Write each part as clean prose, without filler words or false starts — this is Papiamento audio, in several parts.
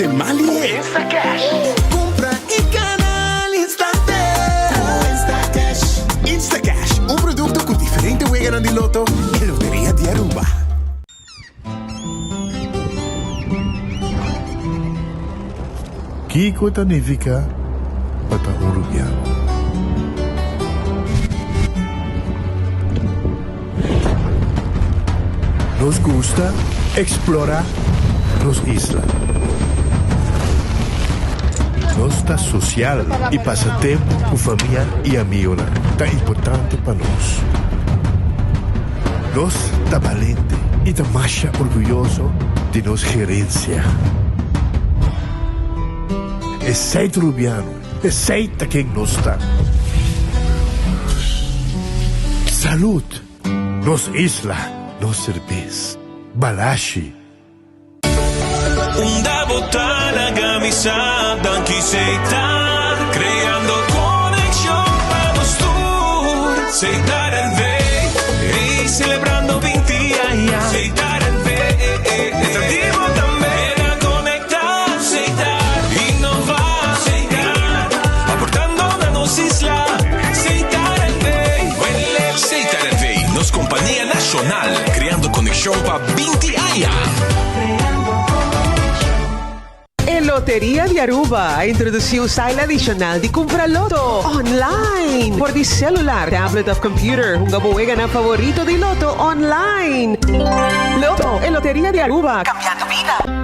Konekte mas lihé. Instacash. Kumpra i gana al instante ku Instacash. Instacash, un produkto ku diferente weganan di loto e Loteria di Aruba. Kiko ta nifiká pa ta un rubiano? Nos gusta eksplorá nos isla. Nos ta sosial i pasa tempu ku famia i amigonan ta importante pa nos. Nos ta balente i ta masha orguyoso di nos gerensia. Esei ta Rubiano, esei ta ken nos ta. Salud! Nos isla, nos serbes. Balashi. Unda bo ta laga mi sa danki Setar creando conexion pa nos tur Setar NV ey celebrando binti aña Setar NV ta di bo tambe na conecta Setar innova Setar aportando na nos isla Setar NV Setar NV nos compania nacional creando conexion pa 20 aña. E Loteria di Aruba a introduci un style adicional di cumpra loto online por di celular, tablet of computer. Hunga bo weganan favorito di loto online. Loto, e Loteria di Aruba, cambiando bida.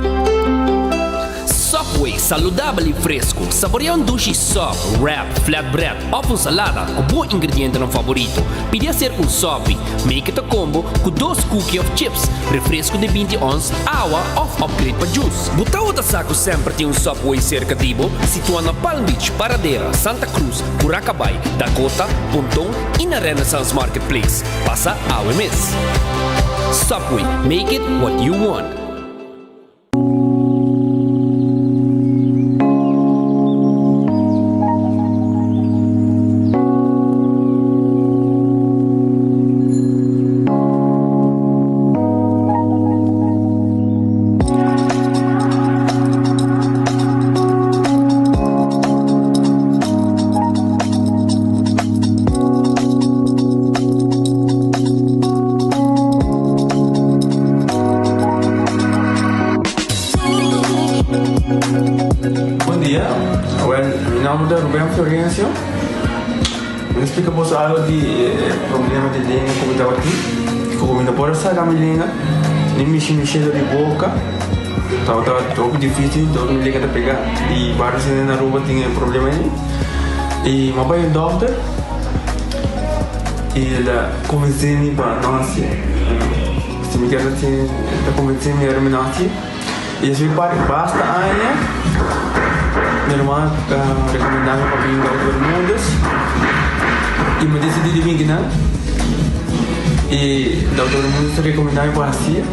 Subway, saludabel y fresco. Saborea un dushi sub, wrap, flatbread of un salada cu bo ingredientenan favorito. Pidi hacer un Subway. Make it a combo cu dos cookie of chips, refresco di 20 ons, awa of upgrade pa juice. Bo tabata sa cu semper tin un Subway cerca di bo? Situa na Palm Beach, Paradera, Santa Cruz, Curacabai, Dakota, Ponton y na Renaissance Marketplace. Pasa awe mes. Subway, make it what you want. Bon dia, awel mi nomber ta Ruben Florencio. Mi ta splika boso algo di e problema di lenga ku mi tabatin. Ku mi no por a saka mi lenga, ni mishi mi shelo di boka. Tabata hopi dificil, dor mi lenga ta pega. I varios hende na Aruba tin e problema ei. I mi a bai un dokter i el a konvensé mi pa no hasié. Si mi kier hasié, el a konvensé mi ora mi no hasié. I esei pa basta aña mi hermano a rekomendá mi pa bin Dokter Bermudez i mi a disidí di bin kinan. I Dokter Bermudez a rekomendá mi pa hasié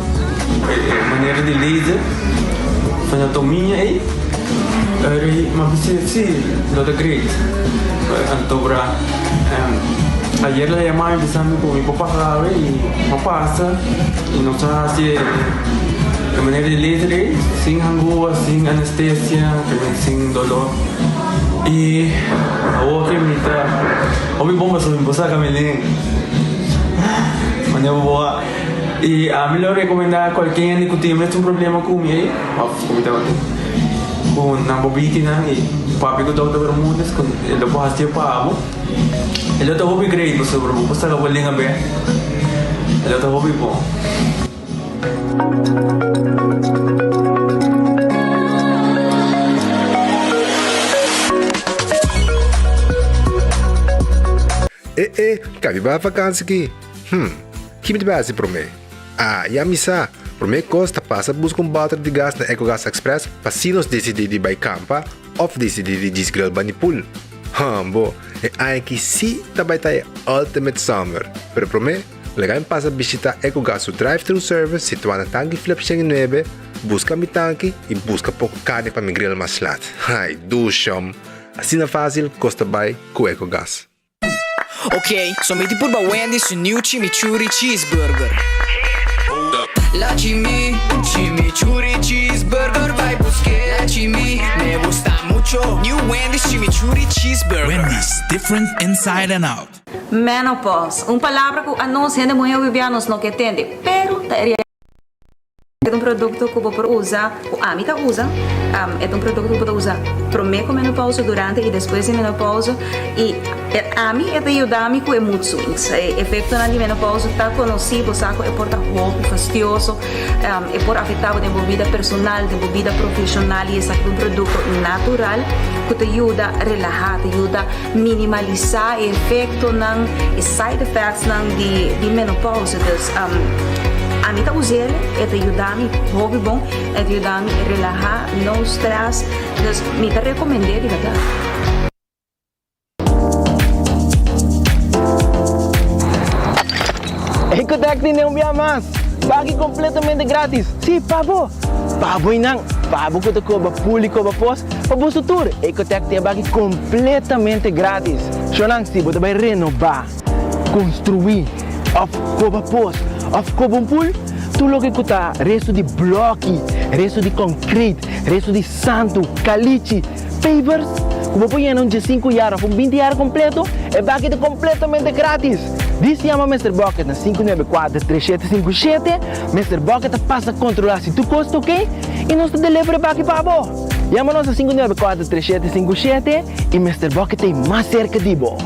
e manera di laser fenotomia ei. Ora mi a bisa si lo ta great. Anto bra ayer el a yama mi bisa mi ku mi por pasa awe i mi a pasa i nos a hasi e manera di laser ei sin hangua, sin anestesia, sin dolor i awor ke mi ta hopi bon pasobra mi por saka mi lenga manera bo a i ami lo rekomenda kualke hende ku tin mes un problema ku mi ei òf ku mi tabatin ku nan por bini kinan i papia ku Dòkter Bermudez ku e lo por hasié pa bo e lo ta hopi great pasobra bo por saka bo lenga bèk e lo ta hopi bon. E e, kabi bai vakansi ki? Hm, ki mi ta bai hasi promé? Ah, ya mi sa! Promé kos ta pasa buska un bòter di gas na Ecogas Express pa si nos disidí di bai kampa òf disidí di djis grill bani pool. Hòmbo, e aña aki sí ta bai ta e ultimate summer! Pero promé, laga mi pasa bishitá Ecogas su drive-thru service situá na Tanki Flip 109, buska mi tanki i buska poko karni pa mi grill mas lat. Ai, dushòm! Asina fásil kos ta bai ku Ecogas. Ok, so mi di purba Wendy's su new chimichurri cheeseburger. La chimi, chimichurri cheeseburger bai buske. La chimi, me gusta mucho. New Wendy's chimichurri cheeseburger. Wendy's, different inside and out. Menopause, un palabra ku anos hende muhé hopi nos no ke tende, pero ta e E ta un produkto ku bo por usa, ku ami ta usa. E ta un produkto ku bo ta usa promé ku menopausa, durante i despues di menopausa. I ami e ta yuda mi ku e mood swings. E efektonan di menopausa ta konosí, bo sa ku e por ta hopi fastioso, e por afektá bo den bo bida personal, den bo bida profeshonal i esaki ta un produkto natural ku ta yuda relahá, ta yuda minimalisá e efektonan, e side effectsnan di menopausa. Dus ami ta us'el, e ta yuda mi hopi bon, e ta yuda mi relahá, no stress, dus mi ta rekomend'é di bèrdat. Ecotec tin un bia mas! Baki completamente gratis! Sí, pa bo! Pa bo y nan! Pa bo cu ta coba pool y coba pos, pa boso tur! Ecotec tin e baki completamente gratis! Shownan, si bo ta bay renoba, construi, of coba pos, of coba un pool, tur loke cu ta resto di bloki, resto di concrete, resto di santo, calichi, Pavers ku bo por yena un diesinku yar òf un binti yar kompleto, e baki ta kompletamente gratis! Dis yama Mister Bucket na 594 3757, Mister Bucket ta pasa kontrolá si tur kos ta oke i nos ta deliver e baki pa bo! Yama nos na 594 3757 i Mister Bucket ta ei mas serka di bo!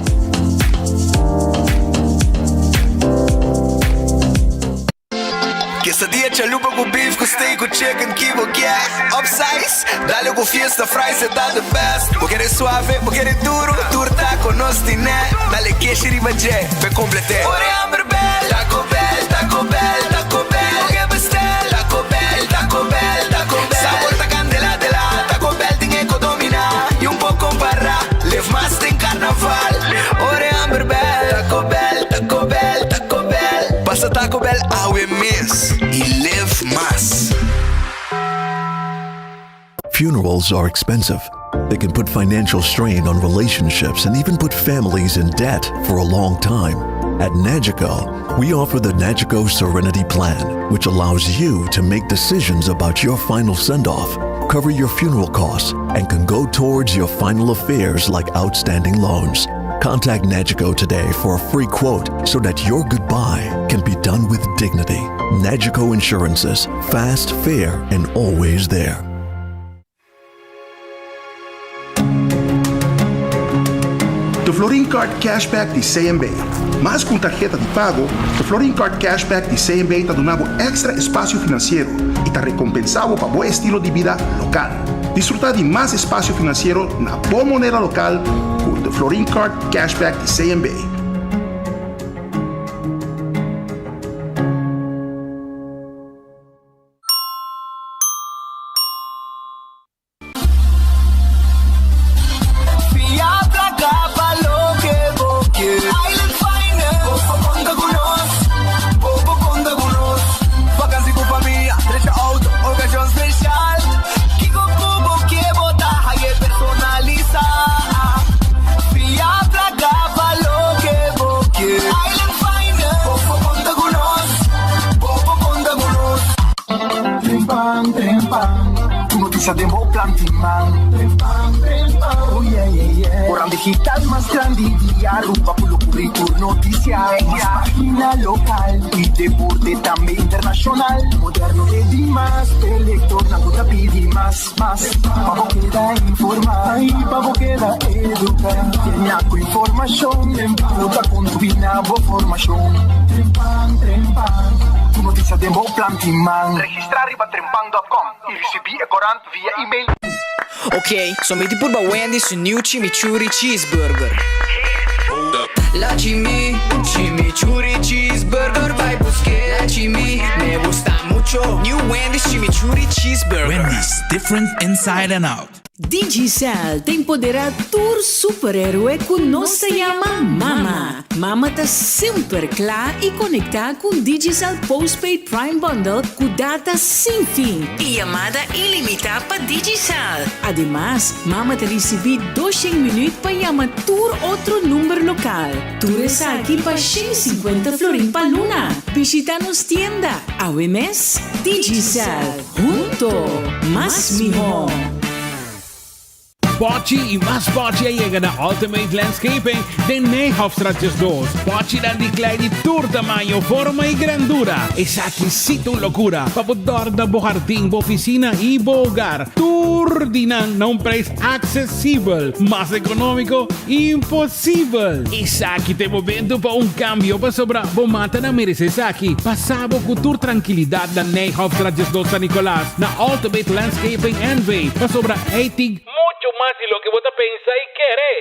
Quesadilla chalupa cu beef cu steak cu chicken ki bo kier Upsize, dale cu fiesta fries e ta the best Bo kere suave, bo kere duro, tur taco nos tine Dale keshi riba dje, p'e complete Ora e hamber bel, Taco Bell, Taco Bell, Taco Bell Bo ke bestel, Taco Bell, Taco Bell, Taco Bell Sabor ta candela de la, Taco Bell tin e co domina Y un poco compara, live mas den carnaval Ora e hamber bel, Taco Bell, Taco Bell, Taco Bell Pasa Taco Bell awe mes y live mas. Funerals are expensive. They can put financial strain on relationships and even put families in debt for a long time. At Nagico, we offer the Nagico Serenity Plan, which allows you to make decisions about your final send off, cover your funeral costs, and can go towards your final affairs like outstanding loans. Contact Nagico today for a free quote so that your goodbye can be done with dignity. Nagico Insurances, fast, fair, and always there. De Florin Card Cashback di CMB. Mas ku un tarheta di pago, de Florin Card Cashback di CMB ta duna bo èkstra espasio finansiero i ta rekompensá bo pa bo estilo di bida lokal. Disfrutá di mas espasio finansiero na bo moneda lokal ku de Florin Card Cashback di CMB. Fia placa pa loke bo ke. Island Finance. Bo por conta cu nos. Bo por conta cu nos. Vakantie cu famia, drecha auto, ocasion special. Kico cu bo ke bo ta haye personalisa. Fia placa pa loke bo ke. Island Finance. Bo por conta cu nos. Bo por conta cu nos. Trempan, trempan, Tur noticia den bo plan tin man. Trempan, trempan, oh yeah, yeah, yeah. Koran digital mas grandi di Aruba ku lo kubri tur noticia. Mas pagina lokal i deporte tambe internashonal. Moderno e di mas, e lektornan ku ta pidi mas, mas. Pa bo keda informa i pa bo keda eduka. Tenia ku informashon lo ta kontribuí na bo formashon. Trempan, trempan, Tur noticia den bo plan tin man. Registrá riba trempan dòt kòm i risibí e korant via email. Ok, so mi tin purba Wendy's su new chimichurri cheeseburger. La chimi, chimichurri cheeseburger bai busk'é. La chimi, me gusta mucho. New Wendy's chimichurri cheeseburger. Wendy's, different inside and out. Digicel ta empoderá tur superhéroe ku nos ta yama Mama. Mama ta semper kla i konektá ku un Digicel Postpaid Prime Bundle ku data sin fin i yamada ilimitá pa Digicel. Ademas, mama ta risibí 200 minüt pa yama tur otro number lokal. Tur esaki pa 150 florin pa luna. Bishitá nos tienda awe mes. Digicel, hunto mas mihó! Pochi y mas pochi a yega na Ultimate Landscaping den Nijhofstraat 12. Pochinan di klei di tur tamaño, forma y grandura. Esaki sí ta un locura pa bo dorna bo hardin, bo oficina y bo hogar. Tur di nan na un prijs accesibel. Mas economico, imposibel! Esaki ta e momento pa un cambio pasobra bo matanan merece esaki. Pasa bo cu tur trankilidad na Nijhofstraat 12 San Nicolas na Ultimate Landscaping NV pasobra Ei tin mucho mas di loke bo ta pensa i kere.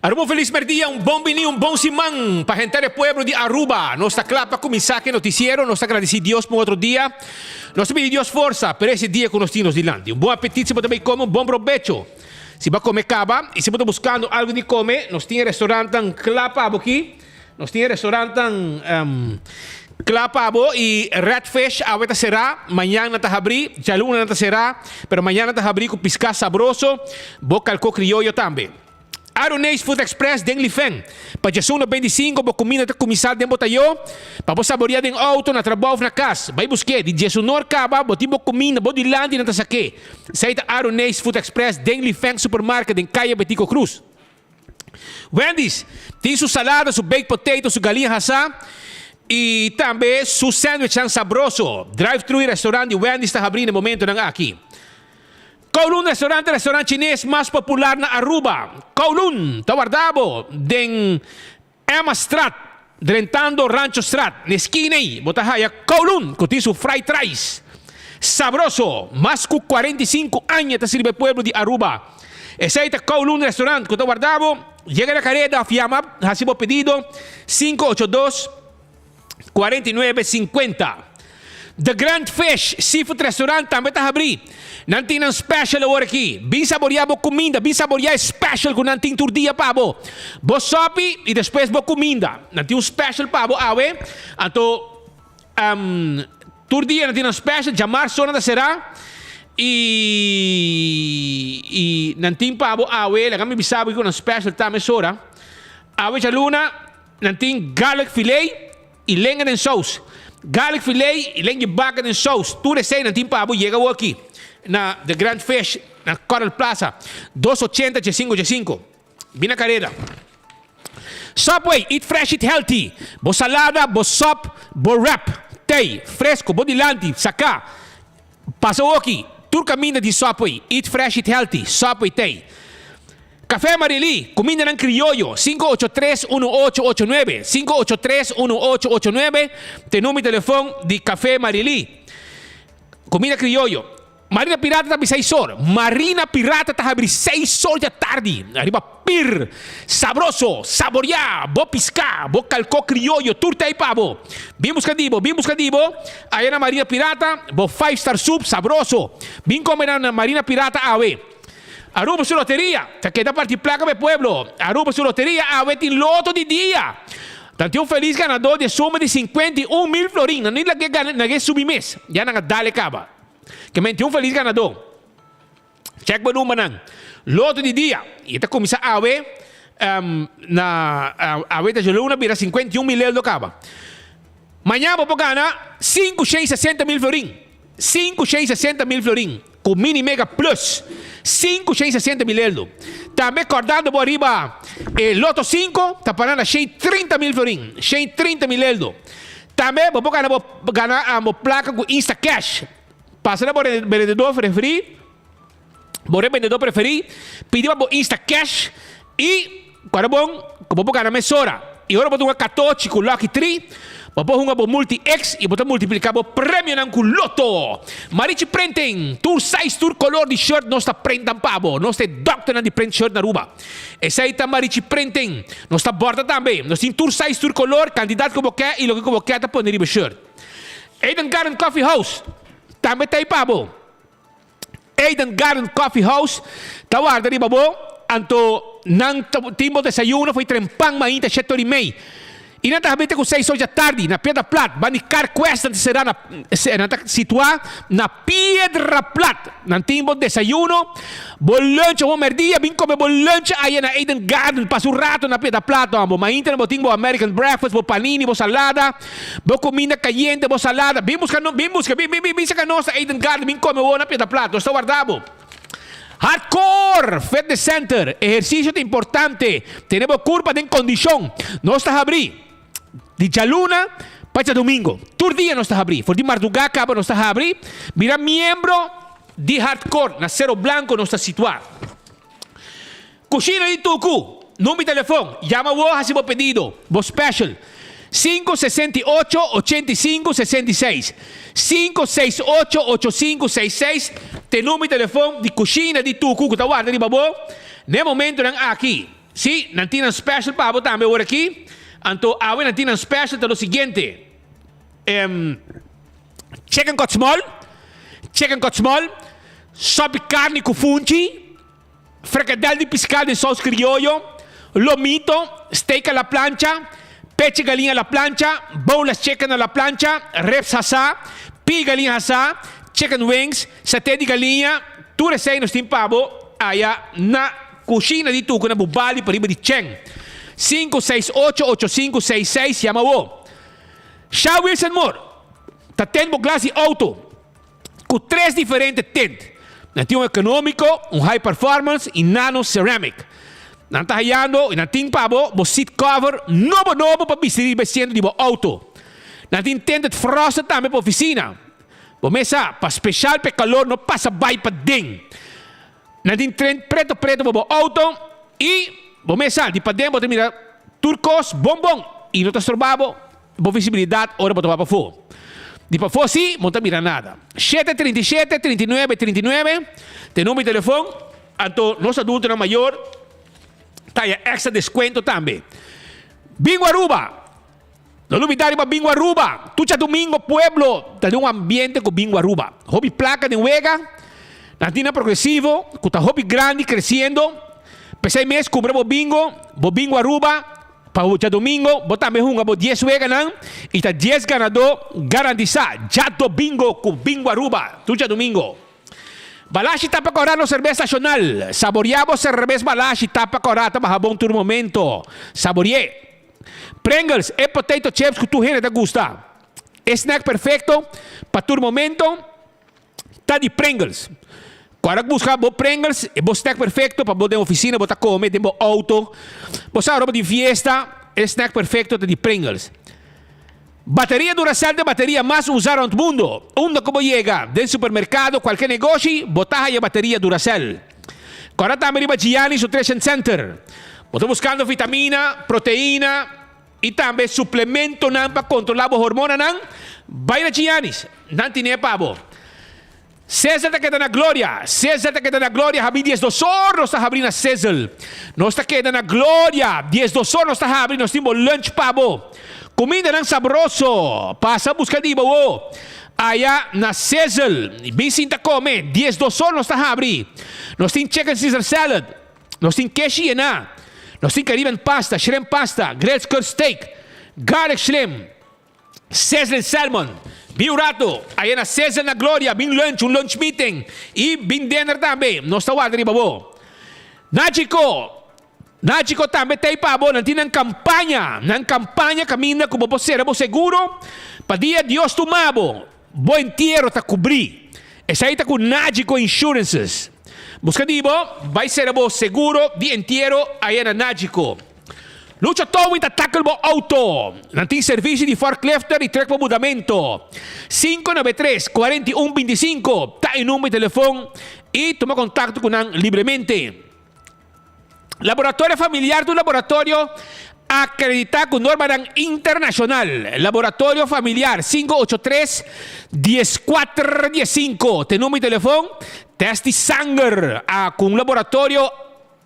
Aruba un felis merdia, un bon bini, un bon siman pa henter e pueblo di Aruba. Nos ta kla pa kuminsá ku e notisiero. Nos ta gradisí Dios pa un otro dia. Nos ta pidi Dios forsa pa e dia ku nos tin nos dilanti. Un bon apetit si bo ta bai kome, un bon probecho si bo a kome kaba. I si bo ta buskando algu di kome, nos tin e restaurantnan kla pa bo aki. Nos tin e restaurantnan kla pa bo i Red Fish awe ta será, mañan nan ta habrí, djaluna nan ta será, pero mañan nan ta habrí ku piská sabroso, bo kalkó krioyo tambe. Aroneis Food Express den Lifen. Pa djasun 95 bo kuminda ta kuminsá den bo tayó, pa bo saboriá den outo, na trabou òf na kas. Bai busk'é, di djesunor kaba bo tin bo kuminda bo dilanti nan ta sak'é. Esei ta Aroneis Food Express den Lifen Supermarket den Kaya Betico Cruz. Wendy's tin su salada, su baked potato, su galiña hasá y tambe su sandwichnan sabroso. Drive-thru y restaurant di Wendy's ta habrí na e momentonan aki. Kowloon Restaurant ta e restaurant chines mas popular na Aruba. Kowloon ta warda bo den Emma Straat, drentando Rancho Straat. Na e skina ei bo ta haya Kowloon ku tin su fried rice sabroso. Mas ku 45 aña ta sirbi e pueblo di Aruba. Esei ta Kowloon Restaurant ku ta warda bo. Yega na kareda òf yama hasi bo pedido 582 49 50. The Grand Fish Seafood Restaurant tambe ta habrí. Nan tin nan special awor aki. Bin saboreá bo kuminda, bin saboreá e special ku nan tin tur dia pa bo. Bo sòpi i despues bo kuminda. Nan tin un special pa bo awe. Anto tur dia nan tin nan special. Djamars so nan ta será. I i nan tin pa bo awe, laga mi bisa bo kiko nan special ta mesora. Awe djaluna. Nan tin garlic filet y lenga den saus. Garlic filet y lenga di baka den saus. Tur esey nan tin pa bo yega awor aki na The Grand Fish na Coral Plaza, dos ochenta djesinco djesinco. Bin na careda. Subway, eat fresh, eat healthy. Bo salada, bo sop, bo wrap, tey, fresco, bo dilanti, saca. Pasa awor aki, tur caminda di Subway, eat fresh, eat healthy, Subway tey. Café Marilí, cumindanan crioyo, 583 1889, 583 1889 t'e number di telefon di Café Marilí. Cuminda crioyo. Marina Pirata ta habri seis or. Marina Pirata ta habri seis or dja tardi. Ariba pir. Sabroso, saboreá, bo piská, bo kalkó krioyo, tur ta ei pa bo. Bin buska di bo, bin buska di bo aya na Marina Pirata, bo five star soup sabroso. Bin kome na Marina Pirata awe. Aruba su loteria ta keda parti plaka pa e pueblo. Aruba su loteria awe tin loto di dia. Ta tin un felis ganadó di e suma di 51,000 florin. Nan no lag'é gana, lag'é subi mes. Ya nan a dal e kaba. Ke men tin un felis ganadó. Check bo numbernan. Loto di dia. I e ta kuminsá awe na awe ta djaluna bira 51,000 eldo kaba. Mañan bo por gana 560,000 florin. 560,000 florin ku Mini Mega Plus. 560,000 eldo. Tambe kòrdando bo ariba e Loto sinku ta pará na 130,000 florin. 130,000 eldo. Tambe bo por gana bo gana bo plaka ku Instacash. Pasa na bo rebendedor preferí, bo rebendedor preferí, pidi pa bo Instacash i kòrda bon ku bo por gana mesora. I ora bo ta hunga katochi ku Lucky Tree, bo por hunga bo Multi X i bo ta multipliká bo premionan ku Lotto. Marichi Printing, tur size, tur kolor di shirt nos ta printan pa bo. Nos ta e dòkternan di print shirt na Aruba. Esei ta Marichi Printing. Nos ta bòrda tambe. Nos tin tur size, tur kolor, kantidat ku bo ke i loke ku bo ke ta pone riba e shirt. Eden Garden Coffee House tambe ta ei pa bo. Eden Garden Coffee House ta warda riba bo, anto nan tin bo desayuno for di trempan mainta shete ora i mei. I nan ta habri te ku seis ora djatardi na Piedra Plat, banda di Car Quest nan ta sera na nan ta situá na Piedra Plat. Nan tin bo desayuno, bo lunch of bo merdia, bin kome bo lunch aya na Eden Garden, pasa un rato na Piedra Plat no bo mainta nan bo tin bo American breakfast, bo panini, bo salada, bo kuminda kayente, bo salada. Bin buska no, bin buska, bin bin bin saka nos na Eden Garden, bin kome bo na Piedra Plat, nos ta warda bo. Hardcore Fitness Center, Ehersisio ta importante, tene bo kurpa den kondishon. Nos ta habrí di djaluna pa djadumingu. Tur dia nos ta habrí. For di mardugá kaba nos ta habrí. Bira miembro di Hardcore na Sero Blanco nos ta situá. Kushina di Tuku, Number di telefon, yama bo hasi bo pedido, bo special, 568 85 66, 568 8566 t'e number di telefon di Kushina di Tuku ku ta warda riba bo n'e momentonan aki. Si, nan tin nan special pa bo tambe ora aki, anto awe nan tin nan special ta lo siguiente, Chicken cut small, chicken cut small, sòpi karni ku funchi, Frikadel di piská den sous krioyo, lomito, steak a la plancha, pechi galiña a la plancha, boneless chicken a la plancha, ribs hasá, pie galiña hasá, chicken wings, saté di galiña, tur esei nos tin pa bo aya na Kushina di Tuku na Bubali pariba di Chen. 568 8566 yama bo. Sha Wilson Moore ta ten bo glas di auto. Ku tres diferente tint. Nan tin un ekonómiko, un high performance i nano ceramic. Nan ta hayando i nan tin pa bo bo seat cover nobo nobo pa bisti riba e siento di bo auto. Nan tin tinted frosted tambe pa ofisina. Bo mes sa, pa special pa e kalor no pasa bai paden. Nan tin tren preto preto pa bo auto i bo mes sa di paden bo ta mira tur kos bon bon i no ta stroba bo bo visibilidat ora bo ta wak pafó. Di pafó si bo no ta mira nada. Shete 37 39 39 ta e number di telefon anto nos adultonan mayor ta haya extra descuento tambe. Bingo Aruba! No lubida riba Bingo Aruba! Tur djadumingo pueblo ta den un ambiente ku Bingo Aruba. Hopi plaka den wega, nan tin nan progresivo ku ta hopi grandi kresiendo. P'esei mes kumpra bo bingo, bo Bingo Aruba pa bo djadumingo bo tambe hunga bo dies weganan i ta dies ganadó garantisá. Djadomingo ku Bingo Aruba tur djadumingo. Balashi tapa kòrá nos serbes nashonal. Saboriá bo serbes Balashi tapa kòrá ta baha bon tur momento. Sabori'é! Pringles, e potato chips ku tur hende ta gusta. E snack perfecto pa tur momento ta di Pringles. Ku ora buska bo Pringles, e bo snack perfecto pa bo den oficina, bo ta come den bo auto. Bo sa ora bo tin fiesta, e snack perfecto ta di Pringles. Bateria Duracell ta e bateria mas usa rond mundo. Unda ku bo yega, den supermercado, cualke negoshi, bo ta haya bateria Duracell. Kòrda tambe riba Gianni's Nutrition Center. Bo ta buskando vitamina, proteina i tambe suplementonan pa kontrolá bo hormonanan? Bai na Gianni's, nan tine pa bo. Sizzle ta keda na Gloria. Sizzle ta keda na Gloria habri diesdos or nos ta habri na Sizzle. Nos ta keda na Gloria diesdos or nos ta habri nos tin bo lunch pa bo. Kumindanan sabroso. Pasa buska di bo wo. Aya na Sizzle. Bin sinta kome. Diesdos or nos ta habri. Nos tin chicken Caesar salad. Nos tin keshi yená. Nos tin Caribbean pasta, shrimp pasta, grilled skirt steak, garlic shrimp. Sizzling Salmon, Bin un rato aya na Sizzle na Gloria, bin lunch, un lunch meeting y bin dinner tambe. Nos ta warda riba bo. Nachico, Nachico tambe ta ei pa bo. Nan tin nan campaña, nan campaña caminda cu bo por cera bo seguro pa dia Dios tuma bo, bo entiero ta cubri. Esai ta cu Nachico Insurances. Busca di bo, bay cera bo seguro di entiero aya na Nachico. Lucha Towing ta tackle bo auto. Nan tin servicio di forklifter y truck pa mudamento. 593 41 25 ta e number di telefon y tuma contacto cu nan libremente. Laboratorio Familiar ta un laboratorio acredita cu normanan internacional. Laboratorio Familiar 583 14 15 ta e number di telefon. Test di sanger a cu un laboratorio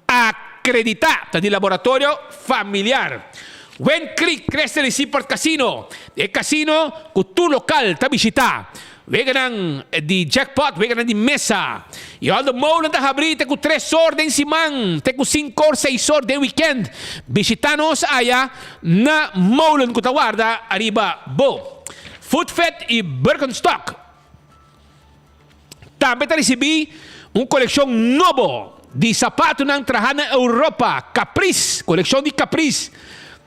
Akreditá ta di laboratorio familiar. Wind Creek Crystal y Seaport Casino, e casino cu tur local ta bishita. Weganan di jackpot, weganan di mesa. Y Aldo Molen ta habri te cu tres or den siman, te cu cinco or, seis or den weekend. Bishita nos aya na Molen cu ta warda ariba bo. Food Fit y Birkenstock. Tambe ta risibí un kolekshon nobo di sapatunan trahá na Europa, Caprice, kolekshon di Caprice.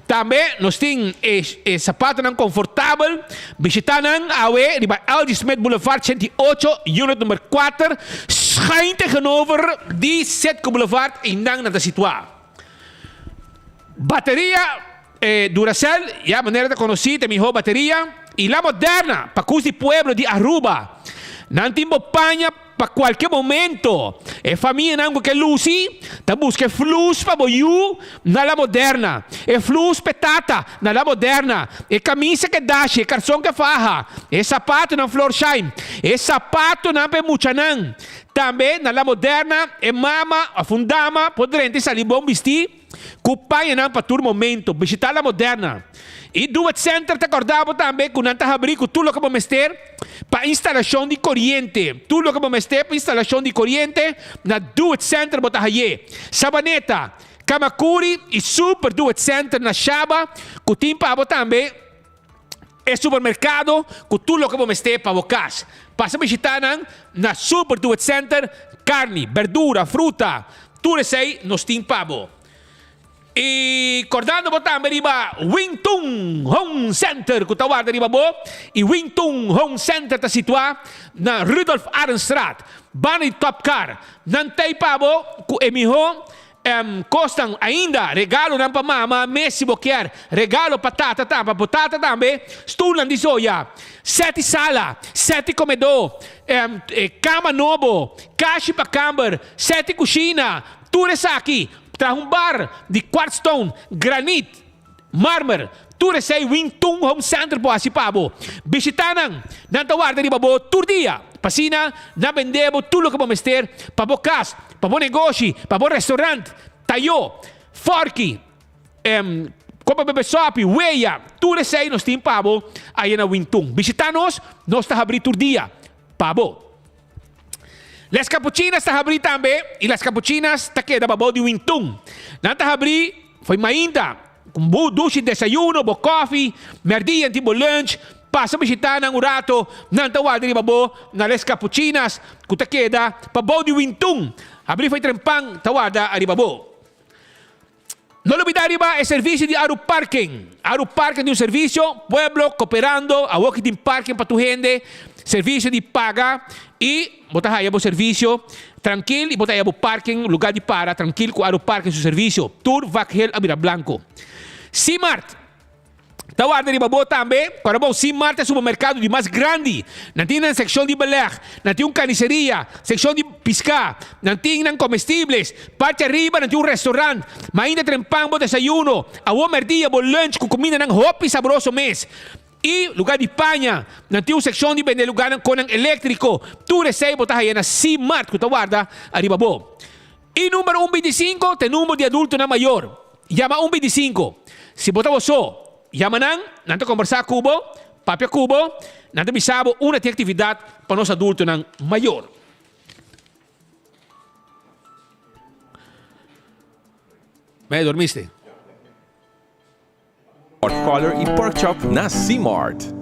Tambe nos tin e e sapatunan konfortabel. Bishitá nan awe riba LG Smith Boulevard 108, unit number kuater, schuin tegenover di Citgo Boulevard, einan nan ta situá. Bateria e Duracell, ya manera ta conoci, ta e miho bateria y la moderna pa cus di pueblo di Aruba. Nan tin bo paña pa cualke momento. E famianan cu ke luci ta busca e flus pa bo yu na la moderna, e flus p'e tata na la moderna, e camisa ke dashi, e carson ke faha, e sapatonan Florsheim, e sapatonan p'e muchanan. Tambe na la moderna e mama of un dama por drenta y sali bon bisti cu pañanan pa tur momento. Bishita la moderna y Do It Center ta corda bo tambe cu nan ta habri cu tur loke bo mester pa instalacion di coriente. Tur loke bo mester pa instalacion di coriente na Do It Center bo ta haye. Sabaneta, Camacuri y Super Do It Center na Shaba cu tin pa bo tambe. E supermerkado ku tur loke bo mester pa bo kas. Pasa bishita nan na Super Do It Center, karni, berdura, fruta, tur esei nos tin pa bo. I kordando bo tambe riba Wing Tun Home Center ku ta warda riba bo. I Wing Tun Home Center ta situá na Rudolf Arendstraat, banda di Top Car. Nan tei pa bo ku e mihó Em kosnan ainda, regalonan pa mama mes si bo kier, regalo pa tata tambe, pa bo tata tambe, stulnan di soya, seti sala, seti komedó, em kama nobo, kashi pa kamber, seti kushina, tur esaki, traha un bar di kwartstone, granit, Marmer, tur esei Wing Tun Home Center por hasi pa bo. Bishita nan, nan ta warda riba bo tur dia. Pa asina nan bende bo tur loke bo mester pa bo kas, pa bo negoshi, pa bo restaurant, tayo, fòrki, kopa bebe sòpi, weya, tur esei nos tin pa bo aya na Wing Tun. Bishita nos, nos ta habri tur dia pa bo. Las Capuchinas ta habrí tambe y Las Capuchinas ta keda babou di Wintun. Nan ta habrí fo'i mainta ku bo dushi desayuno, bo kofi, merdia tin bo lunch. Pasa bishitá nan un rato, nan ta warda riba bo na Les Capuchinas ku ta keda pabou di Wintun. Habrí fo'i trempan ta warda riba bo. No lubida riba e servicio di Aru Parking. Aru Parking tin un servicio, pueblo cooperando, awor ki tin parking pa tur hende, servicio di paga y bo ta haya bo servicio trankil y bo ta haya bo parking, lugar di para trankil cu Aru Parking su servicio. Tur vakgeel a bira blanco. Simart. Ta warda riba bo tambe. Kòrda bo, Simart ta e supermerkado di mas grandi. Nan tin nan sekshon di beleg, nan tin un karniseria, sekshon di piská, nan tin nan komestibles. Parti ariba nan tin un restaurant. Mainta trempan bo desayuno, awor mèrdia bo lunch ku kumindanan hopi sabroso mes. I lugar di paña, nan tin un sekshon di bende lugarnan konnan eléktriko. Tur esei bo ta haya na Simart ku ta warda ariba bo. I number un bintisinko ta e number di adultonan mayor. Yama un bintisinko. Si bo ta bo so, yama nan, nan ta kombersá ku bo, papia ku bo, nan ta bisa bo unda tin aktividat pa nos adultonan mayor. Mei dormiste? Pork collar y pork chop na C-Mart.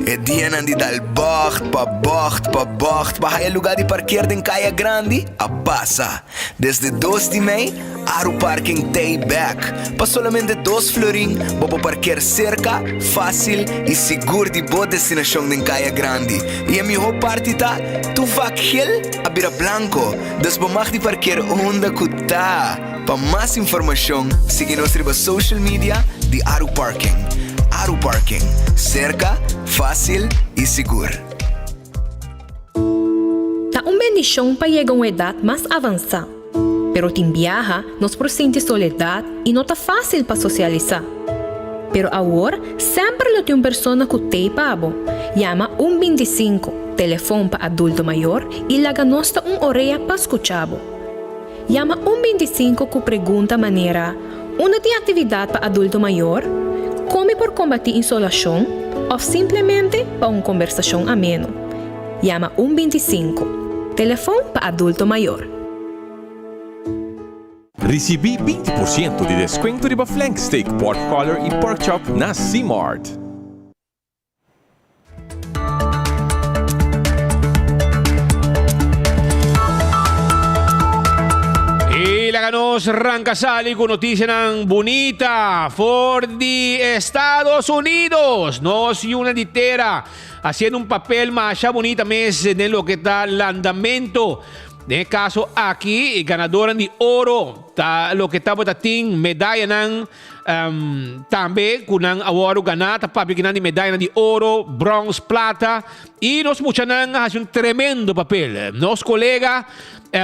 E dianan di dal bocht pa bocht pa bocht pa haya lugar di parkeer den Caya Grandi a pasa. Desde dos di mei, Aru Parking t'ey bek. Pa solamente dos florin bo por parkeer cerca, facil y sigur di bo destinacion den Caya Grandi. Y e miho parti ta, tur vak gel a bira blanco, dus bo mag di parkeer unda cu ta. Pa mas informacion sigui nos riba social media di Aru Parking. Aru Parking, cerca, facil y sigur. Ta un bendicion pa yega un edad mas avansa, pero tin biaha nos por sinti soledad y no ta facil pa socialisa. Pero awor semper lo tin un persona cu t'ey pa bo. Yama un binticinco, telefon pa adulto mayor y laga nos ta un orea pa scucha bo. Yama un bintisinko ku pregunta manera, Unda tin aktividat pa adulto mayor? Kon mi por kombatí insolashon? Òf simplemente pa un kombersashon ameno. Yama un bintisinko, telefon pa adulto mayor. Risibí 20% di deskuento riba flank steak, pork collar i pork chop na C-Mart. Y laga nos ranca sali cu noticianan bunita for di Estados Unidos. Nos yunan di tera haciendo un papel masha bunita mes den loke ta landamento. Den e caso aki, e ganadoran di oro ta loke tabata tin medayanan Tambe ku nan a wòrdu ganá ta papia kinan di medayanan di oro, bròns, plata i nos muchanan a hasi un tremendo papel. Nos kolega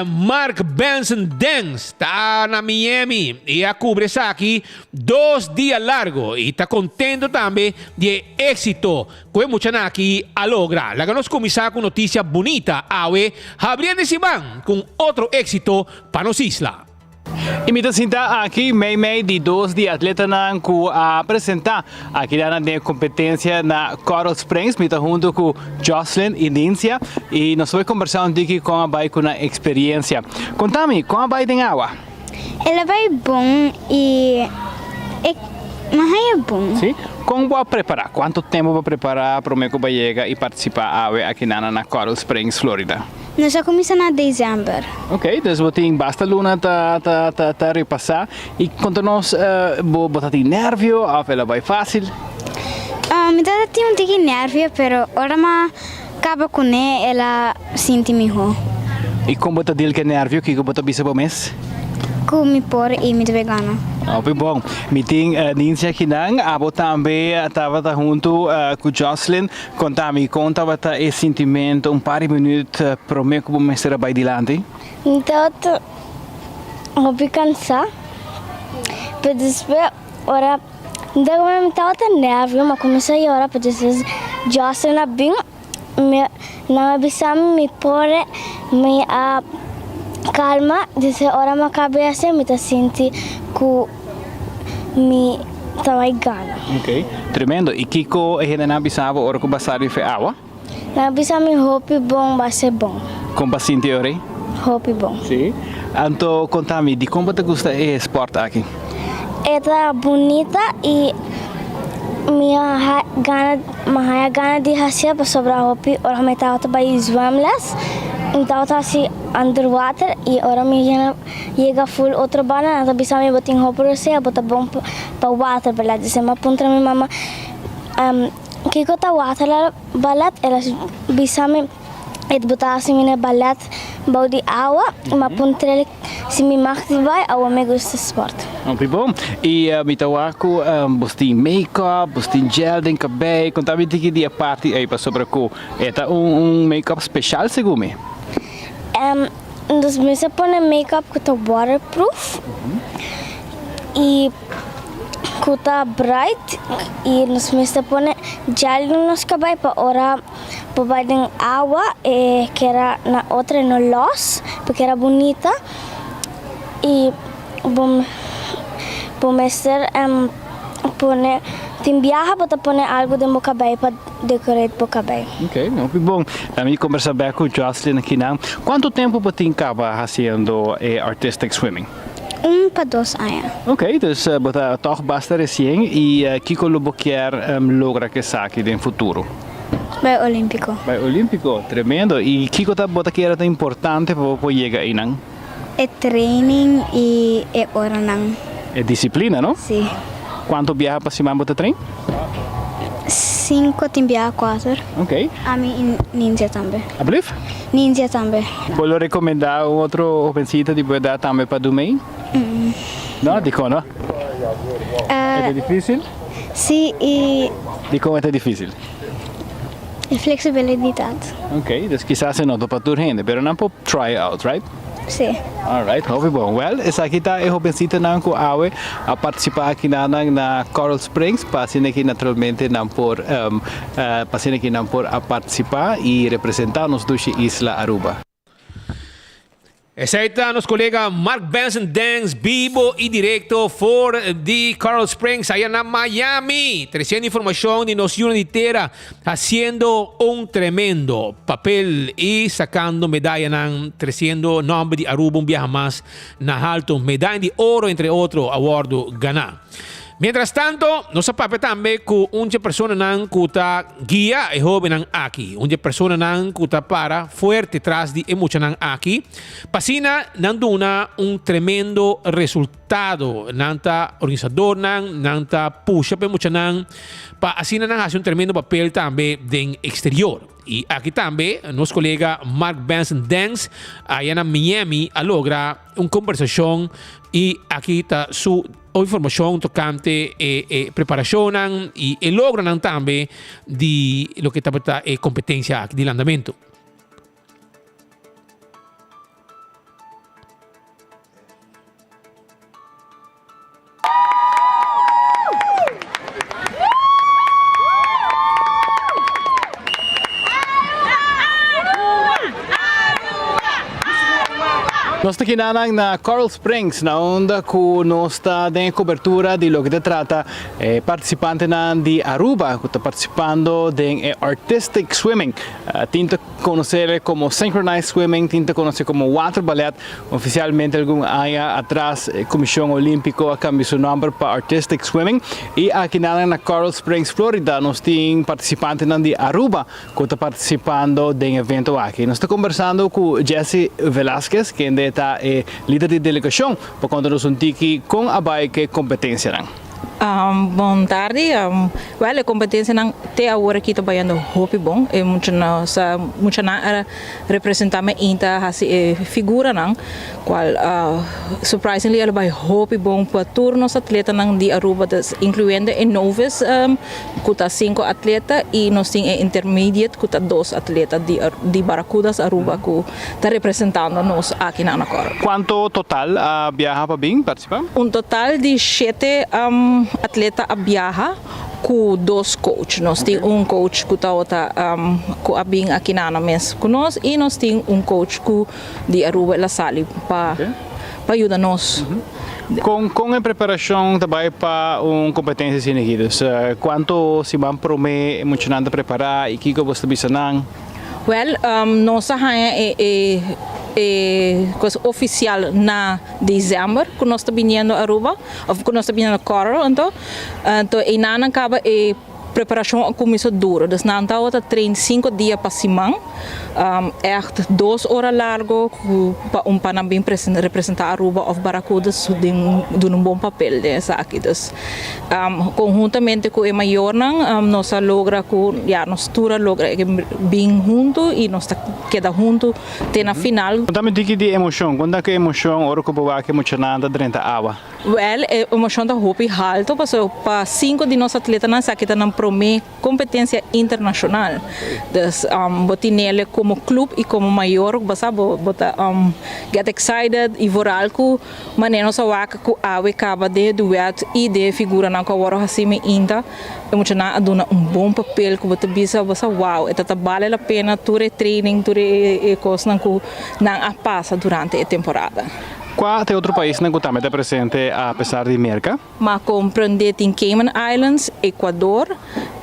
Mark Benson Dens ta na Miami i a kubri esaki dos dia largo i ta kontento tambe di e éksito ku e muchanan aki a logra. Laga nos kuminsá ku notisia bunita awe, habriendo e siman ku un otro éksito pa nos isla. Y mi ta sinta aki mei mei di dos di atletanan cu a presenta aki dana den e competencia na Coral Springs. Mi ta hunto cu Jocelyn y Nincia y nos ta bay combersa un tiki con a bay cu nan experiencia. Conta mi, con a bay den awa? El a bay bon y e mahaya bon. Si? Con bo a prepara? Cuanto tempo bo a prepara prome cu bo a yega y participa awe aki nana na Coral Springs, Florida? Nos a kuminsá na desèmber. Ok, dus bo tin basta luna ta ta ta ta repasá. I konta nos, bo bo ta tin nèrvio òf el a bai fásil? Mi tabata tin un tiki nèrvio, pero ora m'a kaba kuné el a sinti mihó. I kon bo ta dil ku e nèrvio? Kiko bo ta bisa bo mes? Ku mi por i mi ta bay gana. Hopi bon. Mi tin Nincy akinan. Abo tambe tabata huntu ku Jocelyn. Konta mi, kon tabata e sintimentu un par di minüt promé ku bo mester a bai dilanti? Mi tabata hopi kansá, pero despues ora mi tabata nervio, mi a kuminsá yora, pero despues Jocelyn a bin, mi nan a bisa mi mi por mi a kalma, despues ora mi a kaba esei mi ta sinti ku. Mi ta bai gana. Ok, tremendo. I kiko e hendenan a bisa bo ora ku bo a sali fe awa? Nan a bisa mi hopi bon, ba ser bon. Kon bo a sinti ora ei? Hopi bon. Sí? Anto konta mi, dikon bo ta gusta e spòrt aki? E ta bunita i mi a gana, mi a haña gana di hasié pasobra hopi ora mi tabata bai zwemles, mi tabata hasi underwater i ora mi yena. Yega full otro banda nan ta bisa mi bo tin hopi rosea bo ta bon pa water ballet dise mi a puntra mi mama kiko ta water ballet el a bisa mi. E bo ta hasi mi ballet bou di awa, ma puntr'el si mi mag di bai, awo mi gusta sport. Hopi bon. I mi ta wak ku bos tin make-up, bos tin gel den kabei. Konta mi tiki di e parti ei pasobra ku e ta un un make-up speshal segun mi. Dus mi sa pone make-up ku ta waterproof i ku ta bright i nos mester pone gel den nos kabei pa ora Bo bai den awa e keda na otro e no los, bo keda bunita y bo bo mester pone tin biaha bo ta pone algo den bo cabey pa decorate bo cabey. Ok, hopi bon. Mi combersa bek cu Jocelyn akinan. Cuanto tempo bo tin caba haciendo e artistic swimming? Un pa dos aña. Ok, dus bo ta toch basta recien y kico lo bo kier logra cu esaki den futuro? Bai Olimpico. Bai Olimpico, tremendo. Y kico ta bo ta kere ta importante pa bo por yega eynan? E training y e oranan. E disciplina, no? Si. Cuanto biaha pa siman bo ta train? Cinco, tin biaha cuater. Ok. Ami y Ninja tambe. Ablief? Ninja tambe. Bo lo recomenda un otro hobencita di bo edad tambe pa Dumei? No? Dicon no? E ta dificil? Si y. Dicon e ta dificil? E flexibilidad. Ok, dus kisas e no ta pa tur hende, pero nan por try out, right? Si. Alright, hopi bon. Well, esaki ta e hobencitonan cu awe a participa aki nan na Coral Springs pa asina ki naturalmente nan por pa asina ki nan por a participa y representa nos dushi isla Aruba. Esei ta nos kolega Mark Benson Dance bibo i direkto for di Coral Springs aya na Miami, tresiendo informashon di nos yunan di tera hasiendo un tremendo papel i sakando medayanan tresiendo nomber di Aruba un biaha mas na halto. Medaya di oro entre otro a wordo gana. Mientras tanto, nos a papia tambe ku un dje personanan ku ta guia e hóbennan aki, un dje personanan ku ta para fuerte tras di e muchanan aki, pa asina nan duna un tremendo resultado. Nan ta organisadornan, nan ta pusha pa e muchanan pa asina nan hasi un tremendo papel tambe den eksterior. I aki tambe nos kolega Mark Benson Dens aya na Miami a logra un kombersashon i aki ta su informashon tokante e e preparashonnan i e logronan tambe di loke tabata e kompetensia aki di landamentu. Nos ta kinanan na Coral Springs, na unda ku nos ta den e kobertura di loke ta trata e partisipantenan di Aruba ku ta partisipando den e Artistic Swimming. Tin ta konosé komo Synchronized Swimming, tin ta konosé komo Water Ballet. Oficialmente algun aña atras e Comision Olimpico a cambia su nomber pa Artistic Swimming y akinan na Coral Springs, Florida nos tin participantenan di Aruba cu ta participando den evento aki. Nos ta conversando cu Jesse Velasquez kende ta e lider di delegacion pa conta nos un tiki con a bay cu e competencianan. Bon tardi. Wel e competencianan te awor aki ta bayando hopi bon. E muchanan sa muchanan a representa me inta haci e figuranan cual surprisingly a lo bay hopi bon pa tur nos atletanan di Aruba dus incluyendo e novice cu ta cinco atleta y nos tin e intermediate cu ta dos atleta di di Barracudas Aruba cu ta representando nos aki na Anacoro. Cuanto total a biaha pa bin participa? Un total di shete atleta a biaha ku dos coach. Nos tin un coach ku tabata ku a bin aki na nan mes ku nos i nos tin un coach ku di Aruba el a sali pa pa yuda nos. Kon kon e preparashon ta bai pa un kompetensia asina aki? Dus kuantu siman promé e muchanan ta prepará i kiko bos ta bisa nan? Wèl, nos a haña e e e kos ofisial na desèmber ku nos ta biniendo Aruba òf ku nos ta biniendo Coral anto. Anto einan nan kaba e Preparashon a kuminsá duro, dus nan tabata train sinku dia pa siman, ègt dos ora largo ku pa un pa nan bin representá Aruba òf Barracudas den duna un bon papel den esaki. Dus konhuntamente ku e mayornan nos a logra ku ya nos tur a logra bin huntu i nos ta keda huntu te na final. Konta mi tiki di emoshon, konta ku emoshon ora ku bo wak e muchanan ta drenta awa? Wèl, e emoshon ta hopi haltu pasobra pa sinku di nos atletanan esaki ta nan promé kompetensia internashonal. Dus bo tinele komo klup i komo mayor bo sa bo bo ta get excited i vooral ku manera nos a wak ku awe kaba den e duet i den e figuranan ku a wòrdu hasi mi inta e muchanan a duna un bon papel ku bo ta bisa bo sa wow e ta ta bale la pena tur e training tur e kosnan ku nan a pasa durante e temporada. Kua ta e otro paisnan ku tambe ta presente a pesar di Merka? M'a komprendé tin Cayman Islands, Ecuador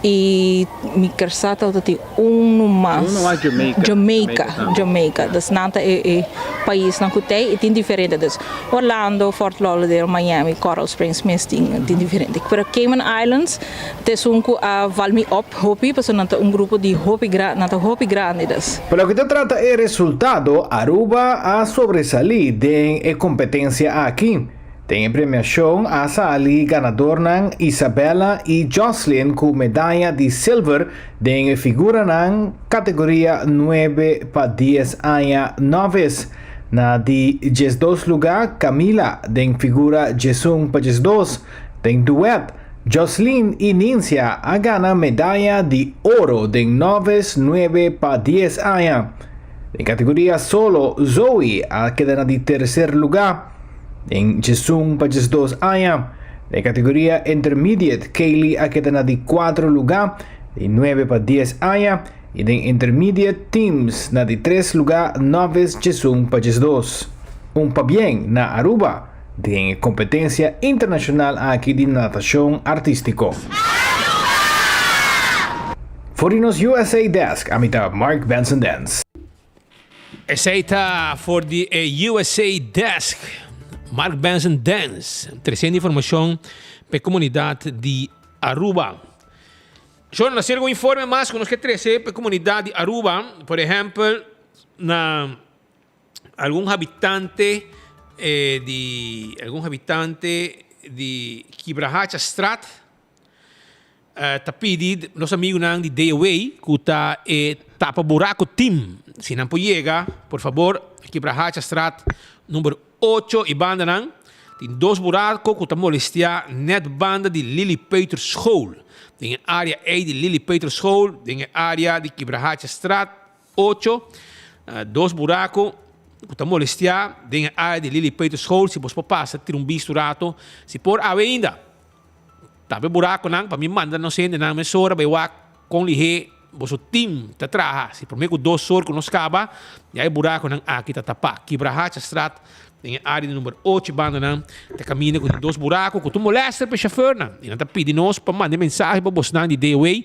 i mi ker sa tabata tin unu mas. Unu mas Jamaica. Jamaica, Jamaica. Dus nan ta e e paisnan ku t'ei i tin diferente. Dus Orlando, Fort Lauderdale, Miami, Coral Springs mes tin tin diferente. Pero Cayman Islands ta esun ku a val mi op hopi pasobra nan ta un grupo di hopi gran, nan ta hopi grandi dus. Pa loke ta trata e resultado, Aruba a sobresalí den e kompetensia aki. Den e premiashon a sali ganadornan Isabella i Jocelyn ku medaya di silver den e figuranan kategoria nuebe pa dies aña novice. Na di diesdos lugá Camila den figura diesun pa diesdos. Den duet, Jocelyn i Nincia a gana medaya di oro den novice nuebe pa dies aña. Den kategoria solo Zoe a keda na di terser lugá. Den djesun pa djesdos aña, den kategoria Intermediate, Kaylee a keda na di kuatro lugá, di nuebe pa dies aña, i den Intermediate Teams na di tres lugá, Novice djesun pa djesdos. Un pabien na Aruba den e kompetensia internashonal aki di natashon artístiko. For di nos USA Desk, ami ta Mark Benson Dens. Esei ta for di e USA Desk. Mark Benson Dance, treciendo informacion p'e comunidad di Aruba. Shon, nos tin algun informe mas cu nos ke trece p'e comunidad di Aruba. Por ehempel, na algun habitante di algun habitante di Kibrahacha Straat, Ta pidi nos amigunan di DOA ku ta e tapa buraku team si nan por yega por fabor Kibrahachastraat number ocho i bandanan tin dos buraku ku ta molestia net banda di Lily Peuter School den e area ei di Lily Peuter School den e area di Kibrahachastraat ocho dos buraku ku ta molestia den e area di Lily Peuter School si bos por pasa tira un bisto rato si por awe ainda. Tapa e buraconan pa mi manda nos hendenan mesora bai wak con lihé boso team ta traha. Si prome cu dos or cu nos caba, ya e buraconan aki ta tapa. Kibrahachastraat den e area di number ocho bandanan ta caminda cu tin dos buraco cu ta un molester pa e chauffeurnan y nan ta pidi nos pa manda e mensahe pa bosnan di DOA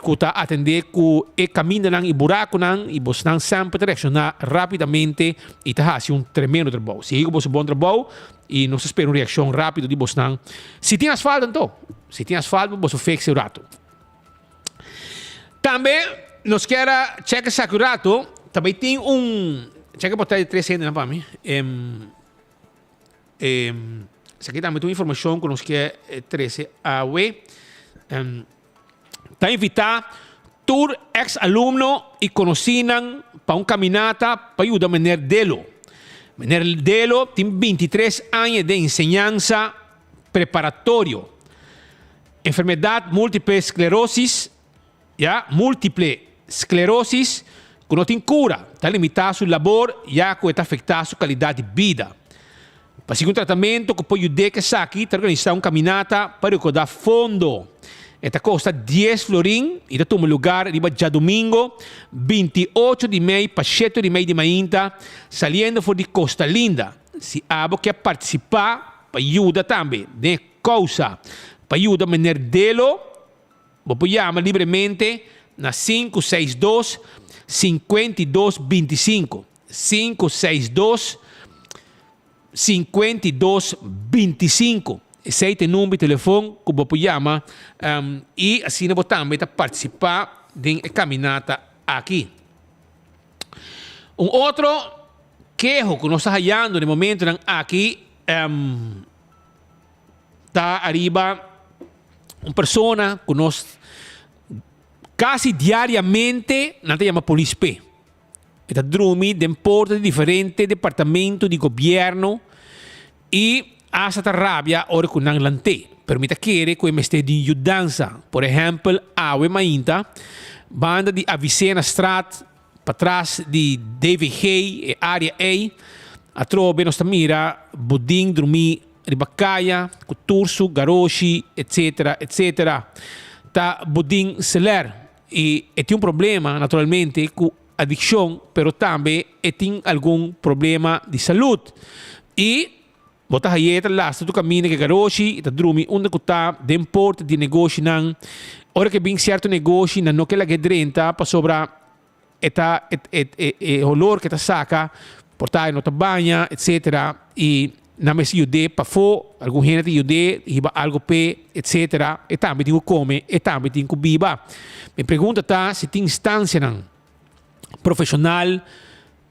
cu ta atende cu e camindanan y buraconan y bosnan semper ta reacciona rapidamente y ta haci un tremendo trabou. Sigui cu boso bon trabou. I nos ta spera un reakshon rápido di bosnan. Si tin asfalto anto, si tin asfalto boso fix e un rato. Tambe nos kier a check esaki un rato, ta bai tin un, check e portal di tres hendenan pa mi. Em, em, esaki tambe ta un informashon ku nos kier trese awe. Em, ta invitá tur ex alumno i konosínan pa un kaminata pa yuda Meneer Delo. Meneer Delo tin bintitres aña den enseñansa preparatorio. Enfermedat multiple sklerosis, ya, multiple sklerosis, ku no tin kura, ta limitá su labor ya ku e ta afektá su kalidat di bida. Pa sigui un tratamentu ku por yud'é ku esaki, ta organisá un kaminata pa rekoudá fondo. E ta kosta dies florin i ta tuma lugar riba djadumingo 28 di mei pa shete di mei di mainta, saliendo for di Costa Linda. Si abo ke partisipá pa yuda tambe den e kousa pa yuda Meneer Delo, bo por yama libremente na sinku seis dos, 52 25. Sinku seis dos, 52 25. Esei ta e number di telefon ku bo por yama i asina bo tambe ta partisipá den e kaminata aki. Un otro keho ku nos ta hayando den momentonan aki ta ariba un persona ku nos kasi diariamente nan ta yama polis p'e. E ta drumi den porta di diferente departamento di gobierno y hasta ta rabia ora cu nan lant'é. Pero mi ta kere cu e mester di yudansa. Por ehempel, awe mainta, banda di Avicena Straat, patras di DVG, e area ey, atrobe nos ta mira Budin drumi riba caya cu tur su garoshi, etcetera, etcetera. Ta Budin Seler. Y e tin un problema naturalmente cu adiccion, pero tambe e tin algun problema di salud. Y bo ta haye ta lastra tur caminda cu e garoshi y ta drumi unda cu ta den porta di negoshinan. Ora cu e bin cierto negoshi nan no ke laga e drenta pasobra e ta e holor ke ta saka por ta e no ta baña etcetera y nan mester yud'é pafó algun hende ta yud'é hiba algo p'e etcetera e tambe tin ku kome e tambe tin ku biba. Mi pregunta ta si tin instancianan profesional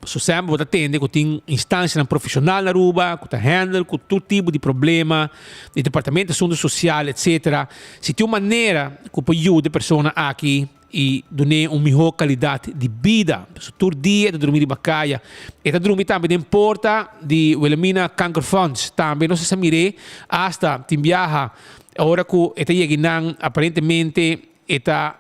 pasobra semper bo ta tende ku tin instancianan profesional na Aruba ku ta handle ku tur tipo di problema di departamento di asunto social etcetera si tin un manera ku por yuda e persona aki i dun'é un mihó kalidat di bida. Pasobra tur dia e ta drumi riba kaya. E ta drumi tambe den porta di Wilhelmina Kankerfonds. Tambe nos a sa mir'é asta tin biaha ora ku e ta yega einan aparentemente e ta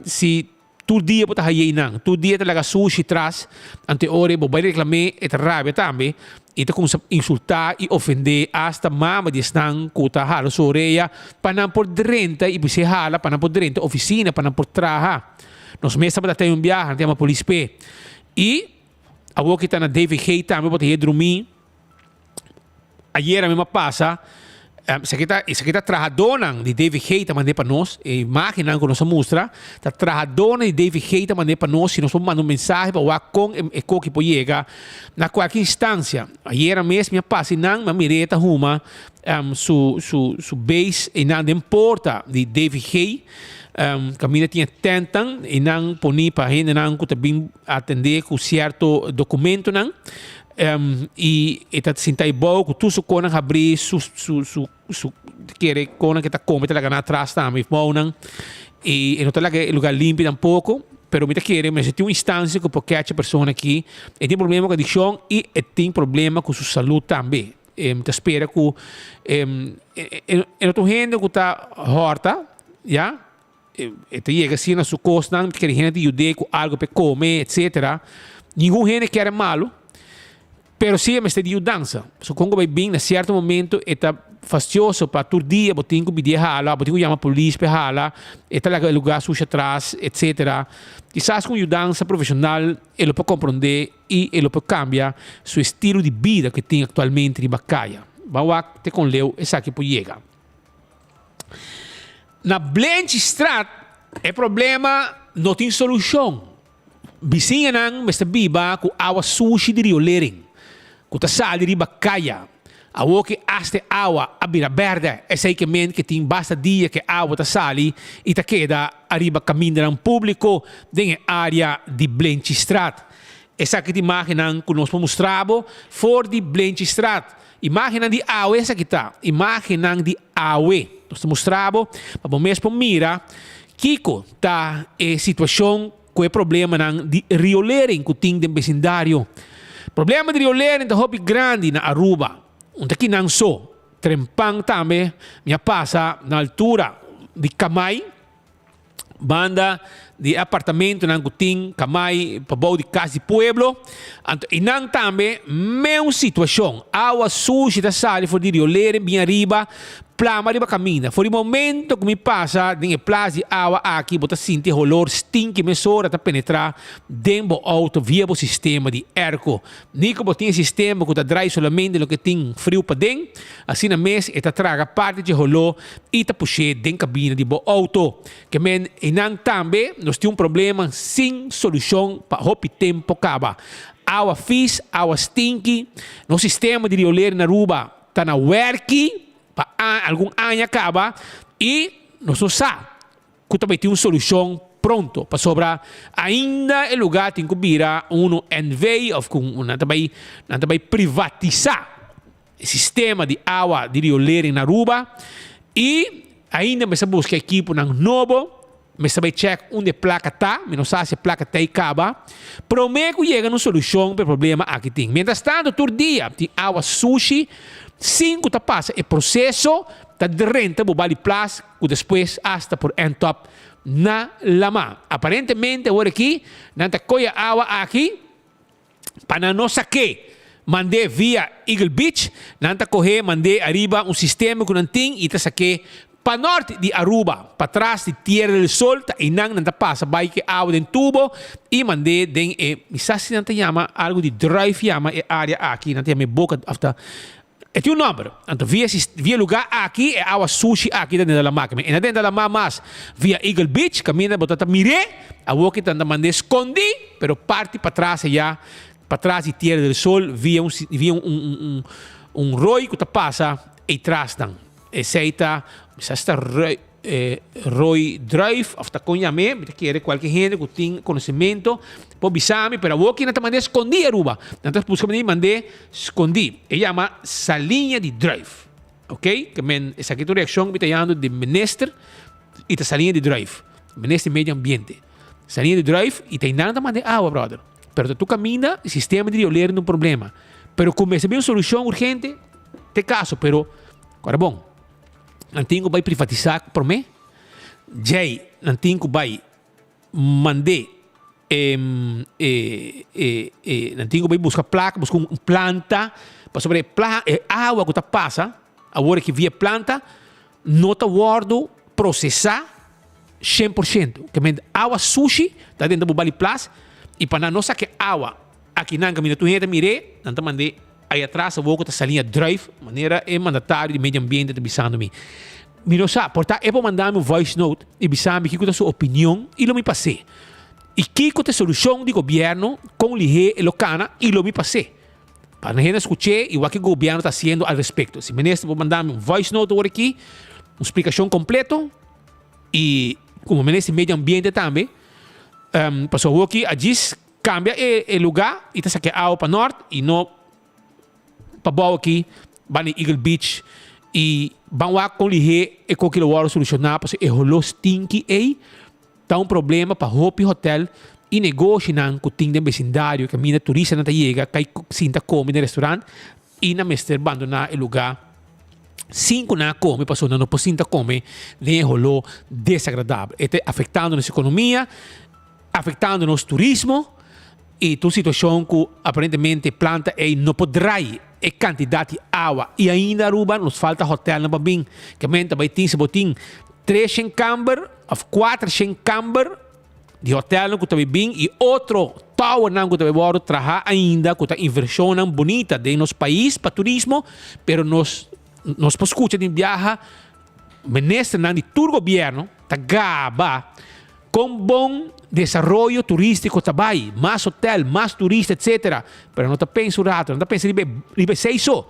si tur dia bo ta haye einan. Tur dia e ta laga sushi tras anto e ora ei bo bai reklam'é e ta rabia tambe. I ta kumsa insultá i ofendé asta mama di esnan ku ta hala su orea pa nan por drenta i bis'é hala pa nan por drenta ofisina pa nan por traha. Nos mes tabata ten un biaha, nan ta yama polis p'e. I awor ki ta na DVG tambe bo ta hei drumí. Ayera mi a pasa, esaki ta esaki ta trahadónan di DVG ta mand'é pa nos, e imágennan ku nos a mustra ta trahadónan di DVG ta mand'é pa nos si nos por manda un mensahe pa wak kon e koki por yega Na kualke instansia. Ayera mes mi a pasa einan, mi a mir'é ta huma su su su beis einan den porta di DVG. Kaminda tin e tèntnan einan poní pa hendenan ku ta bin atendé ku sierto dokumentonan. I e ta sinta eibou ku tur su konan habrí, su su su su kere konan ke ta kome ta laga nan atras tambe mounan. I e no ta laga e lugar limpi tampoko. Pero mi ta kere mester tin un instansia ku por kecha e persona aki. E tin problema ku adikshon i e tin problema ku su salud tambe. Mi ta spera ku e no ta un hende ku ta hòrta, ya. E ta yega asina na su kosnan, mi ta kere hende ta yud'é ku algu pa e kome, etsetera. Ningun hende kier e malu. Pero si e mester di yudansa. So kon ku bai bin na sierto momento e ta fastioso pa tur dia bo tin ku bidi e hala, bo tin ku yama polis pa e hala, e ta laga e lugar sushi atras, etcetera. Kisas ku un yudansa profeshonal e lo por komprondé i e lo por kambia su estilo di bida ku e tin aktualmente riba kaya. Ban wak te kon leu esaki por yega. Na Blenchistraat e problema no tin solushon. Bisiñanan mester biba ku awa sushi di riolering ku ta sali riba kaya. Awor ku asta e awa a bira bèrdè, esei ke men ke tin basta dia ku e awa ta sali i ta keda ariba kamindanan públiko den e área di Blenchistraat. Esaki ta imágennan ku nos por mustra bo for di Blenchistraat. Imágennan di awe esaki ta, imágennan di awe. Nos ta mustra bo pa bo mes por mira kiko ta e situashon ku e problemanan di riolering ku tin den besindario. Problema di riolering ta hopi grandi na Aruba. Un ta kinan so. Trempan tambe mi a pasa na altura di Kamai, banda di e apartamentonan ku tin Kamai pabou di Kas di Pueblo. Anto einan tambe meun situashon. Awa sushi ta sali for di riolering bin ariba Plama riba kaminda. For di momento ku mi pasa den e plas di awa aki bo ta sinti e holor stinki mesora ta penetrá den bo outo via bo sistema di airco. Ni ku bo tin e sistema ku ta drai solamente loke tin friu paden, asina mes e ta traga parti dje holó i ta push'é den kabina di bo outo. Ke men einan tambe nos tin un problema sin solushon pa hopi tempo kaba. Awa fis, awa stinki, nos sistema di rioler na Aruba ta na wèrki. pa algun aña kaba i nos no sa ku ta bai tin un solushon pronto pasobra ainda e lugá tin ku bira unu NV òf ku nan ta bai nan ta bai privatisá e sistema di awa di riolering na Aruba i ainda mester buska ekiponan nobo. Mester bai check unda e placa ta, mi no sa si e placa ta ei caba, prome cu yega na un solucion pa e problema aki tin. Mientras tanto tur dia tin awa sushi sin cu ta pasa e proceso ta drenta bo bali plas cu despues hasta por end up na lama. Aparentemente awor aki nan ta coge awa aki pa nan no sak'é mand'é via Eagle Beach, nan ta koh'é mand'é ariba un sistema ku nan tin i ta sak'é pa nort di Aruba, patras di Tierra del Sol, ta einan nan ta pasa bai ku e awa den tubo i mand'é den e, mi sa si nan ta yama algu di druif yama e área aki, nan ta yama e boka òf ta E tin un nòmber. Anto via e via e lugá aki e awa sushi aki ta drenta lamá. E na drenta lamá mas via Eagle Beach kaminda bo ta ta mir'é. Awor ki ta ta mand'é skondí pero parti patras ayá patras di Tierra del Sol via un via un un un roi ku ta pasa ei trasnan. Esei ta mi sa si ta roi Roy Druif of ta kon yam'é, mi ta kere kualke hende ku tin konosementu por bisa mi, pero awor ki nan ta mand'é skondí Aruba, nan ta buska manera di mand'é skondí. E yama Saliña di Druif, ok, ke men esaki ta un reakshon ku mi ta yando di minister i ta Saliña di Druif, minister di medio ambiente. Saliña di Druif i ta einan ta mand'é awa brother, pero ta tur kaminda sistema di riolering ta un problema, pero ku mester bin un solushon urgente te kaso, pero kòrda bon. Nan tin ku bai privatisá promé, djei nan tin ku bai mand'é e e e e nan tin ku bai buska plaka, buska un planta pasobra e pla e awa ku ta pasa awor aki via e planta no ta wòrdu prosesá 100%. Ke men awa sushi ta denter bo bali plas i pa nan no saka e awa akinan kaminda tur hende ta mir'é nan ta mand'é. Ai atras awor ku ta sali a druif, manera e mandatario di medio ambiente ta bisando mi. Mi no sa, por ta e por manda mi un voice note i bisa mi kiko ta su opinion i lo mi pas'é. I kiko ta e solushon di gobièrnu, kon lihé e lo kana i lo mi pas'é. Pa nan hende skuch'é i wak ke gobièrnu ta hasiendo al respekto. Si minister por manda mi un voice note awor aki, un splikashon kompleto i komo minister di medio ambiente tambe, pasobra awor aki a djis Cambia e e luga y ta saca e awa pa nort y no pa bou aki ban di Eagle Beach y ban wak con lihe e coki lo worde soluciona pasobra e holo stinky ey ta un problema pa hopi hotel y negoshinan cu tin den becindario caminda turistanan ta yega cay sinta come den restaurant y nan mester bandona e luga sin cu nan a come pasobra nan no por sinta come den e holo desagradabel. E ta afectando nos economia. Afectando nos turismo y ta un situacion cu aparentemente planta ey no por draai e cantidad di awa y ainda Aruba nos falta hotelnan pa bin. Ke men ta bay tin si bo tin treshen kamber of cuatershen kamber di hotelnan cu ta bay bin y otro towernan cu ta bay wordo traha ainda cu ta inversionnan bunita den nos pais pa turismo pero nos nos por scucha den biaha ministernan di tur gobierno ta gaba Kon bon desaroyo turístiko ta bai, mas hotel, mas turista etcetera, pero no ta pensa un rato, nan ta pensa riba e riba esei so.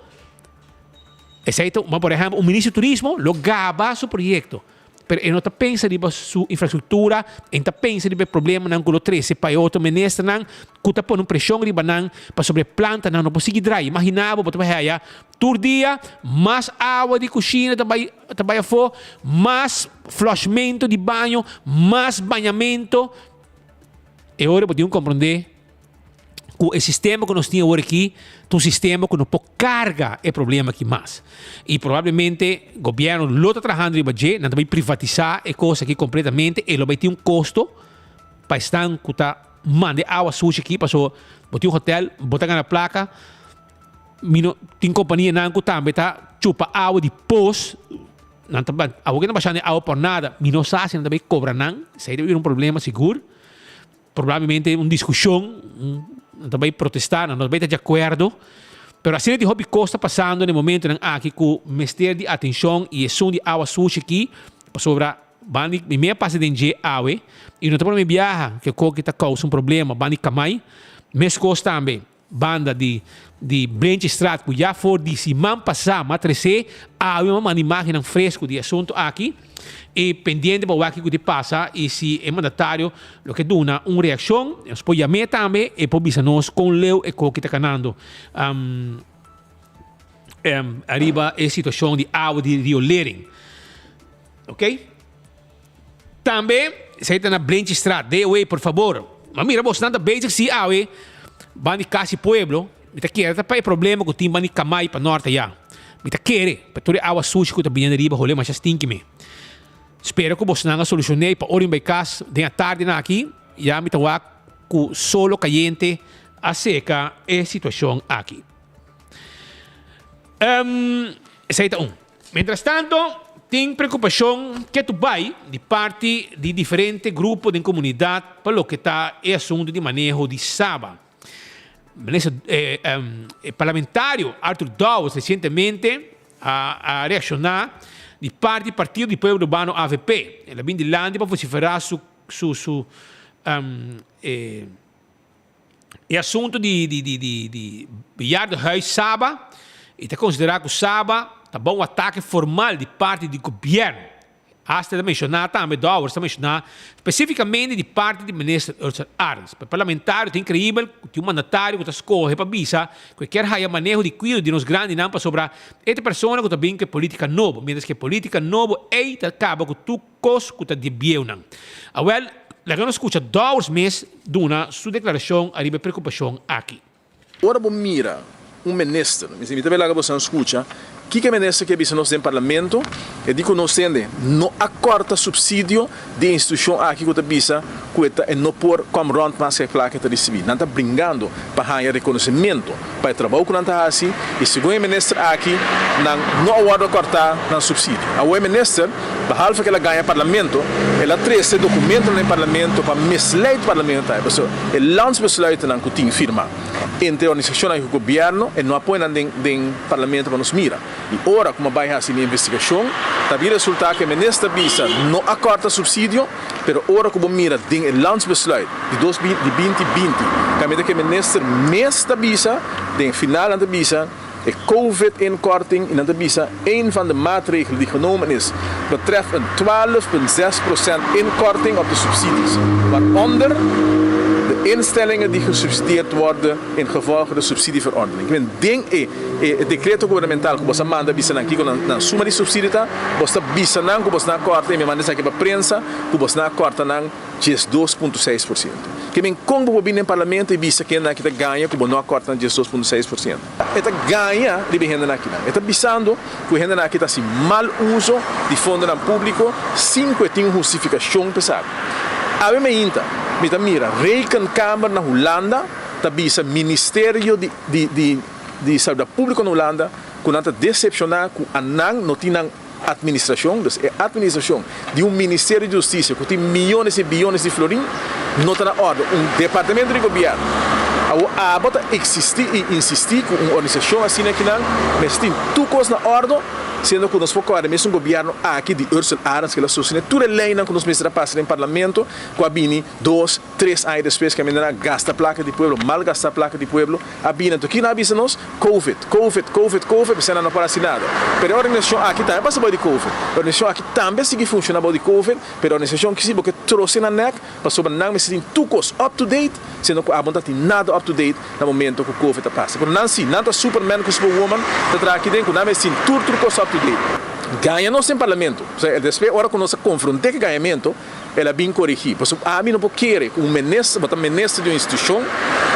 Esei ta, por ehèmpel, un minister di turismo lo gaba su proyekto, pero e no ta pensa riba su infrastruktura, e no ta pensa riba e problemanan ku lo trese pa e otro ministernan ku ta pone un preshon riba nan pasobra e plantanan no por sigui drai. Imagina bo, bo ta bai haya tur dia mas awa di kushina ta bai ta bai afó, mas flushmento di baño, mas bañamento. E ora bo tin ku komprondé ku e sistema ku nos tin awor aki ta un sistema ku no por karga e problema aki mas. I probablemente gobièrnu lo ta trahando riba dje, nan ta bai privatisá e kos aki kompletamente, e lo bai tin un kosto pa esnan ku ta manda e awa sushi aki, pasobra bo tin un hotèl, bo ta gana plaka. Mi no tin kompanianan ku tambe ta chupa awa di pos, nan ta awo ke nan bashando e awa por nada, mi no sa si nan ta bai kobra nan, esei ta bira un problema sigur, probablemente un diskushon, nan ta bai protestá, nan no ta bai ta di akuerdo, pero asina tin hopi kos ta pasando na e momentonan aki ku mester di atenshon i esun di awa sushi aki, pasobra banda di mi mi a pasa den dje awe i no ta por mi biaha ke koki ta kousa un problema, banda di kamai, meskos tambe. banda di di Brentjestraat ku ya for di siman pasá m'a tresé, awe m'a manda imágennan fresku di e asuntu aki i pendiente pa wak kiko di pasa i si e mandatario lo ke duna un reakshon, nos por yam'é tambe e por bisa nos kon leu e koki ta kanando ariba e situashon di awa di riolering. Oké. Tambe esei ta na Brentjestraat, DOE por fabor. Ma mira bosnan ta bezig si awe ban di Kasi Pueblo, mi ta kere ta pa e problema ku tin ban di Kamai pa nort aya. Mi ta kere pa tur e awa sushi ku ta bini ariba hole masha stinki mi. Spera ku bosnan a solushon'é pa ora mi bai kas den atardinan aki ya mi ta wak ku solo kayente a seka e situashon aki. Esei ta un. Mientrastanto, tin preokupashon ketu bai di parti di diferente grupo den komunidat pa loke ta e asuntu di maneho di Saba. Minister e parlamentario Arthur Dowers resientemente a reakshoná di parti di Partido di Pueblo Urbano avp. El a bin dilanti pa vosiferá su su su e E asuntu di di di di di bejaardenhuis Saba i ta konsiderá ku Saba ta bon un atake formal di parti di gobièrnu. Hasta e ta menshoná tambe, Dowers ta menshoná spesífikamente di parti di minister Ursell Arends. Pa e parlamentario ta inkreibel ku tin un mandatario ku ta skohe pa bisa ku e kier haya maneho di kuido di nos grandinan pasobra e ta e persona ku ta bin ku e polítika nobo, miéntras ku e polítika nobo ei ta kaba ku tur Kos ku ta di bieunan. Awel, laga nos skucha Dowers mes duna su deklarashon ariba e preokupashon aki. Ora bo mira un minister, mi ta bay laga bosan skucha kiko e minister ke bisa nos den parlamento, e di ku nos tende no a kòrta supsidio di e institushon aki ku ta bisa ku e ta e no por kom rònt mas ku e plaka e ta risibí. Nan ta bringando pa haña rekonosementu pa e trabou ku nan ta hasi i segun e minister aki nan no a wòrdu a kòrtá nan supsidio. Awor e minister, behalve ku el a gaña parlamento, el a trese dokumentonan den parlamento pa misleid parlamento tambe pasobra e landsbesluitennan ku tin firmá entre e organisashonnan i ku gobièrnu e no a pone nan den den parlamento pa nos mira. I ora ku mi a bai hasi mi investigashon ta bin resultá ku e minister bisa no a kòrta supsidio. Pero ora ku bo mira den e landsbesluit di dos di binti binti, kaminda ku e minister mes ta bisa, den e final nan ta bisa e covid inkorting i nan ta bisa een van de maatregelen die genomen is betreft een 12,6 procent inkorting op de subsidies, waaronder de instellingen die gesubsidieerd worden ingevolge de subsidieverordening. Ik men den e e decreto gubernamental ku bo sa manda bisa nan kiko nan suma di subsidio ta, bo ta bisa nan ku bosnan a kòrta i mi manda esaki pa prensa ku bosnan a kòrta nan 12.6%. Ke men kon bo por bini den parlamento i bisa kendenan aki ta gaña ku bo no a kòrta nan 12.6%? E ta gaña riba e hendenan akinan. E ta bisando ku e hendenan aki ta hasi mal uso di fondonan públiko sin ku e tin un hustifikashon pa esaki. Awe meinta mi ta mira Rekenkamer na Hulanda ta bisa Ministerio di di di Saludat Públiko na Hulanda ku nan ta desepshoná ku anan no tin nan administrashon, dus e administrashon di un Ministerio di Hustisia ku tin miyones i biyones di florin no ta na òrdu. Un departamento di gobièrnu awor abo ta eksistí i insistí ku un organisashon asina kinan mester tin tur kos na òrdu, siendo ku nos por kòrda mesun gobièrnu aki di Ursel Arends ku el a sostené tur e leinan ku nos mester a pasa den parlamento ku a bini dos, Tres aña despues kaminda nan a gasta plaka di pueblo, mal gastá plaka di pueblo, a bini. Anto kiko nan a bisa nos? Covid, Covid, Covid, Covid, p'esei nan no por hasi nada. Pero e organisashon aki tambe a pasa bou di Covid. E organisashon aki tambe a sigui funshoná bou di Covid, pero e organisashon ki si bo ke trose nan nèk, pasobra nan mester tin tur kos up to date, siendo ku abo no ta tin nada up to date na momento ku Covid a pasa. Pero nan si, nan ta superman ku superwoman ta traha aki den ku nan mester tin tur tur kos up to date. Gaña nos den parlamento. P'esei despues ora ku nos a konfront'é ku e gañamentu, El a bin korigí. Pasobra ami no por kere ku un minister, bo ta minister di un institushon,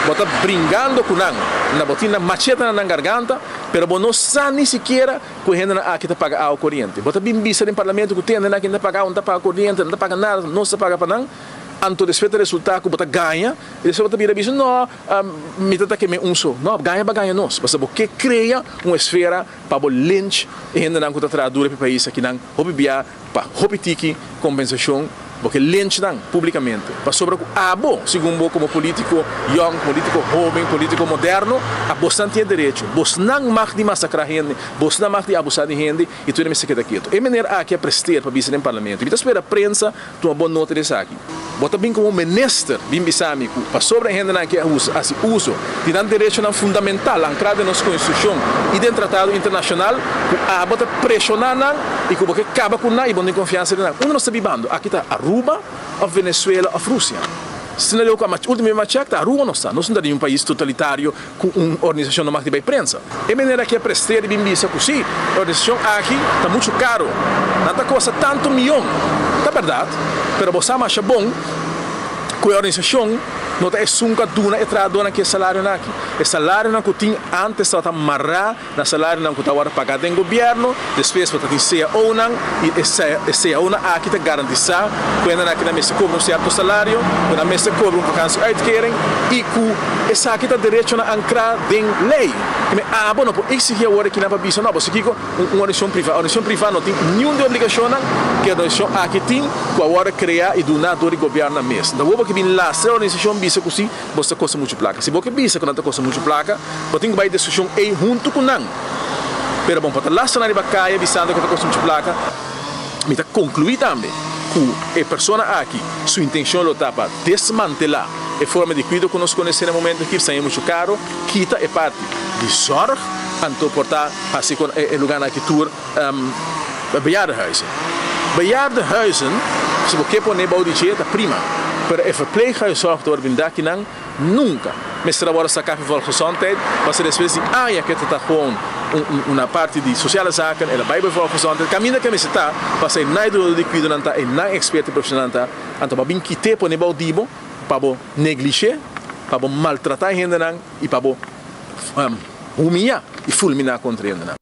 bo ta bringando ku nan, na bo tin nan machete na nan garganta, pero bo no sa ni sikiera ku e hendenan aki ta paga awa koriente. Bo ta bin bisa den parlamento ku te hendenan aki no ta paga awa, no ta paga koriente, no ta paga nada, nos ta paga pa nan, anto despues ta resultá ku bo ta gaña i despues bo ta bira bisa, no, mi ta ta keme un so. No, gaña bo a gaña nos, pasobra bo ke krea un esfera pa bo lynch e hendenan ku ta traha duro pa e pais akinan hopi bia. Pa hopi tiki kompensashon bo ke lynch nan publikamente pasobra ku abo, segun bo komo politiko yong, politiko hoben, politiko moderno, abosnan tin e derecho, bosnan mag di masakrá hende, bosnan mag di abusá di hende i tur e mester keda ketu. E meneer aki a presteer pa bisa den parlamento i mi ta spera prensa tuma bon nota di esaki. Bo ta bin komo minister bin bisa mi ku pasobra e hendenan aki a usa hasi uso di nan derechonan fundamental ankrá den nos konstitushon i den tratado internashonal ku abo ta preshoná nan i ku bo ke kaba ku nan i bo no tin konfiansa den nan. Unda nos ta bibando? Aki ta Aruba òf Venezuela òf Rusia? Asina leu ku a ultimo bes mi a chèk ta Aruba nos ta. Nos no ta den un pais totalitario ku un organisashon no mag di bai prensa. E manera aki a presteer di bin bisa ku si, e organisashon aki ta muchu karu, nan ta kosta tantu miyon. Ta bèrdat, pero bo sa masha bon ku e organisashon no ta esun ku a duna e trahadónan ki e salarionan aki. E salarionan ku tin ántes tabata mará na salarionan ku ta wòrdu pagá den gobièrnu, despues bo ta tin CAOnan i e CAOnan aki ta garantisá ku hendenan aki nan mester kobra un sierto salario, ku nan mester kobra un vakantie-uitkering i ku esaki ta derechonan ankrá den lei. Keme abo no por eksigí awor aki nan pa bisa no, pasobra kiko un organisashon privá? Organisashon privá no tin niun di e obligashonnan ku e organisashon aki tin ku a wòrdu kreá i duná dor di gobièrnunan mes. Nta bo ke bin lastra e organisashon bisa ku si Bo ta kosta muchu plaka. Si bo ke bisa ku nan ta kosta muchu plaka, bo tin ku bai diskushon ei huntu ku nan. Pero bon, pa ta lastra nan riba kaya bisando ku ta kosta muchu plaka. Mi ta konkluí tambe ku e persona aki su intenshon lo ta pa desmantelá e forma di kuido ku nos konosé na momento aki, saña muchu karo, kita e parti di zòrg, anto por ta hasi ku e lugánan aki tur Bejaardenhuizen. Bejaardenhuizen, si bo ke pone bou di dje ta prima, pero e verpleeghuiszorg ta wòrdu brinda akinan nunka mester a wòrdu saká fi volksgezondheid, pasobra despues di aña ke ta ta gewoon un parti di sociale zaken, el a bai bai volksgezondheid, kaminda ke mester ta, pasobra e nan e dunadó di kuidonan ta, e nan eksperto i profeshonalnan ta, anto bo a bin kit'é pone bou di bo pa bo neglish'é, pa bo maltratá e hendenan i pa bo humiyá i fulminá kontra e hendenan.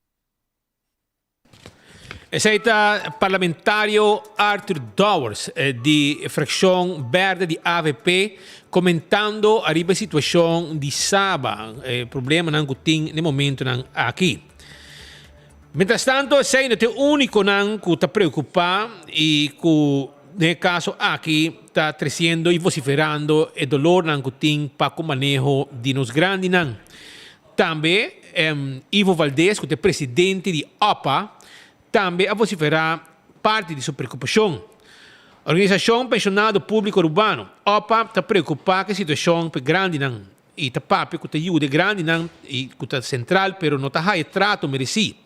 Esei ta parlamentario Arthur Dowers di fraccion berde di avp comentando ariba e situacion di Saba, e problemanan cu tin n'e momentonan aki. Mientras tanto esei no ta e uniconan cu ta preocupa y cu den e caso aki ta treciendo y vociferando e dolornan cu tin pa cu maneho di nos grandinan. Tambe Ivo Valdez ku ta e presidente di opa tambe a vosiferá parti di su preokupashon. Organisashon Penshonado Públiko Arubano, opa, ta preokupá ku e situashon pa e grandinan i ta papia ku ta yuda e grandinan i ku ta sentral pero no ta haya trato meresí.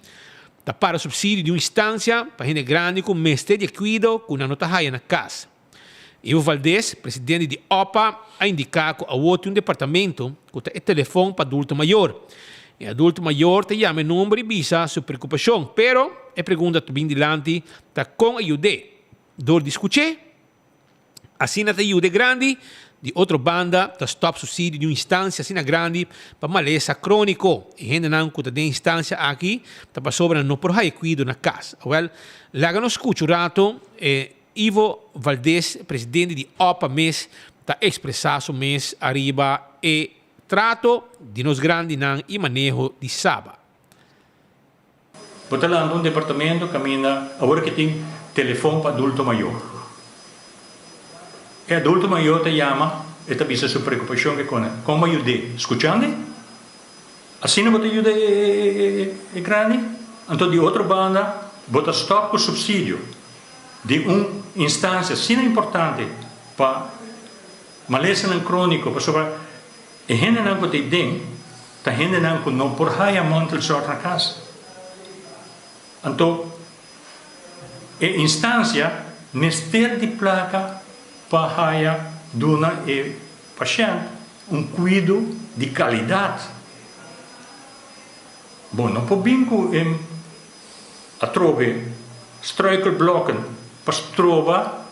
Ta para supsidio di un instansia pa hende grandi ku mester di e kuido ku nan no ta haya na kas. Ivo Valdez, presidente di opa, a indiká ku awor tin un departamento ku ta e telefòn pa adulto mayor. E adulto mayor ta yama e number i bisa su preokupashon, pero e pregunta ta bin dilanti ta kon a yud'é. Dor di skuch'é, asina ta yuda e grandi, di otro banda ta stòp supsidio di un instansia asina grandi pa malesa króniko. E hendenan ku ta den instansia aki ta pasobra nan no por haya kuido na kas. Awèl, laga nos skucha un rato e Ivo Valdez, presidente di opa mes ta expresa su mes ariba e trato di nos grandinan y maneho di Saba. Bo ta lanta un departamento caminda awor ke tin telefon pa adulto mayor. E adulto mayor ta yama, e ta bisa su preocupacion ke kone. Con bo yud'é? Scuchande? Asina bo ta yuda e grandi? Anto di otro banda bo ta stop cu subsidio di un instancia asina importante pa malesanan cronico pasobra e hendenan cu ta den ta hendenan cu no por haya mantelzorg na cas. Anto e instancia mester di placa pa haya duna e pashent un kuido di kalidat. Bo no por bin ku e atrobe struikelblokken pa stroba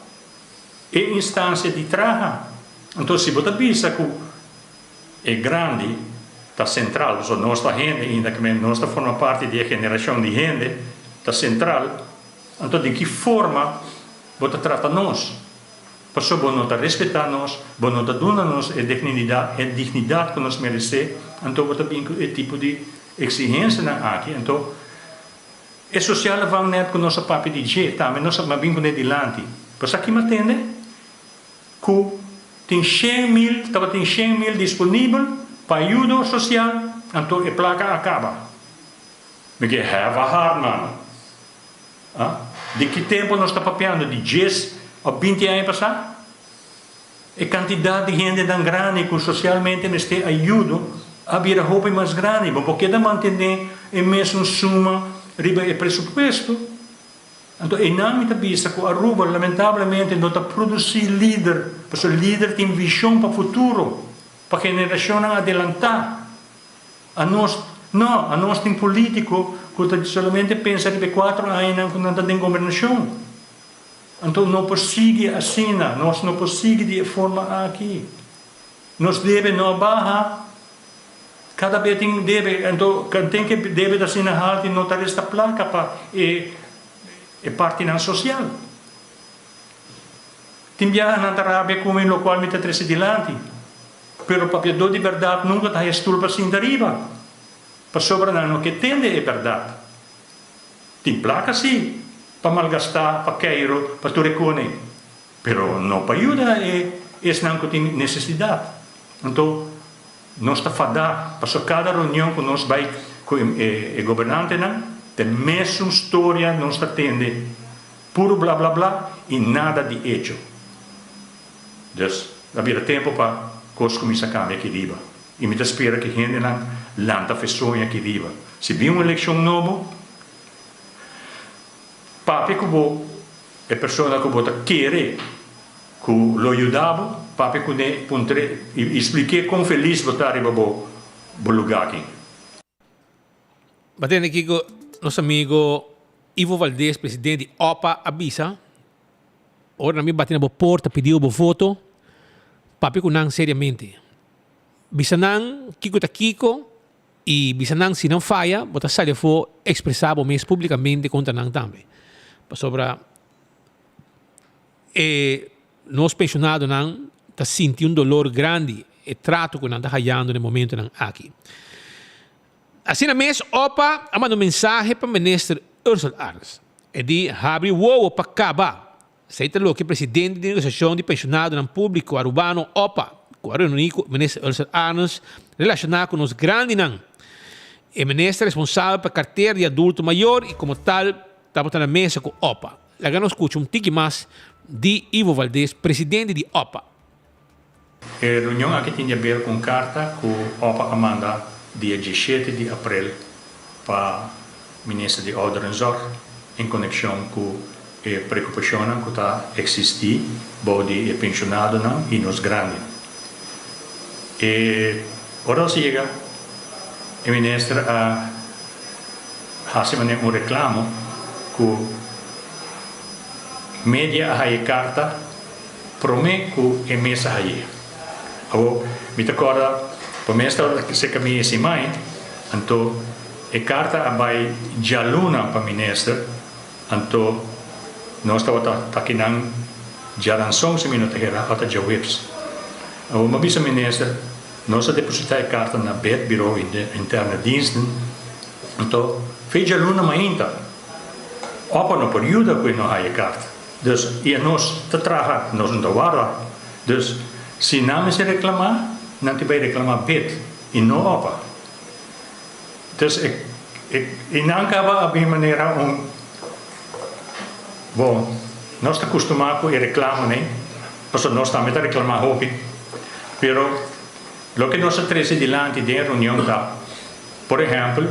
e instansia di traha. Anto si bo ta bisa ku e grandi ta sentral, pasobra nos ta hende ainda ku nos ta forma parti di e generashon di hende ta sentral, anto di ki forma bo ta trata nos? Pasobra bo no ta respetá nos, bo no ta duna nos e dignidat, e dignidat ku nos meresé, anto bo ta bin ku e tipo di eksigensianan aki. Anto, e sosiale vangnet ku nos a papia di dje, tambe nos a bin kuné dilanti. Bo sa ki mi a tende? Ku tin 100.000, tabatin 100.000 disponibel pa ayudo sosial, anto e plaka a kaba. Mi ke have a heart, man. A? Di ki tempu nos ta papiando? Di djes òf 20 aña pasá? E kantidat di hendenan grandi ku sosialmente mester ayudo a bira hopi mas grandi. Bo por keda mantené e mesun suma riba e presupuesto. Anto einan mi ta bisa ku Aruba lamentablemente no ta produsí lider, pasobra lider tin vishon pa futuro, pa generashonnan adelantá. Anos no, anos tin polítiko ku ta solamente pensa riba e kuatro añanan ku nan ta den gobernashon. Anto no por sigui asina, nos no por sigui di e forma aki. Nos debe no a baha, kada be tin debe, anto ten ke debe ta asina haltu i no ta resta plaka pa e e partinan sosial. Tin biaha nan ta rabia ku mi lokual mi ta trese dilanti, pero papiadó di bèrdat nunka ta haya stul pa sinta riba, pasobra nan no ke tende e bèrdat. Tin plaka si pa malgastá, pa keiro, pa tur e kone, pero no pa yuda e esnan ku tin nesesidat. Anto nos ta fadá pasobra kada reunion ku nos bai ku e gobernantenan ta e mesun storia nos ta tende, puru bla bla bla i nada di echo. Dus a bira tempu pa kos kuminsá kambia aki riba i mi ta spera ku e hendenan lanta fe soña aki riba. Si bin un elekshon nobo, papia ku bo e persona ku bo ta kere ku lo yuda bo, papia kuné, puntr'é i splik'é kon felis bo ta riba bo bo lugá aki. Bo a tende kiko nos amigo Ivo Valdez, presidente di opa, a bisa? Ora nan bin bati na bo porta pidiu bo voto, papia ku nan seriamente. Bisa nan kiko ta kiko i bisa nan si nan faya, bo ta sali afó ekspresá bo mes públikamente kontra nan tambe. Pasobra e nos penshonadonan ta sinti un dolor grandi e trato ku nan ta hayando na e momentonan aki. Asina mes opa a manda un mensahe pa Minister Ursell Arns. E di habri wowo pa kaba. Esei ta loke presidente di Organisashon di Penshonadonan Públiko Arubano, opa, ku a reuní ku Minister Ursell Arns relashoná ku nos grandinan. E minister responsabel pa kartera di adulto mayor i komo tal tabata na mesa ku opa. Laga nos skucha un tiki mas di Ivo Valdez, presidente di opa. E reunion aki tin di aber ku un karta ku opa a manda dia diesshete di aprel pa Minister di Ouderenzorg en konekshon ku e preokupashonnan ku ta eksistí bou di e penshonadonan i nos grandinan. E ora nos a yega e minister a hasi manera un reklamo ku media a haña e karta. Promé ku e mes a haye. Awor, mi ta kòrda promé tabata serka mi e simai, anto e karta a bai djaluna pa minister, anto nos tabata ta kinan djaranson si mi no ta hera ota djaweps. Awor mi a bisa minister, nos a depositá e karta na bed, Bureau Interne Diensten, anto fe djaluna mainta, opa no por yuda ku e no haye karta. Dus, i anos ta traha, nos no ta warda. Dus, si nan mester reklamá, nan tin bai reklamá bit i no opa. Dus, e, e, i nan kaba a bin manera un, bon, nos ta kustumá ku e reklamonan, pasobra nos tambe ta reklamá hopi, pero loke nos a trese dilanti den e reunion ta, por ehèmpel,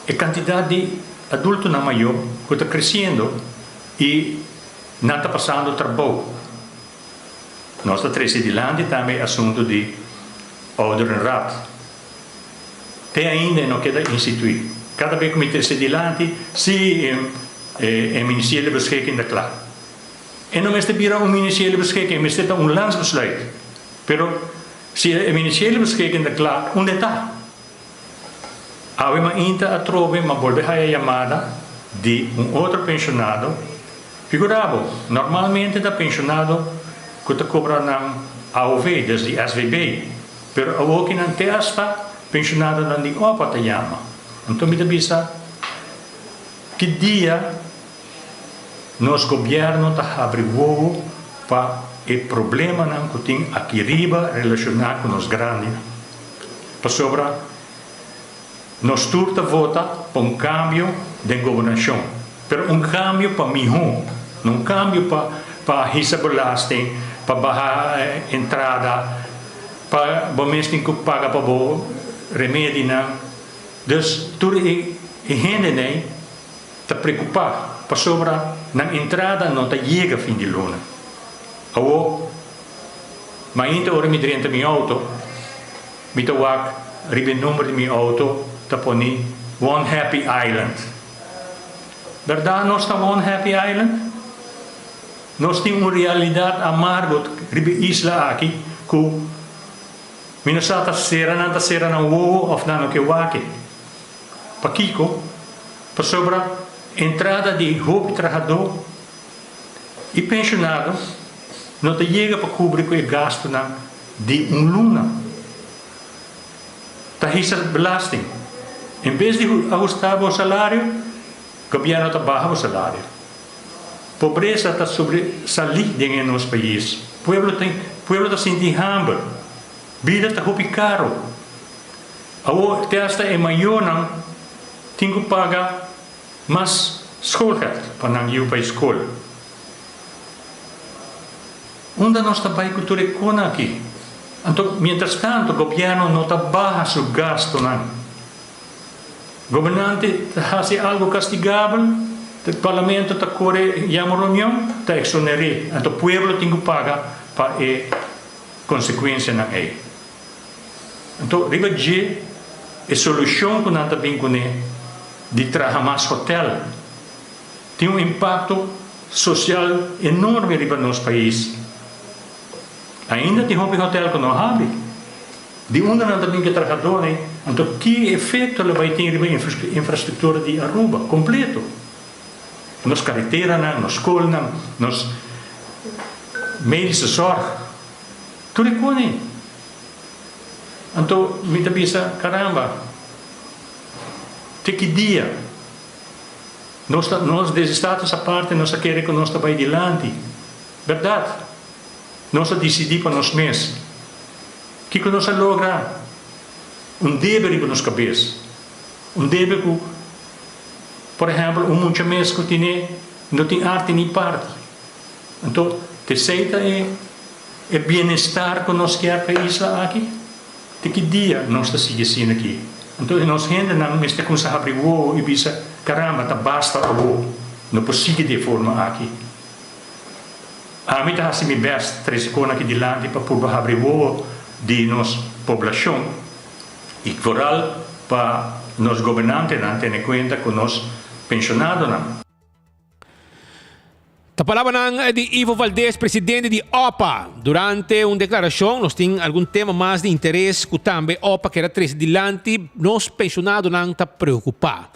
E kantidat di adultonan mayó ku ta kresiendo i nan ta pasando trabou. Nos ta trese dilanti tambe e asuntu di ouderenraad. Te ainda e no keda instituí. Kada bes ku mi trese dilanti, si e ministerio beschikking ta kla. E no mester bira un ministerio beschikking, e mester ta un landsbesluit. Pero si e ministerio beschikking ta kla, unda e ta? Awe mainta atrobe m'a bolbe haya yamada di un otro penshonado. Figura bo, normalmente ta penshonado ku ta kobra nan AOV, dus di SVB, pero awoki nan te asta penshonadonan di opa ta yama. Anto mi ta bisa, ki dia nos gobièrnu ta habri wowo pa e problemanan ku tin aki riba relashoná ku nos grandinan? Pasobra nos tur ta vota pa un kambio den gobernashon, pero un kambio pa mihó, no un kambio pa pa hisa belasting, pa baha entrada, pa bo mes tin ku paga pa bo remedinan. Dus tur e hendenan ta preokupá pasobra nan entrada no ta yega fin di luna. Awor, mainta ora mi drenta mi outo, mi ta wak riba e number di mi outo ta poni One Happy Island. Berdad nos ta One Happy Island? Nos tin un realidad amargo riba e isla aki cu mi no sa ta sera nan ta sera nan wowo of nan no ke wak e. Pakico? Pasobra entrada di hopi trahador y pensionado no ta yega pa cubri cu e gastonan di un luna. Ta hisa belasting. En bes di ahusta bo salario, gobierno ta baha bo salario. Pobresa ta sobresalí den e nos pais. Pueblo tin, pueblo ta sinti hamber. Bida ta hopi caro. Awor te hasta e mayornan tin cu paga mas schoolgeld pa nan yiu bai school. Unda nos ta bai cu tur e cona aki? Anto, mientras tanto, gobierno no ta baha su gastonan. Gobernante ta haci algo castigabel, parlamento ta core yama reunion, ta exoner'é. Anto pueblo tin cu paga pa e consecuencianan ey. Anto, riba dje, e solucion cu nan ta bin cune di traha mas hotel, tin un impacto social enorme riba nos pais. Ainda tin hopi hotel ku no habri. Di unda nan ta bin ku e trahadónan? Anto ki efekto lo bai tin riba infrastruktura di Aruba kompleto? Nos kareteranan, nos skolnan, nos medische zorg, tur e kos ei. Anto mi ta bisa, karamba, te ki dia nos ta, nos desde Status Aparte nos a kere ku nos ta bai dilanti. Bèrdat, nos a disidí pa nos mes. Kiko nos a logra? Un debe riba nos kabes. Un debe ku, por ehèmpel, un mucha mes ku tine no tin arte ni parti. Anto, t'esei ta e e bienestar ku nos kier pa e isla aki? Te ki dia nos ta sigui asina aki? Anto e nos hendenan mester kumsa habri wowo i bisa, Karamba, ta basta awo. No por sigui di e forma aki. Ami ta hasi mi best trese kon aki dilanti pa purba habri wowo di nos poblashon i vooral pa nos gobernantenan tene kuenta ku nos penshonadonan. Ta palabranan di Ivo Valdez, presidente di opa. Durante un deklarashon nos tin algun tema mas di interes ku tambe opa keda trese dilanti. Nos penshonadonan ta preokupá.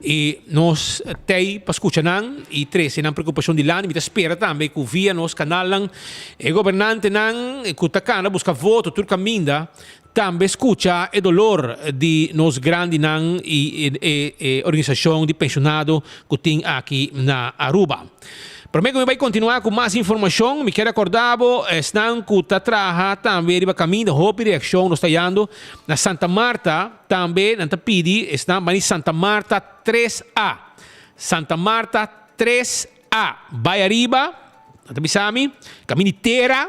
I nos tei pa skucha nan i trese nan preokupashon dilanti. Mi ta spera tambe ku via nos kanalnan e gobernantenan ku ta kana buska voto tur kaminda tambe skucha e dolor di nos grandinan i e organisashon di penshonado ku tin aki na Aruba. Prome ku mi bai kontinuá ku mas informashon mi kier rekordá bo esnan ku ta traha tambe riba kaminda hopi reakshon nos ta yando na Santa Marta. Tambe nan ta pidi esnan bani Santa Marta tres A. Santa Marta tres A. Bai ariba, nan ta bisa mi, kaminda di tera,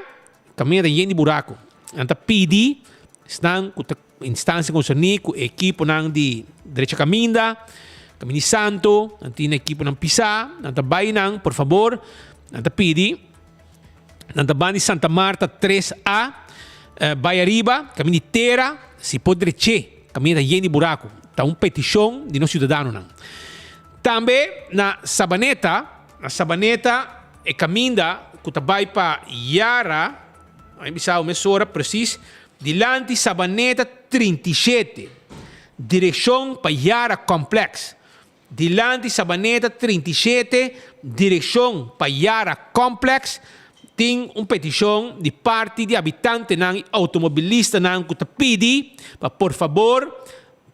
kaminda ta yen di buraku. Nan ta pidi esnan ku ta instansia konserní ku ekiponan di drecha kaminda, kaminda di santu, nan tin ekiponan pisá, nan ta bai nan, por fabor, nan ta pidi. Nan ta ban di Santa Marta tres A bai ariba, kaminda di tera, si por dreché, kaminda ta yen di buraku. Ta un petishon di nos siudadanonan. Tambe na Sabaneta, na Sabaneta e kaminda ku ta bai pa Yara, mi bisa bo mesora presis, dilanti Sabaneta 37, direkshon pa Yara Complex. Dilanti Sabaneta 37, direkshon pa Yara Complex, tin un petishon di parti di abitantenan i outomobilistanan ku ta pidi pa por fabor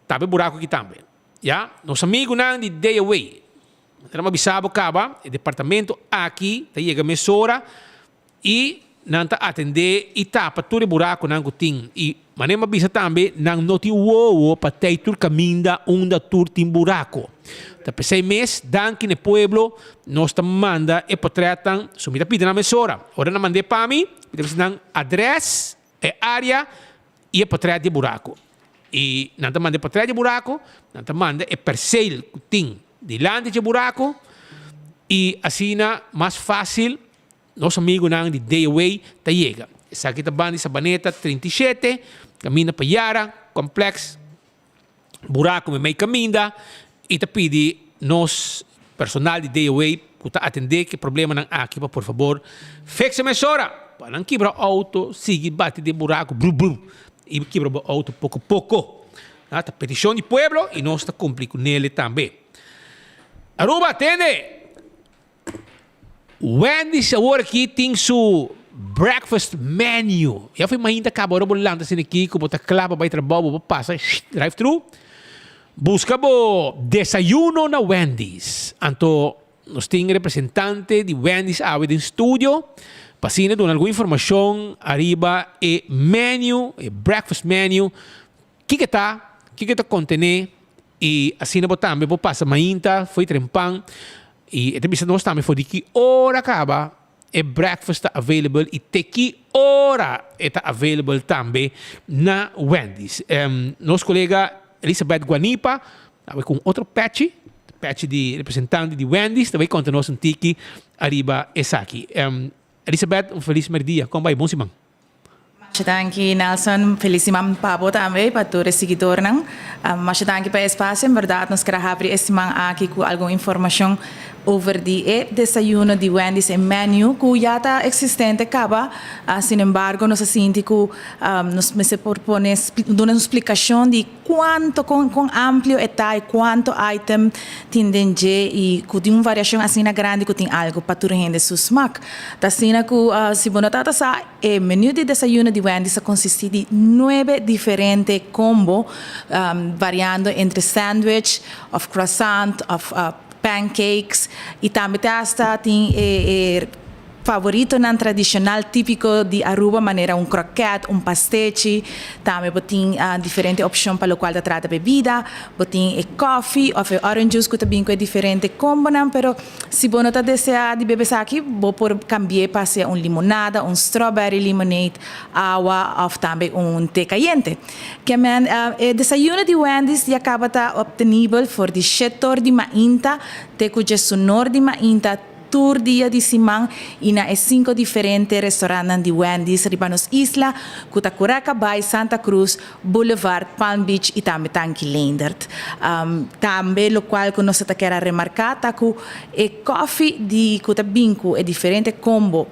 tapa e buraku aki tambe. Ya, nos amigunan di Day Away, manera mi a bisa bo kaba, e departamento aki ta yega mesora i. nan ta atendé i tapa tur e burakunan ku tin. I manera mi a bisa tambe, nan no tin wowo pa tei tur kaminda unda tur tin buraku. Ta p'esei mes, danki na e pueblo, nos ta manda e potrètnan. So mi ta pidi nan mesora. Ora nan mand'é pa mi, mi ta bisa nan adrès, e área i e potrèt di e buraku. I nan ta manda e potrèt di e buraku, nan ta manda e perseel ku tin dilanti dje buraku i asina mas fásil nos amigunan di DOA ta yega. Esaki ta banda di Sabaneta 37, kaminda pa Yara, Complex, buraku meimei kaminda i ta pidi nos personal di DOA ku ta atendé ku e problemanan aki pa por fabor fix e mesora pa nan kibra outo sigui bati den buraku bru bru i kibra bo outo poko poko. Ta petishon di pueblo i nos ta kumpli ku nele tambe. Aruba atende! Wendy's awor aki tin su breakfast menu. Ya foi mainta caba ora bo lanta asina aki cu bo ta cla pa bay trabao bo por pasa drive thru busca bo desayuno na Wendy's. Anto nos tin representante di Wendy's awe den studio pa asina duna algun informacion ariba e menu, e breakfast menu, kiko ta, kiko ta contene I asina bo tambe por pasa mainta fo'i trempan i e ta bisa nos tambe for di ki ora kaba e breakfast ta available i te ki ora e ta available tambe na Wendy's. Nos kolega Elizabeth Guanipa ta bai ku un otro pèchi, pèchi di representante di Wendy's ta bai konta nos un tiki ariba esaki. Elizabeth un felis merdia, kon bai? Bon siman. Masha danki Nelson, felis siman pa bo tambe y pa tur e siguidornan. Masha danki pa e espacio, en berdad nos ker a habri e siman aki cu algun informacion over di e desayuno di Wendy's, e menu cu ya ta existente caba, sin embargo nos a sinti cu nos mester por pone duna un splicacion di Cuanto, con, con amplio e ta y cuanto item tin den dje y cu tin un variacion asina grandi cu tin algo pa tur hende su smak. Ta asina cu si bo no tabata sa, e menu di desayuno di Wendy's ta consisti di nuebe diferente combo variando entre sandwich of croissant of pancakes y tambe te hasta tin e e Favoritonan tradicional tipico di Aruba manera un kroket, un pastechi. Tambe bo tin diferente opcion pa locual ta trata bebida. Bo tin e koffie of e orange juice cu ta bin cu e diferente combonan, pero si bo no ta desea di bebe esaki, bo por cambi'e pa sea un limonada, un strawberry lemonade, awa of tambe un te cayente. Kemen, e desayuno di Wendy's ya caba ta obtenibel for di shetor di mainta te cu djesunor di mainta. Tur dia di siman i na e sinku diferente restorantnan di Wendy's riba nos isla ku ta Curaca Bay, Santa Cruz, Boulevard, Palm Beach i tambe Tanki Leendert. Tambe lokual ku nos ta ta kier a remarká ta ku e kòfi di ku ta bin ku e diferente kombo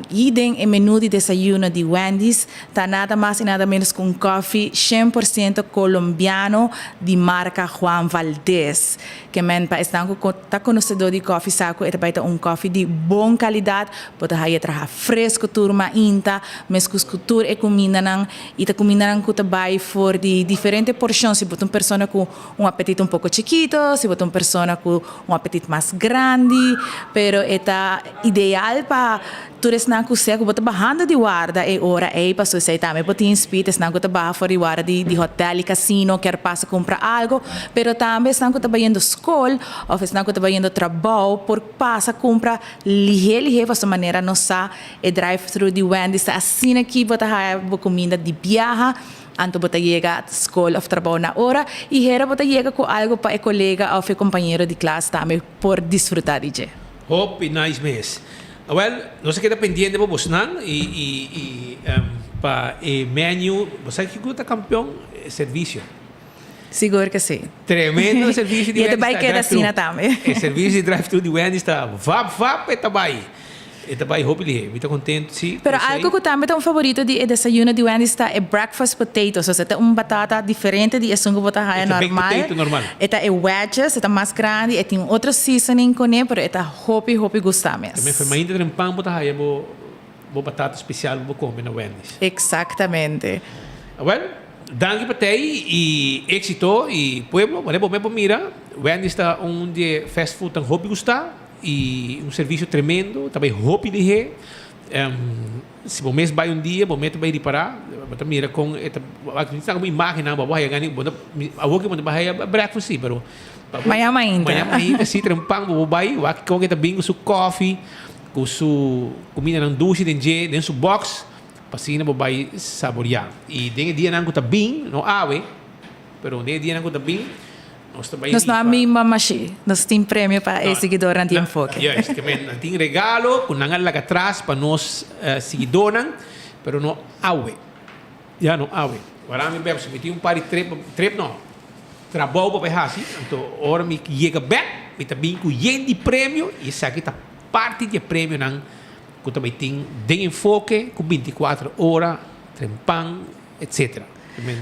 i den e menú di desayuno di Wendy's ta nada mas i nada ménos ku un kòfi 100% kolombiano di marka Juan Valdez. Ke men pa esnan ku ta konosedó di kòfi sa ku e ta bai ta un kòfi di bon kalidat, bo ta haña traha fresku tur mainta, meskos ku tur e kumindanan i ta kumindanan ku ta bai for di diferente porshon, si bo ta un persona ku un apetit un poko chikito, si bo ta un persona ku un apetit mas grandi, pero e ta ideal pa tur esnan ku sea ku bo ta bahando di warda e ora ei, pasobra esei tambe bo tin spit, esnan ku ta baha for di warda di di hotel i kasino kier pasa kumpra algo, pero tambe esnan ku ta bayendo skol òf esnan ku ta bayendo trabou por pasa kumpra lihé lihé pasobra manera nos sa e drive thru di Wendy's ta asina ki bo ta haya bo kuminda di biaha. Anto bo ta yega skol òf trabou na ora i hera bo ta yega ku algu pa e kolega òf e kompañero di klas tambe por disfrutá di dje. Hopi nice mes. Awel, nos a keda pendiente pa bosnan i i i pa e menu. Bo sa kiko ta kampion? E servisio. Sigur ke si. Tremendo servisio di I e ta Wendy's bai ta keda drive-thru. asina tambe. E servisio di drive-thru di Wendy's ta vap vap e ta bai. E ta bai hopi lihé. Mi ta kontentu si Pero ku esei. algo ku tambe ta un favorito di e desayuno di Wendy's ta e breakfast potatoes. Osea ta un batata diferente di esun ku bo ta haya E ta baked normal. potato normal. E ta e wedges, e ta mas grandi, e tin un otro seasoning kuné, pero e ta hopi hopi gustá mes. Tambe for mainta den pan bo ta haya bo bo batata spesial ku bo kome na Wendy's. Eksaktamente. Awel, danki pa tei i éksito i pueblo. Manera bo mes por mira, Wendy's ta un di e fast food tan hopi gustá. Y un servicio tremendo, ta bay hopi lihé. Si bo mes bai un dia, bo mes ta bai ripará, bo ta mira kon e ta, mi ta saka bo imágennan, bo a haya gana, bo ta, awor ke bo ta bai haya breakfast si, pero Mañan mainta. Mañan mainta si, trempan bo por bai, wak kon e ta bin ku su kòfi, ku su kumindanan dushi den dje, den su bòks, pa asina bo bai saboriá. I den e dianan ku ta bin, no awe, pero den e dianan ku ta bin, nos ta bai Nos no a rifa. mimba mashí. Nos tin premio pa e siguidornan di Enfoke. Juist, ke men nan tin regalo ku nan a laga tras pa nos siguidornan, pero no awe. Ya no awe. Ora mi bek, mi tin un par di trip, trip no, trabou pa bai hasi, anto ora mi yega bek, mi ta bin ku yen di premio i esaki ta parti di e premionan ku ta bai tin den Enfoke ku bintikuater ora, trempan, etcetera.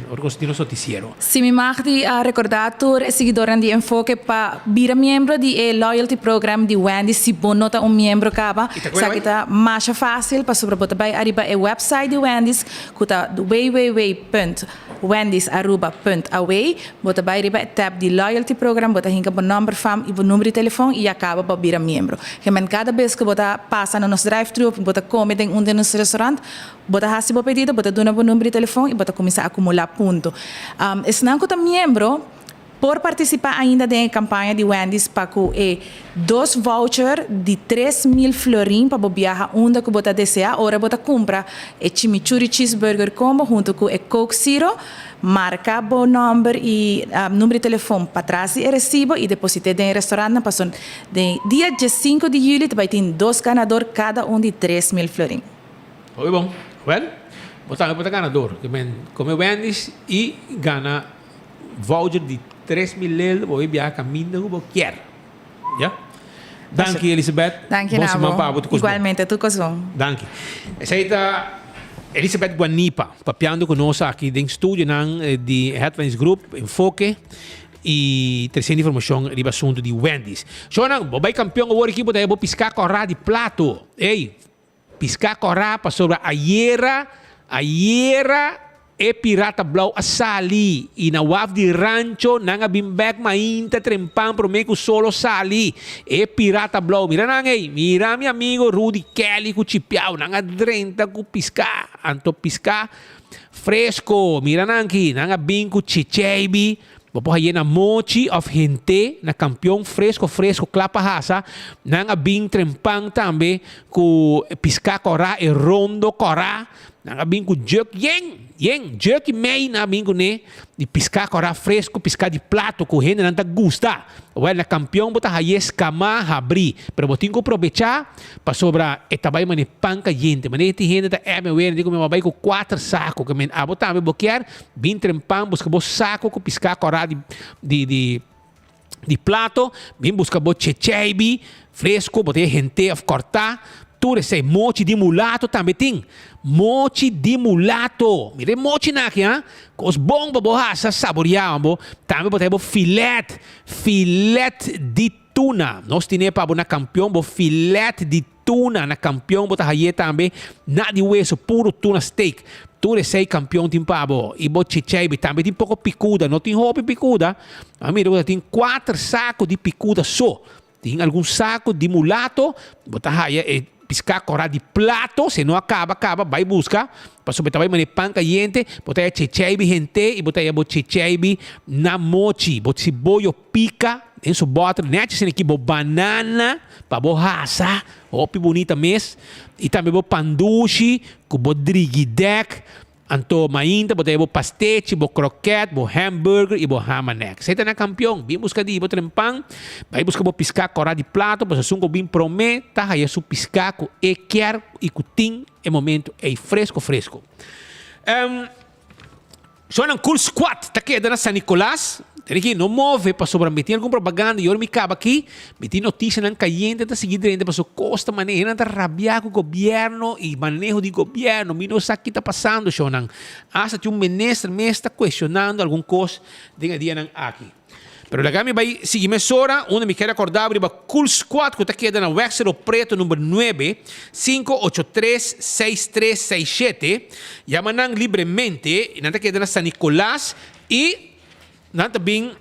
Ora ku nos tin nos notisiero. Si mi mag di a rekordá tur e siguidornan di Enfoke pa bira miembro di e Loyalty Program di Wendy's si bo no ta un miembro kaba. Esaki ta masha fásil pasobra bo ta bai ariba e website di Wendy's ku ta www.wendysaruba.aw. Bo ta bai riba e tab di Loyalty Program, bo ta hinka bo nòmber, fam i bo number di telefòn i ya kaba bo bira miembro. Gemen kada bes ku bo ta pasa na nos drive-thru òf bo ta kome den un di nos restaurant, Bo ta hasi bo pedido, bo ta duna bo number di telefon i bo ta kuminsá akumulá punto. Esnan ku ta miembro por partisipá ainda den e kampaña di Wendy's pa ku e dos voucher di 3000 florin pa bo biaha unda ku bo ta deseá ora bo ta kumpra e Chimichurri Cheeseburger Combo huntu ku e Coke Zero. Marka bo nòmber i number di telefon patras di e resibo i deposit'é den e restorantnan pasobra den dia diesinku di yüli ta bai tin dos ganador kada un di 3000 florin. Hopi bon. Well, bo tambe por ta ganador. Ke men come Wendy's y gana voucher di 3000 lel bo bay biaha caminda cu bo kier. Ya? Danki Elisabeth. Danki Bon na siman bo. pa abo. Tur cos bon. Igualmente, tur cos bon. Danki. Esey ta Elisabeth Guanipa papiando cu nos aki den studionan di Headlines Group, Enfoke y treciendo informacion riba asunto di Wendy's. Shownan, bo bay campeon awor aki bo ta haya bo pisca cora di plato. Ey, Piská kòrá pasobra ayera, ayera e pirata blou a sali i na waf di Rancho nan a bin bèk mainta trempan promé ku solo sali. E pirata blou, mira nan ei, mira mi amigo Rudy Kelly ku Chipiao, nan a drenta ku piská, anto piská fresko, mira nan aki, nan a bin ku chicheibi. Bo por haye na mochi of hente na kampion fresco fresco kla pa hasa. Nan a bin trempan tambe ku piská kòrá e rondo kòrá. Nan a bin ku juk yen yen juk i mei nan a bin kuné di piská kòrá fresco piská di plato ku hendenan ta gusta. Wèl na kampion bo ta haye skamá habrí pero bo tin ku probechá pasobra e ta bai manera pan kayente manera tin hende ta eme wera di ku mi a bai ku kuater sako ke men abo tambe bo kier Bin trempan buska bo sako ku piská kòrá di di di di plato. Bin buska bo checheibi fresco, bo ta e hent'é òf kòrtá. Tur esei. Mochi di mulato tambe tin. Mochi di mulato. Mira e mochinan aki, ha. Kos bon pa bo hasa saboriá bo. Tambe bo ta e bo filet. Filet di tuna. Nos tine pa bo na Kampion bo filet di Tuna na kampion bo ta haye tambe na di weso puro tuna steak tur esey kampion tin pa bo y bo chicheibi tambe tin poko pikuda no tin hopi pikuda a mira bo ta tin kuater sako di pikuda so tin algun sako di mulato bo ta haya e piska kora di plato si no a kaba kaba bai buska pasobra ta bai mane pan kayente bo ta haya chicheibi hente y bo ta haya bo chicheibi na mochi bo siboyo pika den su bòter nèchi asina ki bo banana pa bo hasa hopi bunita mes i tambe bo pandushi ku bo drigidèk anto mainta bo ta haya bo pastechi bo krokèt bo hamburger i bo hamanek esei ta na kampion bin buska di bo tren pan bai buska bo piská kòrá di plato pasobra esun ku bin promé ta haya su piská ku e kier i ku tin e momento ei fresko fresko. Sonan Cool Squad ta keda na San Nicolas. Tene ki no move pasobra mi tin algun propaganda y ora mi caba aki mi tin noticianan cayente ta sigui drenta pasobra cos ta maneha nan ta rabia cu gobierno y maneho di gobierno mi no sa ki ta pasando shownan hasta tin un minister mes ta cuestionando algun cos den e dianan aki. Pero laga mi bai sigui mesora unda mi kier acorda bo riba Cool Squad cu ta keda na Weg Cerro Preto number nuebe, sinku ocho tres, seis tres seis shete. Yama nan libremente, nan ta keda na San Nicolas y nan ta bin.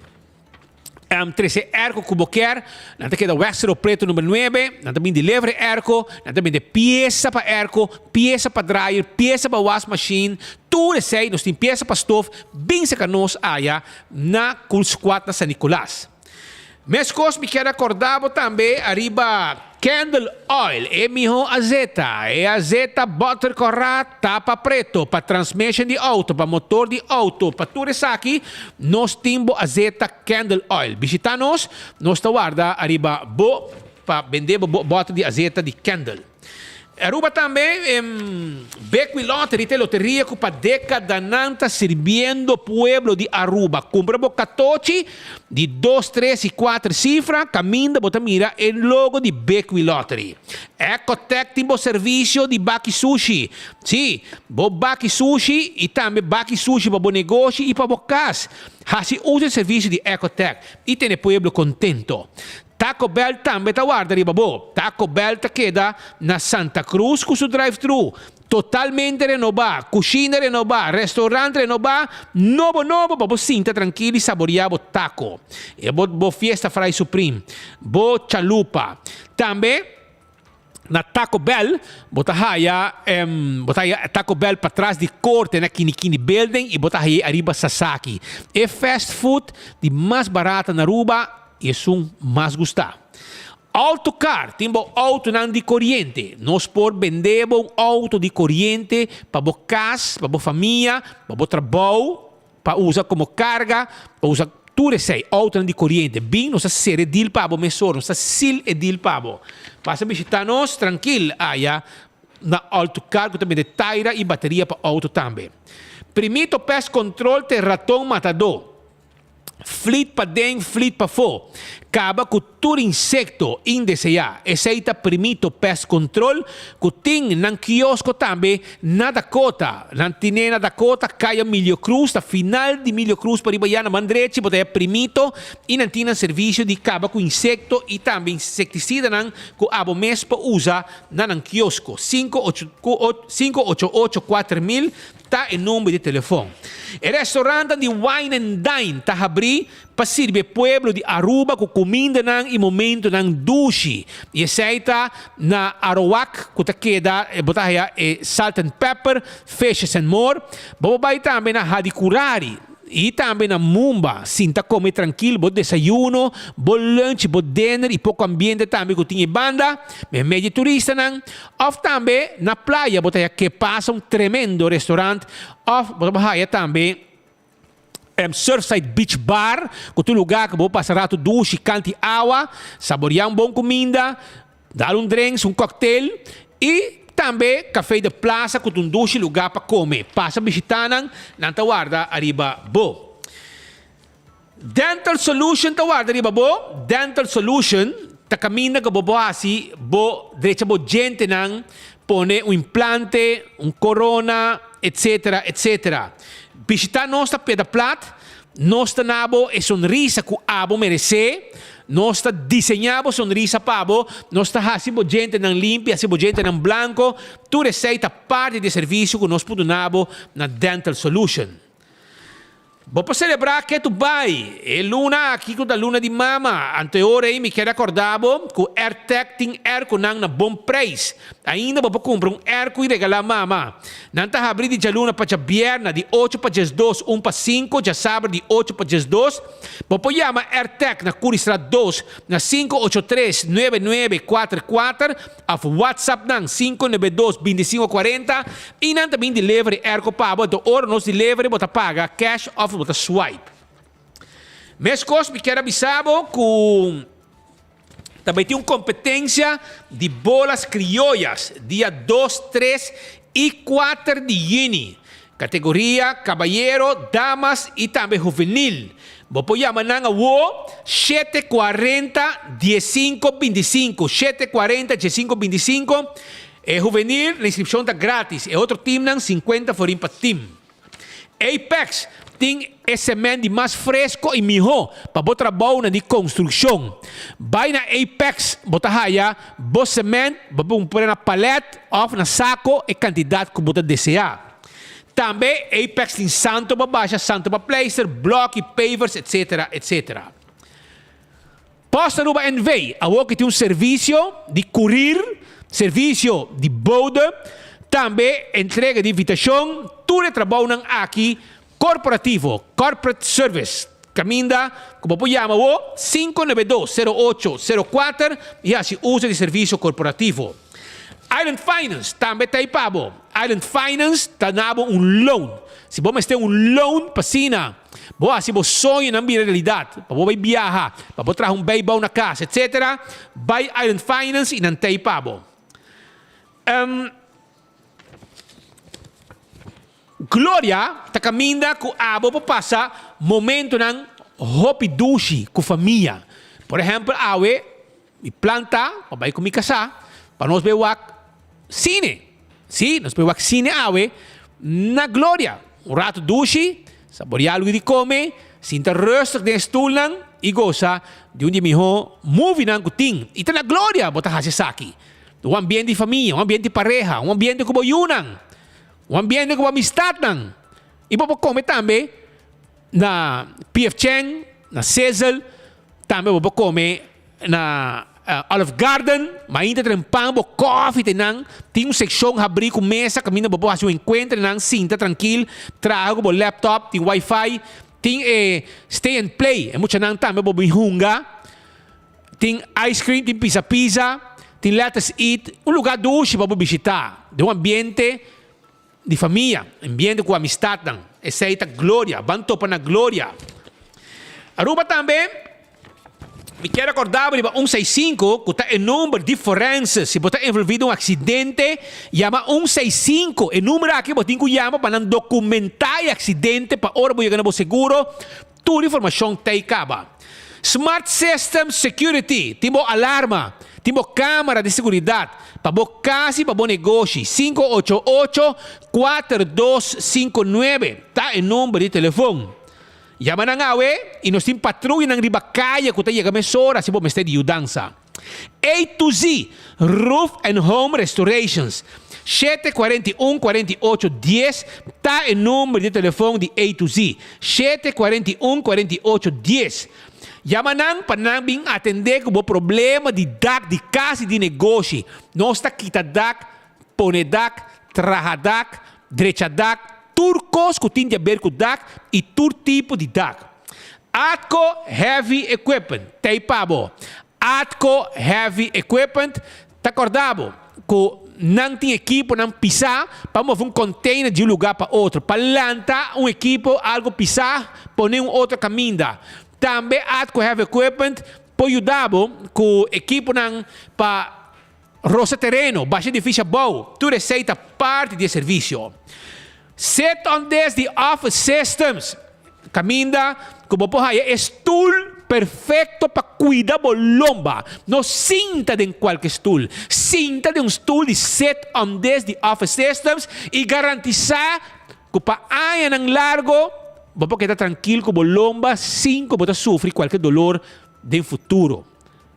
Trece airco cu bo kier, nan ta keda Wester Preto number nuebe, nan ta bin deliver e airco, nan ta bende pieza pa airco, pieza pa dryer, pieza pa wasmachine, tur esey, nos tin pieza pa stof, bin saca nos aya na Cool Squad na San Nicolas. Mescos mi kier acorda bo tambe ariba Candle Oil, e miho azeta, e azeta boter cora tapa preto pa transmission di auto, pa motor di auto, pa tur esaki nos tin bo azeta Candle Oil. Bishita nos, nos ta warda ariba bo pa bende bo bo boter di azeta di Candle. Aruba tambe, Bekwin Lottery ta e loteria ku pa dekadanan ta sirbiendo pueblo di Aruba. Kumpra bo katochi di dos, tres i kuater sifra kaminda bo ta mira e logo di Bekwin Lottery. Ecotec tin bo servisio di baki sushi. Sí, bo baki sushi i tambe baki sushi pa bo negoshi i pa bo kas. Hasi uso di servisio di Ecotec i tene pueblo kontento. Taco Bell tambe ta warda riba bo. Taco Bell ta keda na Santa Cruz cu su drive-thru totalmente renoba, cushina renoba, restaurant renoba, nobo nobo pa bo sinta trankil y saboria bo taco. E bo bo Fiesta Fry Supreme, bo chalupa. Tambe na Taco Bell bo ta haya bo ta haya Taco Bell patras di corte na Kinikini Building y bo ta haye ariba Sasaki. E fast food di mas barata na Aruba y esun mas gusta. Autocar tin bo autonan di coriente. Nos por bende bo un auto di coriente pa bo cas, pa bo famia, pa bo trabou. Pa usa komo karga, pa usa tur esei, outonan di koriente. Bin, nos ta sera e deal pa bo mesora, nos ta seal e deal pa bo. Pasa bishita nos trankil aya na Alto Car ku ta bende taira i bateria pa outo tambe. Primito Pest Control ta e raton matadó. Flit paden, flit pafó. Kaba ku tur insekto indeseá. Esei ta Primito Pest Control ku tin nan kiosko tambe na Dakota. Nan tine na Dakota, Kaya Milio Cruz, ta final di Milio Cruz pariba ya na man drechi bo ta haya Primito i nan tin nan servisio di kaba ku insekto i tambe insektisidanan ku abo mes por usa na nan kiosko. 588 4000 Ta e nomber di telefon. E restaurantan di Wine and Dine ta habrí pa sirbi e pueblo di Aruba ku kumindanan i momentunan dushi. I esei ta na Arowak ku ta keda bo ta haya e Salt and Pepper, Fishes and More. Bo por bai tambe na Hadicurari i tambe na Mumba sinta kome trankil bo desayuno, bo lunch, bo dinner i poko ambiente tambe ku tin e banda meimei di turistanan. Of tambe na playa bo ta haya Que Pasa un tremendo restaurant of bo ta haya tambe Surfside Beach Bar ku ta un lugar ku bo por pasa rato dushi kanti awa, saboria un bon kuminda, dal un drinks, un cocktail i tambe Café de Plaza ku ta un dushi lugar pa kome. Pasa bishita nan, nan ta warda ariba bo. Dental Solution ta warda riba bo. Dental Solution ta kaminda ku bo por hasi bo drecha bo djentenan, pone un implante, un korona, etsetera, etsetera. Bishita nos ta peda plat, nos ta na bo e sonrisa ku abo meresé, nos ta diseñá bo sonrisa pa bo, nos ta hasi bo djentenan limpi, hasi bo djentenan blanko, tur esei ta parti di e servisio ku nos por duna bo na Dental Solution. Bo por selebrá ketu bai e luna aki ku ta luna di mama. Anto e ora ei mi kier akordá bo ku Airtec tin airconan na bon preis. Ainda bo por kumpra un airco i regalá mama. Nan ta habrí di djaluna pa djabièrna di ocho pa diesdos, un pa sinku, djasabra di ocho pa diesdos. Bo por yama Airtec na Curiestraat dos na sinku ocho tres, nuebe nuebe, kuater kuater. Of WhatsApp nan 592 25 40 y nan ta bin delivery airco pa bo anto ora nos delivery bo ta paga cash of bo ta swipe. Mescos mi kier a bisa bo cu ta bay tin un competencia di bolas criollas dia dos, tres y cuater di juni. Categoria, cabayero, damas y tambe juvenil. Bo por yama nan awo shete cuarenta diescinco binticinco, shete cuarenta diescinco binticinco. E juvenil la inscripcion ta gratis, e otro teamnan cincuenta forin pa team. Apex tin e cement di mas fresco y miho pa bo trabounan di construccion. Bay na Apex bo ta haya bo cement, bo por pone na palet of na saco e cantidad cu bo ta desea. Tambe Apex tin santo pa basha, santo pa pleister, bloki, pavers etc. Etc. Post Aruba NV awor ki tin un servisio di kurir, servisio di bode, tambe entrega di invitashon, tur e trabounan aki korporativo, corporate service, kaminda ku bo por yama awor 592 08 04 i hasi uso di servisio korporativo. Island Finance tambe ta ei pa bo. Island Finance ta na bo un loan. Si bo mester un loan pa asina bo hasi bo soñonan bira realidat, pa bo bai biaha, pa bo traha un beibou na kas, etc. Bai Island Finance i nan ta ei pa bo. Gloria ta kaminda ku abo por pasa momentonan hopi dushi ku famia. Por ehèmpel awe mi plan ta pa bai ku mi kasá pa nos bai wak sine. Sí, nos bai wak sine awe na Gloria. Un ratu dushi, saboreá algu di kome, sinta rustig den e stulnan i gosa di un di e mihó movienan ku tin. I ta na Gloria bo ta hasi esaki. Un ambiente di famia, un ambiente di pareha, un ambiente ku bo yunan. Un ambiente ku bo amistatnan. I bo por kome tambe na PF Chang, na Sizzle, tambe bo por kome na Olive Garden, mainta traen pan, bo kòfi te nan, tin un sekshon habrí ku mesa kaminda bo por hasi un enkuentro nan, sinta trankil, traha ku bo laptop, tin wifi, tin e stay and play, e muchanan tambe bo bin hunga. Tin ice cream, tin pizza pizza, tin let us eat, un lugar dushi pa bo bishita, den un ambiente di famia, ambiente cu amistadnan. Esey ta Gloria, ban topa na Gloria. Aruba tambe, mi kier recorda bo riba un seis sinku cu ta e number di forense, si bo ta envolvi den un accidente, yama un seis sinku, e number aki bo tin cu yama pa nan documenta e accidente pa ora bo yega na bo seguro, Tur informashon ta ei kaba. Smart System Security tin bo alarma, tin bo kamera di seguridat pa bo kas i pa bo negoshi. 588 4259 ta e number di telefon. Yama nan awe i nos tin patruyanan riba kaya ku ta yega mesora si bo mester di yudansa. A to Z Roof and Home Restorations, 741 48 dies ta e number di telefon di A to Z, 741 48 dies. Yama nan pa nan bin atende ku bo problema di dak di kas i di negoshi. Nos ta kita dak, pone dak, traha dak, drecha dak, tur kos ku tin di aber ku dak i tur tipo di dak. Atco Heavy Equipment ta ei pa bo. Atco Heavy Equipment ta corda bo cu nan tin equiponan pisa pa move un container di un lugar pa otro, pa lanta un equipo algo pisa pone un otro caminda. Tambe Atco Heavy Equipment por yuda bo cu equiponan pa rosa tereno, basha edificio abou, tur esey ta parti di e servicio. Sit on this di Office Systems, caminda cu bo por haya e stoel perfecto pa cuida bo lomba. No sinta den cualke stoel, sinta den un stoel di Sit on this di Office Systems y garantisa cu pa añanan largo bo por keda trankil cu bo lomba sin cu bo ta sufri cualke dolor den futuro.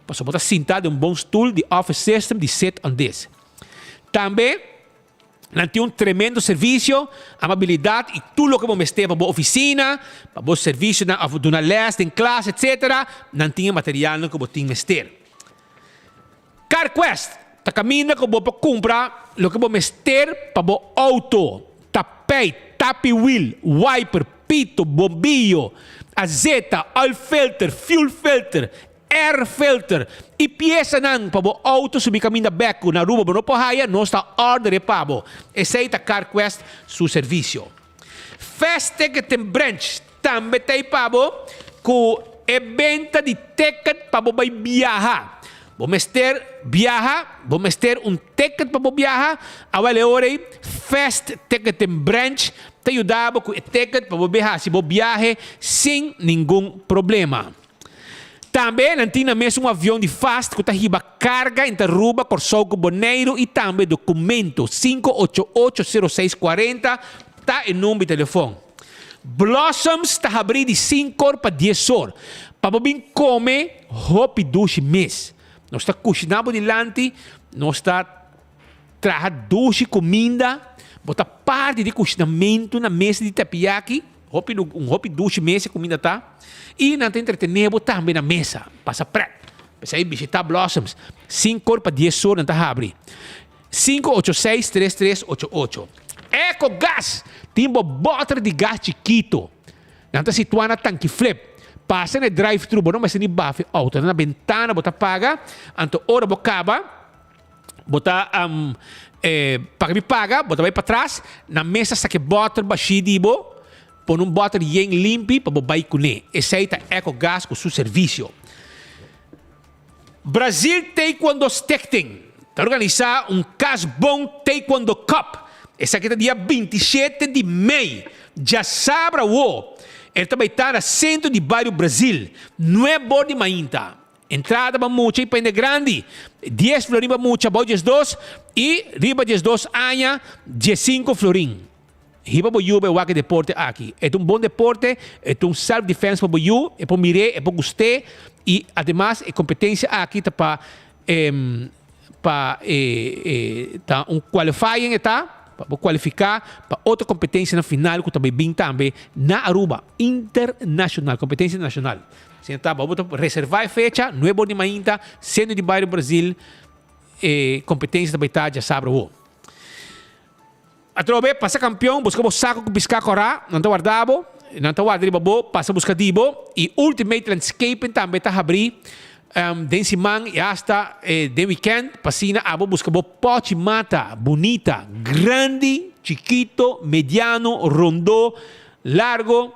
Pasobra bo ta sinta den un bon stoel di Office System di Sit on this. Tambe Nan tin un tremendo servisio, amabilidat i tur loke bo mester pa bo ofisina, pa bo servisionan òf duna lès den klas etsetera, nan tin e materialnan ku bo tin mester. CarQuest ta kaminda ku bo por kumpra loke bo mester pa bo outo, tapijt, tapi wiel, wiper, pito, bombiyo, azeta, oil filter, fuel filter, Air filter y piesanan pa bo auto subi caminda bek cu na Aruba bo no por haya, nos ta order e pa bo. Esey ta CarQuest su servicio. Fast Ticketing Branch tambe ta ey pa bo cu e benta di ticket pa bo bay biaha. Bo mester biaha, bo mester un ticket pa bo biaha, awel e ora ey Fast Ticketing Branch ta yuda bo cu e ticket pa bo bay haci bo biahe sin ningun problema. Tambe nan tin na mes un avion di fast ku ta hiba karga entre Aruba, Kòrsou ku Boneiru i tambe dokumento. 5880640 ta e number di telefon. Blossoms ta habrí di sinkor pa diesor pa bo bin kome hopi dushi mes. Nos ta kushiná bo dilanti, nos ta traha dushi kuminda, bo ta parti di kushinamentu na mesa di tepiyaki. Hopi un hopi dushi mesa e kuminda ta i nan ta entretené bo tambe na mesa. Pasa prèt. P'esei bishita Blossoms. Sinku or pa dies or nan ta habri. 586 3388. Eco Gas! Tin bo bòter di gas chikito. Nan ta situá na Tanki Flip. Pasa na e drive-thru, bo no mester ni bafa e outo. Na bentana bo ta paga, anto ora bo kaba, bo ta paga mi paga, bo ta bai patras, nan mes ta saka e bòter bashí di bo, pone un bòter yen limpi pa bo bai kuné. Esei ta Eco Gas ku su servisio. Brazil Taekwondo Stichting ta organisa un Cas Bon Taekwondo Cup. Esaki ta dia 27 di mei, djasabra awo. El ta bai ta na Centro di Bario Brazil, nuebe or di mainta. Entrada pa mucha y pa hende grandi, dies florin pa mucha bou diesdos y riba diesdos aña diescinco florin. Hiba bo yu pa e wak e deporte aki. E ta un bon deporte, e ta un self defense pa bo yu, e por mir'é, e por gust'é i ademas e kompetensia aki ta pa pa e ta un qualifying e ta pa bo kualifiká pa otro kompetensianan final ku ta bai bin tambe na Aruba, internashonal, kompetensia internashonal. Asina ta, bo ta reservá e fecha, nuebe or di mainta, Centro di Bario Brazil, e kompetensia ta bai ta djasabra awo. Atrobe, pasa kampion, buska bo sako ku piská kòrá, nan ta warda bo, nan ta warda riba bo, pasa buska di bo. I Ultimate Landscaping tambe ta habrí den siman i asta den wikènt pa asina abo buska bo pòchi mata bunita, grandi, chikito, mediano, rondó, largo.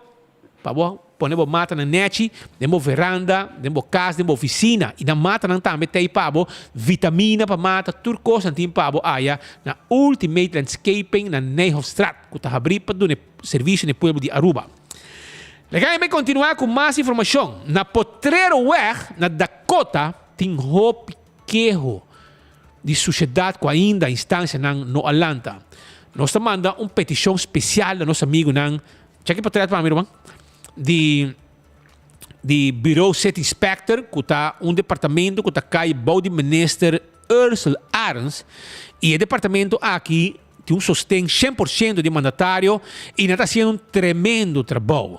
Pa bo pone bo matanan nechi den bo veranda, den bo kas, den bo ofisina. I nan matanan tambe t'ei pa bo, vitamina pa mata, tur kos nan tin pa bo aya na Ultimate Landscaping na Nijhofstraat, ku ta habrí pa duna e servisio na e pueblo di Aruba. Laga mi kontinuá ku mas informashon. Na Potreroweg na Dakota tin hopi keho di sushedat ku ainda instansianan no a lanta. Nos ta manda un petishon spesial na nos amigunan Cheki potret pa mi ruman di di Bureau City Inspector ku ta un departamento ku ta kai bou di Minister Ursel Arends i e departamento aki tin un sosten 100% di e mandatario i nan ta hasiendo un tremendo trabou.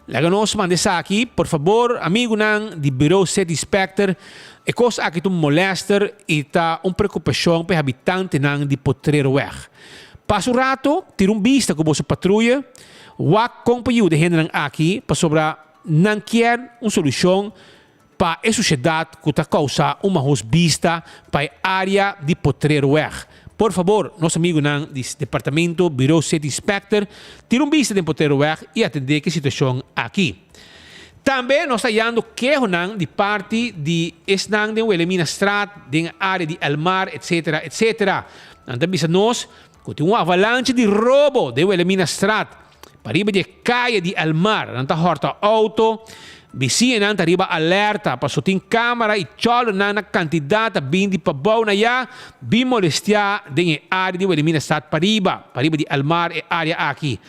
Laga nos manda esaki por fabor amigunan di Bureau City Inspector e kos aki ta un molester i ta un preokupashon pa e habitantenan di Potreroweg. Pasa un rato, tira un bista ku boso patruye, wak kon pa yuda e hendenan aki pasobra nan kier un solushon pa e sushedat ku ta kousa un mahos bista pa e área di Potreroweg. Por fabor, nos amigunan di Departamento Bureau City Inspector, tira un bista den Potreroweg i atendé ku e situashon aki. Tambe nos ta hayando kehonan di parti di esnan den Wilhelminastraat, den e área di Elmar, etcetera, etcetera. Nan ta bisa nos ku tin un avalanche di robo den Wilhelminastraat, pariba di e kaya di Elmar. Nan ta hòrta outo, bisiñanan ta riba alerta paso tin kámara i chòldernan na kantidat ta bin di pabou na ya bin molestiá den e área di Wilhelminastraat pariba, pariba di Elmar e área aki.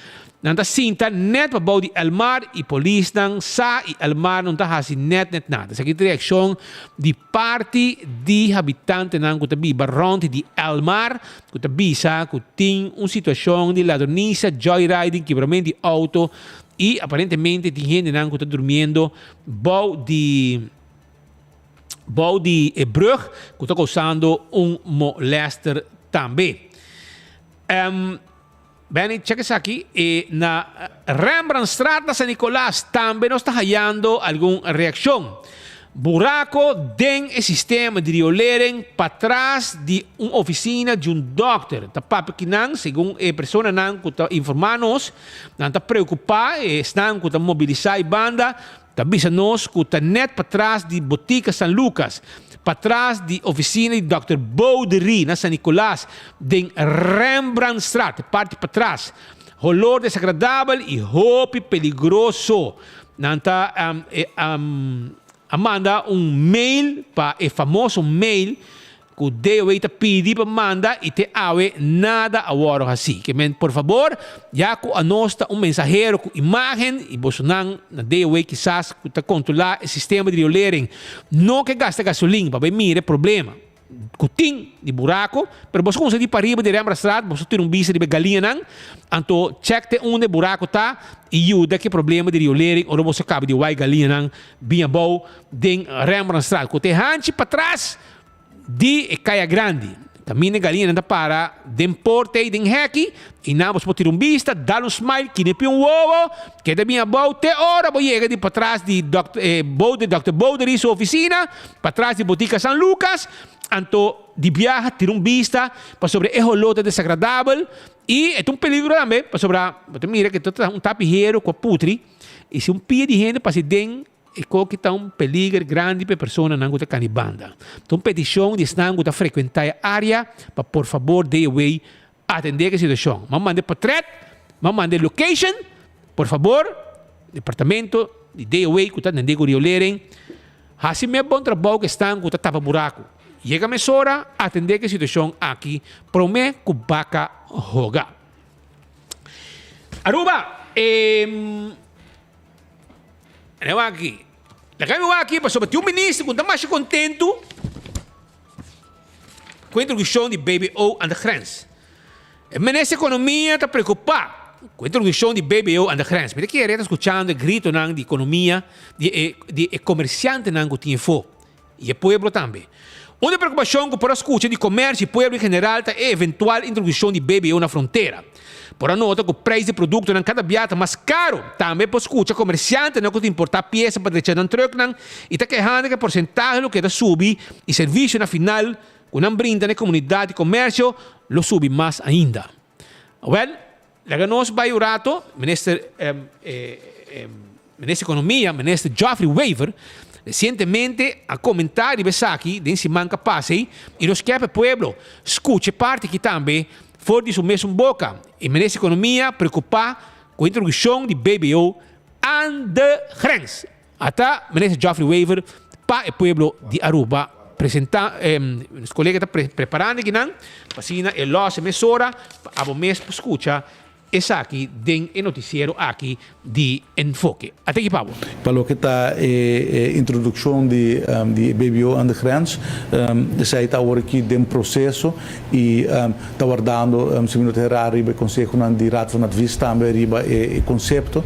Nan ta sinta nèt pa bou di Elmar i polisnan sa i Elmar no ta hasi nèt nèt nada. Esaki ta reakshon di parti di habitantenan ku ta biba rònt di Elmar ku ta bisa ku tin un situashon di ladronisa, joyriding, kibramentu di outo i aparentemente tin hendenan ku ta durmiendo bou di bou di e brùg ku ta kousando un molèster tambe. Benny, check esaki, e na Rembrandtstraat na San Nicolas tambe nos ta hayando algun reaccion. Buraco den e sistema di riolering patras di un oficina di un dokter. Ta papia kinan, segun e personanan cu ta informa nos, nan ta preocupa, esnan cu ta mobilisa e banda, Ta bisa nos cu ta net patras di Botica San Lucas, patras di oficina di Dòkter Boudery na San Nicolas, den Rembrandtstraat, e parti patras. Holor desagradabel y hopi peligroso. Nan ta a manda un mail pa e famoso mail Ku DOW ta pidi pa manda i te awe nada a wòrdu hasí. Ke men por fabor, ya ku anos ta un mensahero ku imágen i bosonan na DOW kisas ku ta kontrolá e sistema di riolering no ke gasta gasolin pa bai mira e problema. ku tin di buraco, pero boso kumsa di pariba di Rembrandtstraat, boso tira un bista riba e galiñanan, anto check te unda e buraco ta y yuda ku e problema di riolering ora boso caba di wai galiñanan bin abou den Rembrandtstraat ku ta e hanchi patras di e Kaya Grandi. Kaminda e galiñanan ta para den porta ei den heki y nan boso por tira un bista, dal un smile, kinipi un wowo, keda bin abou te ora bo yega di patras di Dòkter Dòkter Bodery su oficina. Patras di Botica San Lucas, anto di biaha tira un bista pasobra e holó ta desagradabel i e ta un peligro tambe pasobra bo ta mira ke ta un tapi hero ku a putri i si un pia di hende pasa den e koki ta un peliger grandi pa e personanan ku ta kani banda. Ta un petishon di esnan ku ta frekuentá e área pa por fabor DOW atendé ku e situashon. Bo a manda e potret, bo a manda e location, por fabor departamento di DOW ku ta atendé ku riolering Hasi me bon trabou ku esnan ku ta tapa buraku. Yega mesora atendé ku e situashon aki promé ku baka hoga. Aruba, e Laga mi wak aki. Laga mi wak aki pasobra tin un minister ku no ta masha kontentu ku e introdukshon di BBO aan de grens. E minister di Ekonomia ta preokupá ku e introdukshon di BBO aan de grens. Mi ta kere ta skuchando e gritonan di ekonomia di e di e komersiantenan ku tin efó i e pueblo tambe. Un di e preokupashon ku por a skucha di komersio i pueblo en general ta e eventual introdukshon di BBO na frontera. Por a nota ku preis di produktonan kada bia ta mas karu. Tambe por skucha komersiantenan ku ta importá piesa pa drecha nan trùknan i ta kehando ku e porsentahe lo keda subi i servisio na final Ku nan brinda na e komunidat di komersio lo subi mas ainda. Awel, laga nos bai un rato, Minister Minister Ekonomia, Minister Geoffrey Wever, resientemente a komentá riba esaki den siman ka pasa ei i nos kier pa e pueblo skucha e parti aki tambe for di su mesun boka. E Minister Ekonomia preokupá ku e introdukshon di BBO aan de grens. Ata Minister Geoffrey Wever pa e pueblo di Aruba presenta, nos colega ta preparando akinan pa asina e los e mesora pa abo mes por scucha esaki den e noticiero aki di Enfoke. Ata aki pa bo. Pa loke ta e introduccion di e BBO aan de grens, esey ta awor aki den proceso y ta wardando si mi no ta hera riba e consehonan di Raad van Advies tambe riba e concepto.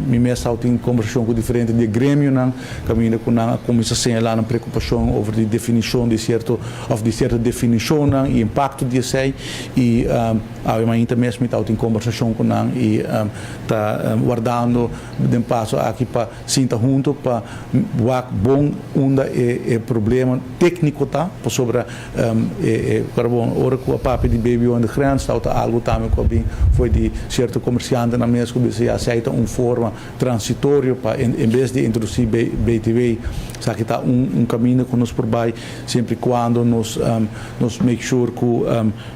Mi mes tawata tin conversacion cu diferente di e gremionan caminda cu nan a cuminsa señala nan preocupacion over di definicion di cierto of di cierto definicionnan y impacto di esey y awe mainta mes mi tawata tin conversacion cu nan y ta wardando den paso aki pa sinta hunto pa wak bon unda e problema tecnico ta pasobra E carbon, ora cu a papia di BBO en de grens, tawata algo tambe cu a bin fo'i di cierto comerciantenan mes cu bisa ya esey ta un forma transitorio pa en bes di introduci BTW, esaki ta un caminda cu nos por bay siempre y cuando nos nos make sure cu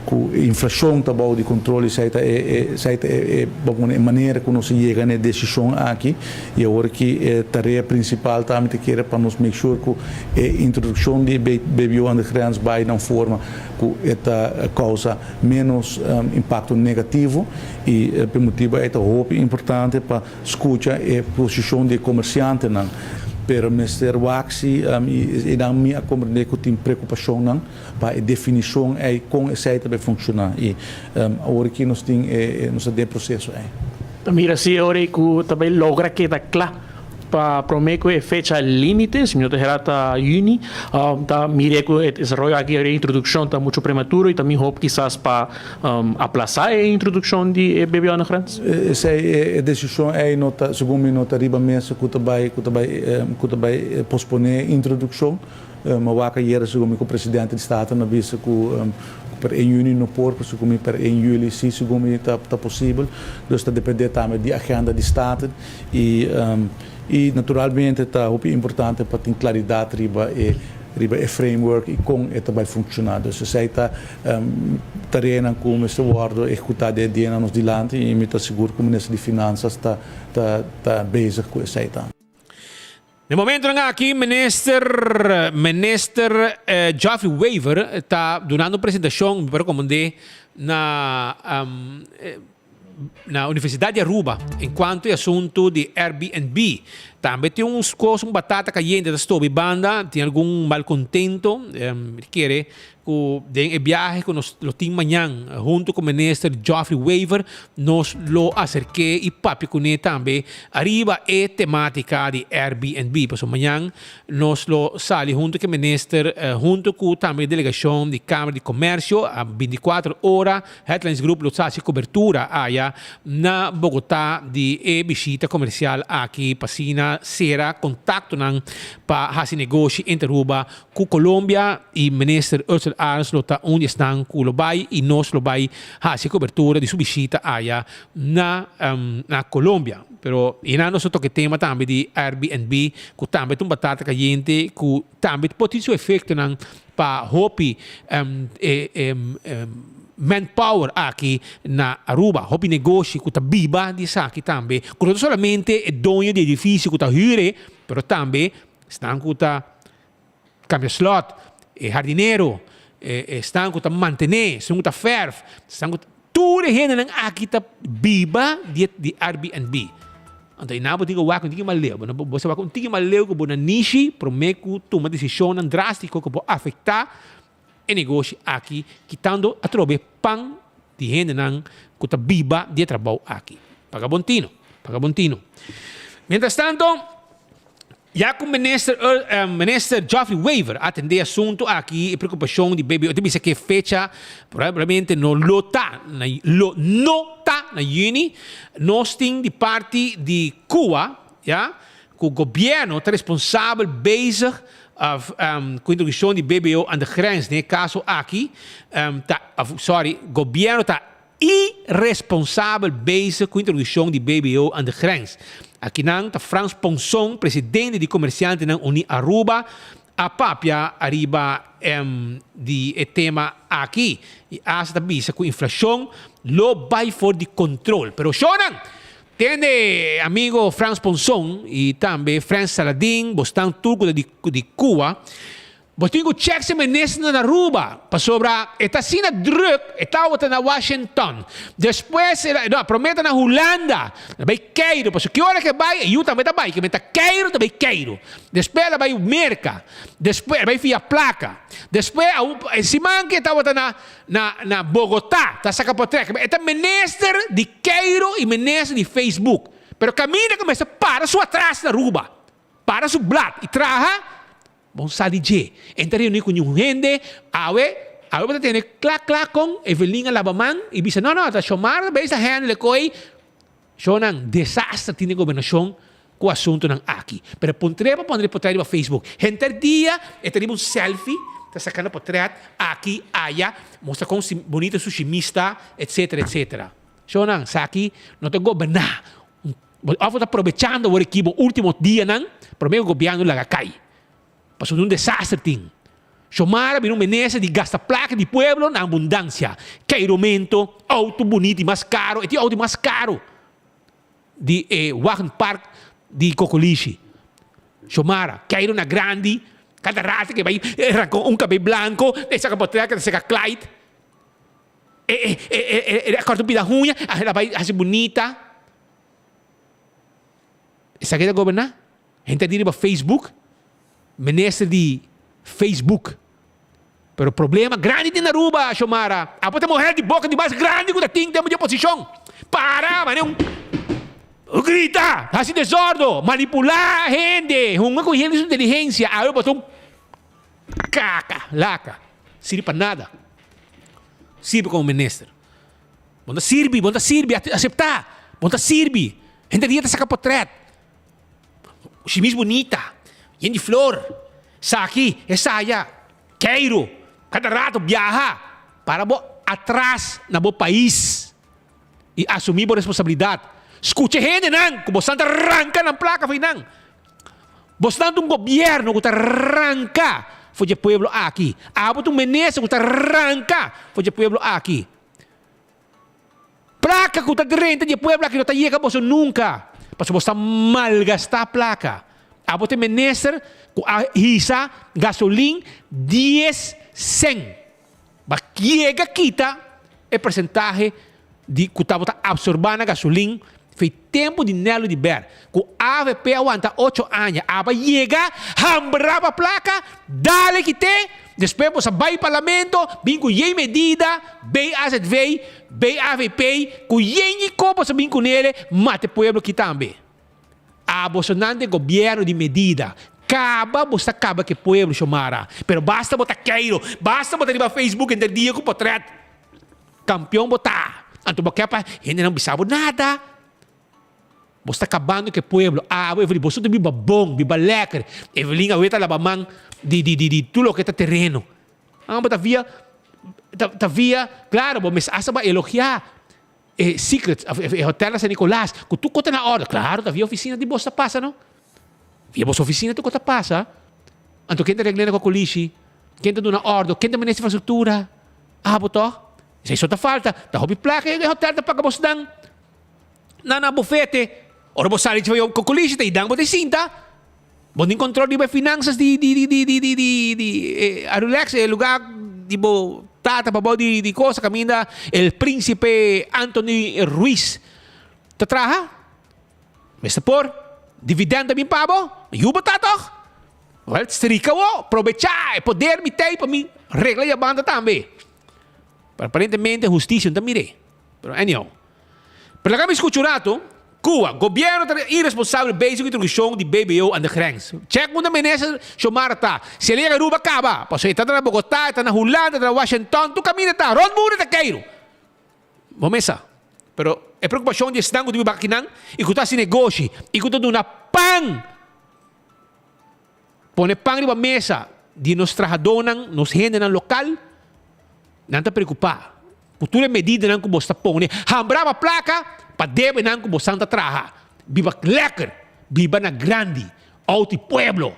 cu inflacion ta bao di control y esey ta e esey ta e bo pone e manera cu nos a yega na e decision aki. Y awor ki e tarea principal ta mi ta kere pa nos make sure cu e introduccion di BBO aan de grens bay na un forma cu e ta causa menos impacto negativo y p'e motibo ey ta hopi importante pa scucha e posicion di e comerciantenan. Pero mester wak si y nan mi a comprende cu tin preocupacionnan pa e definicion ey con esey ta bay funciona y awor ki nos tin e nos ta den e proceso ey. Ta mira si e ora ei ku ta bai logra keda kla pa promé ku e fecha límite, si mi no ta hera ta yüni, ta mir'é ku e desaroyo aki, e introdukshon ta muchu prematuro i ta mi hoop kisas pa aplasá e introdukshon di e BBO na grens. Esei e desishon ei no ta, segun mi, no ta riba mesa ku ta bai ku ta bai ku ta bai posponé e introdukshon. Ma wak ayera segun mi ku presidente di Staten a bisa ku per 1 juni no por, pero segun mi per 1 juli si segun mi ta posibel. Dus ta depende tambe di agenda di Staten i i naturalmente ta hopi importante pa tin klaridat riba e riba e framework i kon e ta bai funshoná. Dus esei ta tareanan ku mester wòrdu ehekutá den e dianan nos dilanti i mi ta sigur ku minister di Finansas ta ta ta bezig ku esei tambe. Na e momentonan aki minister minister Geoffrey Wever ta dunando un presentacion mi por recomende na na Universidad di Aruba en cuanto e asunto di Airbnb. Tambe tin un cos, un batata cayente ta stobi banda, tin algun malcontento. Mi ta kere cu den e biahe cu nos lo tin mañan hunto cu Minister Geoffrey Wever nos lo acerke y papia cune tambe ariba e tematica di Airbnb. Pasobra mañan nos lo sali hunto cu e Minister hunto cu tambe e delegacion di Camera di Comercio a binticuater ora Headlines Group lo sa haci cobertura aya na Bogotá di e bishita comercial aki pa asina cera contactonan pa haci negoshi entre Aruba cu Colombia y Minister Ursel Arends lo ta un di esnan cu lo bay y nos lo bay haci cobertura di su bishita aya na na Colombia. Pero yena nos lo toca e tema tambe di Airbnb cu tambe ta un batata cayente cu tambe por tin su efectonan pa hopi manpower aki na Aruba, hopi negoshi ku ta biba di esaki tambe, ku no ta solamente e doño di edifisio ku ta hür e, pero tambe esnan ku ta kambia slòt, e hardinero, esnan ku ta mantené, esnan ku ta fèrf, esnan ku ta, tur e hendenan aki ta biba di Airbnb. Anto einan bo tin ku wak un tiki mas leu. Bo bo sa wak un tiki mas leu ku bo na nishi promé ku tuma desishonnan drástiko ku por afektá e negoshi aki, kitando atrobe pan di hendenan ku ta biba di e trabou aki. Paga bon tino, paga bon tino. Mientras tanto, Ya ku Minister Minister Geoffrey Wever a atendé e asuntu aki, e preokupashon di BBO ta bisa ku e fecha probablemente no lo ta na lo no ta na yüni. Nos tin di parti di Cuba ya ku gobièrnu ta responsabel bezig òf ku introdukshon di BBO aan de grens den e kaso aki ta òf sorry gobièrnu ta Iresponsabel bezig ku introdukshon di BBO aan de grens. Akinan ta Frans Ponson, presidente di Komersiantenan Uní Aruba, a papia ariba di e tema aki i hasta ta bisa ku inflashon lo bai for di kontrol. Pero shownan! Tende amigo Frans Ponson i tambe Frans Saladin, bosnan tur ku ta di Cuba, Bo tin cu check si minister na Aruba, pasobra e ta asina druk, e tawata na Washington, despues el a, no, prome ta na Hulanda, el a bay Cairo, pasobra ki ora ke bay, e yu tambe ta bay, kimen ta Cairo ta bay Cairo, despues el a bay Merca, despues el a bay fia placa, despues a e siman ke e tawata na na na Bogota, ta saca potrek, e ta minister di Cairo y minister di Facebook, pero caminda cu mester para su atras na Aruba, para su blad y traha, Bon sa di dje. E ta reuní ku niun hende. Awe, awe bo ta tene kla kla kon Evelyn a laba man i bisa, no, no, ta Xiomara ta bezig ta handle koe. Shownan, desaster tin den gobernashon ku asuntunan aki. Pero puntr'é pa pone potrèt riba Facebook. Henter dia e ta riba un selfie, ta sakando potrèt aki, aya, mustra kon bonito su shimis ta, etsetera, etsetera. Shownan, esaki no ta goberná. Of bo ta probechando awor aki bo ultimo dianan prome ku gobièrnu laga kai. Pasobra un desaster tin. Xiomara bira un menesa di gasta plaka di pueblo na abundansia. Keiromento, outo bunito i mas karo, e tin outo di mas karo di e wagenpark di Kokolishi. Xiomara, keiro na grandi, kada rato ke bai ranka un kabei blanko, e saka potrèt, e ta saka Clyde. E e e e e a corta un pida huña, a la bai haci bunita. Esaki ta goberna? Hende ta di riba Facebook, minister di Facebook. Pero problema grandi tin na Aruba, Xiomara. Abo ta muher di boca di mas grandi cu ta tin den di oposicion. Para, mane un grita, haci desordo, manipula hende, hunga cu hende su inteligencia. Awe bo ta un caca, laca, sirbi pa nada. Sirbi komo minister. Bo no ta sirbi, bo no ta sirbi, aseptá. Bo no ta sirbi. Henter dia ta saka potret. Shimis bunita, yen di flor. Saki, esaya, keiru, kada rato biaha. Para bo atras na bo pais i asumí bo responsabilidat. Skucha e hendenan ku bosan ta ranka nan plaka for di nan. Bosnan ta un gobierno ku ta ranka for dje pueblo aki. Abo ta un minister ku ta ranka for dje pueblo aki. Plaka ku ta drenta dje pueblo aki no ta yega boso nunka, pasobra bos ta malgastá plaka. Abo ta e minister ku a hisa gasolin dies sèn. Ba yega kita e persentahe di ku tabata absorbá na gasolin. Fei tempo di Nelo di Ber cu avp a wanta ocho aña aba yega hambra pa placa dale kite despues boso a bay parlamento bin cu yen medida bay azv bay avp cu yen y co boso a bin cunele mata e pueblo aki tambe a boso nan den gobierno di medida caba boso ta caba cu e pueblo Xiomara pero basta bo ta keiro basta bo ta riba Facebook henter dia cu potret. Kampion bo ta. Anto bo ke pa hendenan bisa bo nada. Bo sta kabando ku e pueblo. Abo Evelyn, boso ta biba bon, biba lekker. Evelyn awe ta laba man di di di di tur loke ta tereno. Ah, bo ta via, ta ta via, klaro bo mes asta bo a elogiá e Secrets of e hotel na San Nicolas ku tur kos ta na orde. Klaro ta via ofisina di bos ta pasa no. Via bos ofisina tur kos ta pasa. Anto ken ta regl'e na Kokolishi? Ken ta duna ordo? Ken ta maneha infrastruktura? Abo tog? Esei so ta falta. Ta hopi plaka e hotel ta paga bosnan na nan bufete. Ora bo sali dje kokolishi ta idan bo ta sinta. Bo tin control riba e finansas di di di di di di di di e Arulex, e lugar di bo tata pabou di di cosa caminda el principe Anthony Ruiz ta traha. Mester por dividend ta bin pa bo. Yu bo ta tog? Wel, strika bo, probechá e poder mi tei pa mi regla e banda tambe. Pero aparentemente husticia no ta mir'é. Pero anyhow. Pero laga mi skucha un rato, Cuba, Gobierno ta irresponsabel bezig cu introduccion di BBO aan de grens. Check unda minister Xiomara ta. Si el yega Aruba caba. Pasobra e ta na Bogotá, e ta na Hulanda, e ta na Washington, tur caminda e ta. Rond mundo e ta keiru. Bo mes sa. Pero e preocupacion di esnan cu ta biba akinan y cu ta haci negoshi y cu ta duna pan, pone pan riba mesa di nos trahadónan, nos hendenan local, nan ta preocupa cu tur e medidanan cu bos ta pone. Hambra pa placa pa debenan cu bosan ta traha. Biba lekker, biba na grandi, auto di pueblo.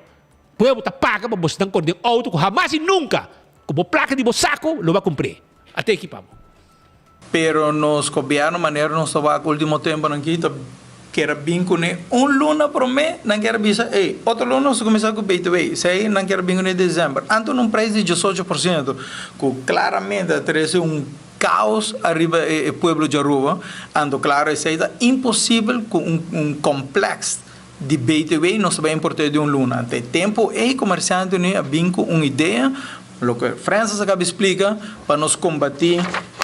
Pueblo ta paga pa bosnan core den auto cu hamas y nunca cu bo placa di bo saco lo bo a cumpr'é. A ta ekipa bo. Pero nos gobierno manera nos ta wak ultimo temponan aki ta kier a bin cune un luna prome nan kier a bisa ey otro luna nos ta cuminsa cu btw esey nan kier a bin cune december anto un prijs di 18% cu claramente a trece un caos ariba e pueblo di Aruba anto claro esey ta imposibel cu un complex di btw nos ta bay importe di un luna anto e tempo ey comerciantenan a bin cu un idea Loke Francis a caba splica pa nos combati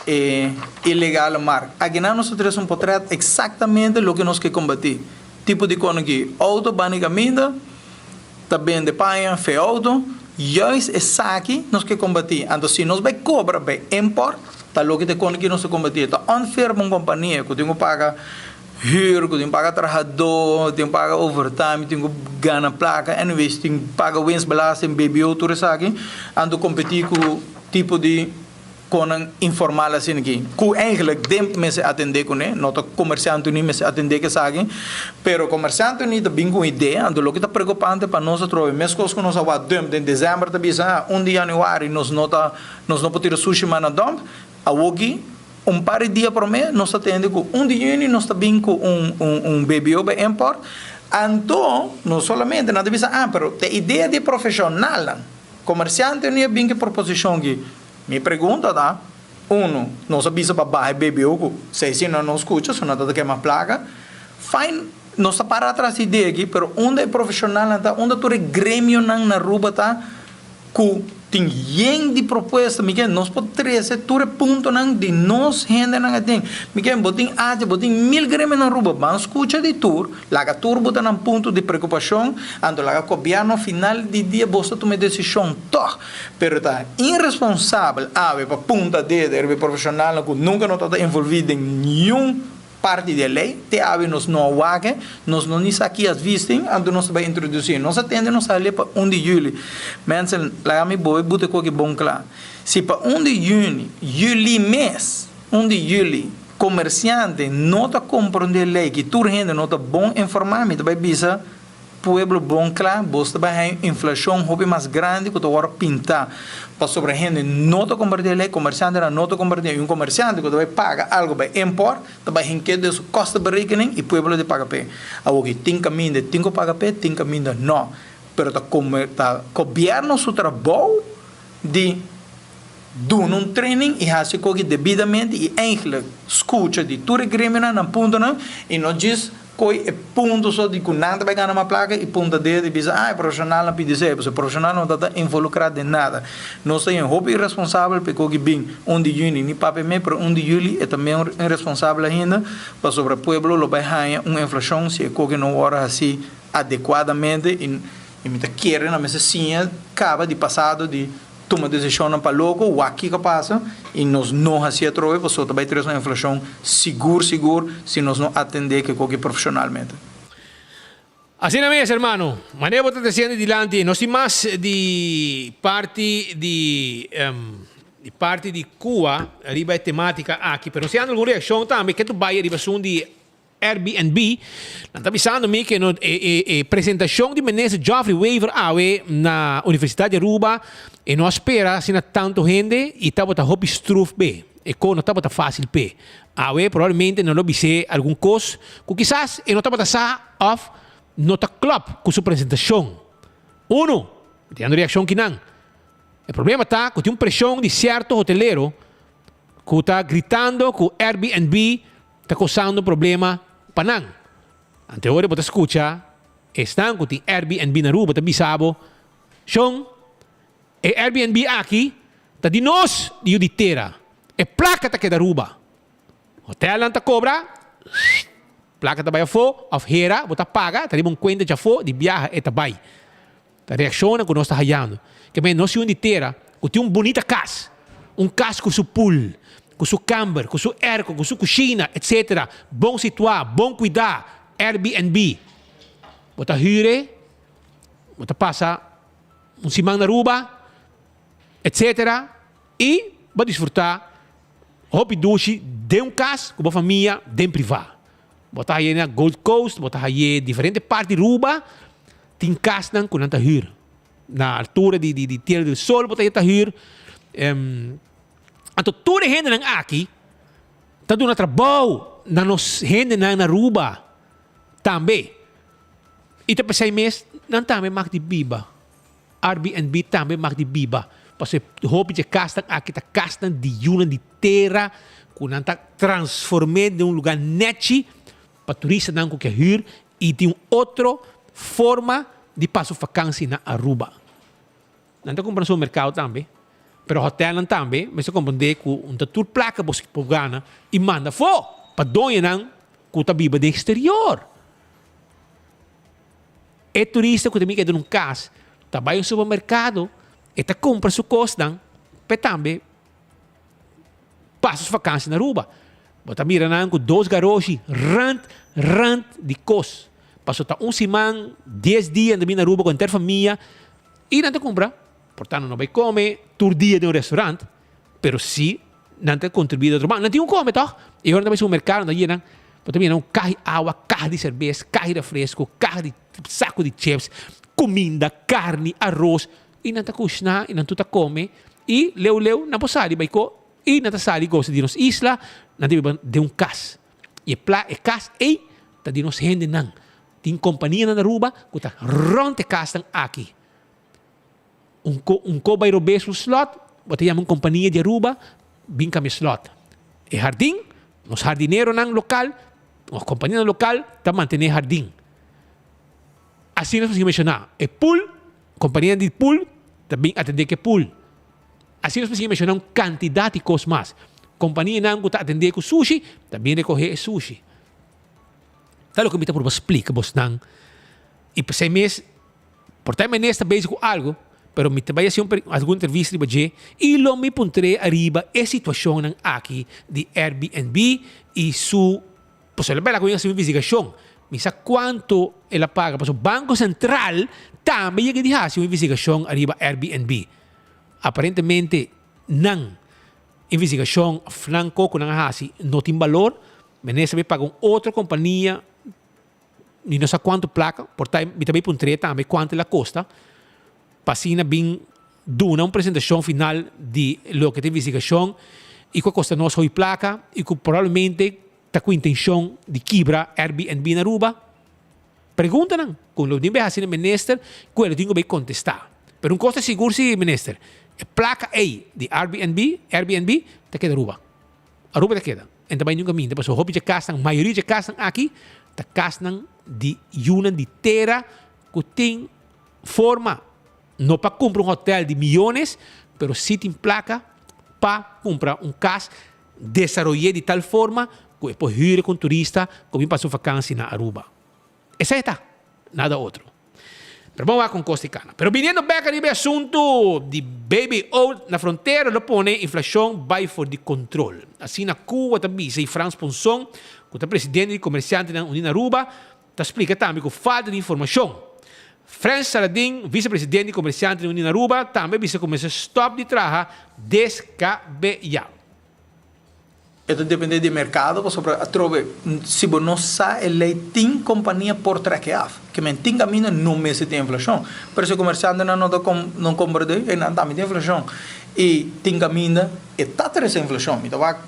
e ilegale markt. Akinan nos ta trece un potret exactamente loke nos ke combati. Tipo di cono ki auto bani caminda ta bende paña fe auto, juist esaki nos ke combati. Anto si nos bay cobra bay import ta loke ta e cono ki nos ta combati. Ta unfair pa un compania cu tin cu paga Huur, ku tin paga trahadó, tin paga overtime, tin ku gana plaka, anyways tin paga winstbelasting, BBO, tur esaki, anto kompetí ku tipo di konan informal asina aki, ku eigenlijk den mester atendé kuné, no ta komersiante uni mester atendé ku esaki, pero komersiante uni ta bin ku un idea, anto loke ta preokupante pa nos atrobe, meskos ku nos a wak dump den desèmber ta bisa, ah, un di yanüari nos no ta, nos no por tira sushi mas na dump, Awoki, un par di dia promé, nos ta tende ku un di yüni nos ta bin ku un un BBO bay import. Anto, no solamente nan ta bisa, ah, pero ta e idea di e profeshonalnan. Komersiante no a bin ku e proposishon aki. Mi pregunta ta, uno, nos a bisa pa baha e BBO ku si si nan no skucha, so nan ta ta kema plaka. Fine, nos ta para atras di idea aki, pero unda e profeshonalnan ta, unda tur e gremionan na Aruba ta? Ku tin yen di propuesta, mi ke nos por trese tur e puntonan di nos hendenan aden. Mi ke bo tin Atia, bo tin mil gremio na Aruba, ban skucha di tur, laga tur bo ta nan punto di preokupashon, anto laga gobièrnu final di dia bos ta tuma e desishon tòg. Pero ta iresponsabel awe pa punta dede riba e profeshonalnan ku nunka no tabata envolví den niun Parti di e ley, te awe nos no a wak e, nos no ni sa ki advies tin, anto nos ta bay introduci. Nos a tende nos sali pa un di juli. Mensen, laga mi boe buta e koki bon kla. Si pa un di juni, juli mes, un di juli, comerciante no ta comprende e ley, ki tur hende no ta bon informa, mi ta bay bisa Pueblo bon kla, bos ta bai haña un inflashon hopi mas grandi ku ta wòrdu pintá pasobra hende no ta kompartí e lei, komersiantenan no ta kompartí i un komersiante ku ta bai paga algu bai import ta bai hink'é den su kostenberekening i pueblo di paga p'e. Awoki tin kaminda tin ku paga p'e, tin kaminda no. Pero ta ta gobièrnu su trabou di. Duna un training y haci coki debidamente y eigenlijk scucha di tur e gremionan nan puntonan y no djis coy e punto so di cu nan ta bay gana mas placa y punta dedo y bisa ah e profesionalnan pidi esey pasobra e profesional no ta ta involucra den nada. Nos ta yen hopi irresponsabel pa e coki bin un di juni ni papia me pero un di juli e ta meun irresponsabel ainda pasobra pueblo lo bay haya un inflacion si e coki no worde haci adecuadamente y mi ta kere nan mester siña caba di pasado di Tuma desishonnan pa loko, wak kiko pasa i nos no hasi atrobe pasobra ta bai tres un inflashon sigur sigur si nos no atendé ke koki profeshonalmente. Asina mes, hermano. Manera bo ta treciendo dilanti, nos tin mas di parti di di parti di Cuba riba e tematica aki, pero nos tin algun reaccion tambe ke tu bai riba asun di Airbnb, nan ta bisando mi ke no e e presentacion di Minister Geoffrey Wever awe na Universidad di Aruba e no a spera asina tanto hende y tabata hopi struf p'e. E ko no tabata facil p'e. Awe probablemente nan lo bis'é algun kos ku kisas e no tabata sa of no ta klop ku su presentacion. Uno, mi ta yendo reaccion kinan. E problema ta ku tin un presion di cierto hotelero ku ta gritando ku Airbnb ta kosando problema pa nan. Ante ora bo ta skucha esnan ku tin Airbnb na Aruba ta bisa bo, Shon, e Airbnb aki ta di nos di yu di tera, e plaka ta keda Aruba. Hotelnan ta kobra, plaka ta bai afó òf hera bo ta paga, ta riba un kuenta djafó di biaha e ta bai. Ta reakshonnan ku nos ta hayando. Ke men nos yu di tera ku tin un bunita kas, un kas ku su pool, ku su kamber, ku su airco, ku su kushina, etcetera, bon situá, bon kuidá, Airbnb. Bo ta hür e, bo ta pasa un siman na Aruba, etcetera, i bo a disfrutá hopi dushi den un kas ku bo famia den privá. Bo ta hay'é na Gold Coast, bo ta hay'é diferente parti di Aruba, tin kasnan ku nan ta hür. Na altura di di Tierra del Sol bo ta haye ta hür. Anto tur e hendenan aki ta duna trabou na nos hendenan na Aruba tambe. I ta p'esei mes nan tambe mag di biba. Airbnb tambe mag di biba. Pasobra e hopi dje kasnan aki ta kasnan di yunan di tera ku nan ta transform'é den un lugá nèchi pa turistanan ku ke hür i tin un otro forma di pasa su fakansi na Aruba. Nan ta kumpra na supermerkado tambe, pero hotèlnan tambe mester komprendé ku un ta tur plaka bo por gana i manda afó pa doñonan ku ta biba den eksterior. E turista ku ta bin keda den un kas ta bai un supermerkado, e ta kumpra su kosnan pa e tambe pasa su vakansi na Aruba. Bo ta mira nan ku dos garoshi rant rant di kos. Pasobra ta un siman, dies dia nan ta bin na Aruba ku henter famia i nan ta kumpra. Por tanto no bai kome tur dia den un restaurant, pero si nan ta kontribuí di otro man. Nan tin ku kome tòg. I ora nan ta bai supermerkado nan ta yena, bo ta mira un kaha di awa, kaha di serbes, kaha di refresko, kaha di saku di chips, kuminda, karni, aros. I nan ta kushná i nan tur ta kome i leu leu nan por sali bai ko i nan ta sali gosa di nos isla, nan ta biba den un kas. I e pla e kas ei ta di nos hendenan. Tin kompanianan na Aruba ku ta rònt e kasnan aki. Un ko un ko bai robes un slot, bo ta yama un kompania di Aruba bin kambia slot. E hardin, nos hardineronan lokal, nos kompanianan lokal ta mantené e hardin. Asina nos por sigui menshoná. E pool, kompanianan di pool ta bin atendé ku e pool. Asina nos por sigui menshoná un kantidat di kos mas. Kompanianan ku ta atendé ku sushi ta bin rekohé e sushi. Ta loke mi ta purba splika bosnan. I p'esei mes Por ta e menes ta bezig ku algu, pero mi ta bai hasi un algun entrevista riba dje i lo mi puntr'é ariba e situashonnan aki di Airbnb i su pasobra el a bela ku mi hasi un investigashon. Mi sa kuantu el a paga pasobra Banko Sentral tambe yega di hasi un investigashon ariba Airbnb. Aparentemente nan investigashon òf nan koko nan a hasi no tin balor. Menes a bai paga un otro kompania. Mi no sa cuanto placa, por ta mi ta bay puntr'é tambe cuanto el a costa pa asina bin duna un presentacion final di loke ta investigacion y cu a costa nos hoy placa y cu probablemente ta cu intencion di kibra Airbnb na Aruba. Preguntanan cu lo tin bay haci na minister cu e lo tin cu bay contesta. Pero un cos ta sigur si minister. E plaka ei di Airbnb, Airbnb, ta keda Aruba. Aruba ta keda. En ta bai niun kaminda pasobra hopi dje kasnan, mayoria dje kasnan aki ta kasnan di yunan di tera ku tin forma no pa kumpra un hotel di miyones, pero si tin plaka pa kumpra un kas desaroy'é di tal forma ku e por hür ku un turista ku bin pasa un vakansi na Aruba. Esei ta, nada otro. Pero bon wak con cos di cana. Pero biniendo bek ariba e asunto di BBO na frontera lo pone inflacion bay for di control. Asina Cuba ta bisa y Frans Ponson, cu ta presidente di Comerciantenan Uní na Aruba, ta splica tambe cu falta di informacion. Frens Saladin, vicepresidente di Comerciantenan Uní na Aruba, tambe a bisa cu mester stop di traha descabeya. E ta depende di e merkado pasobra atrobe si bo no sa e lei tin kompania por trek e af. Ke men tin kaminda no mester tin inflashon. Pero si komersiantenan no ta no komprende e nan tambe tin inflashon. I tin kaminda e ta trese inflashon. Mi ta wak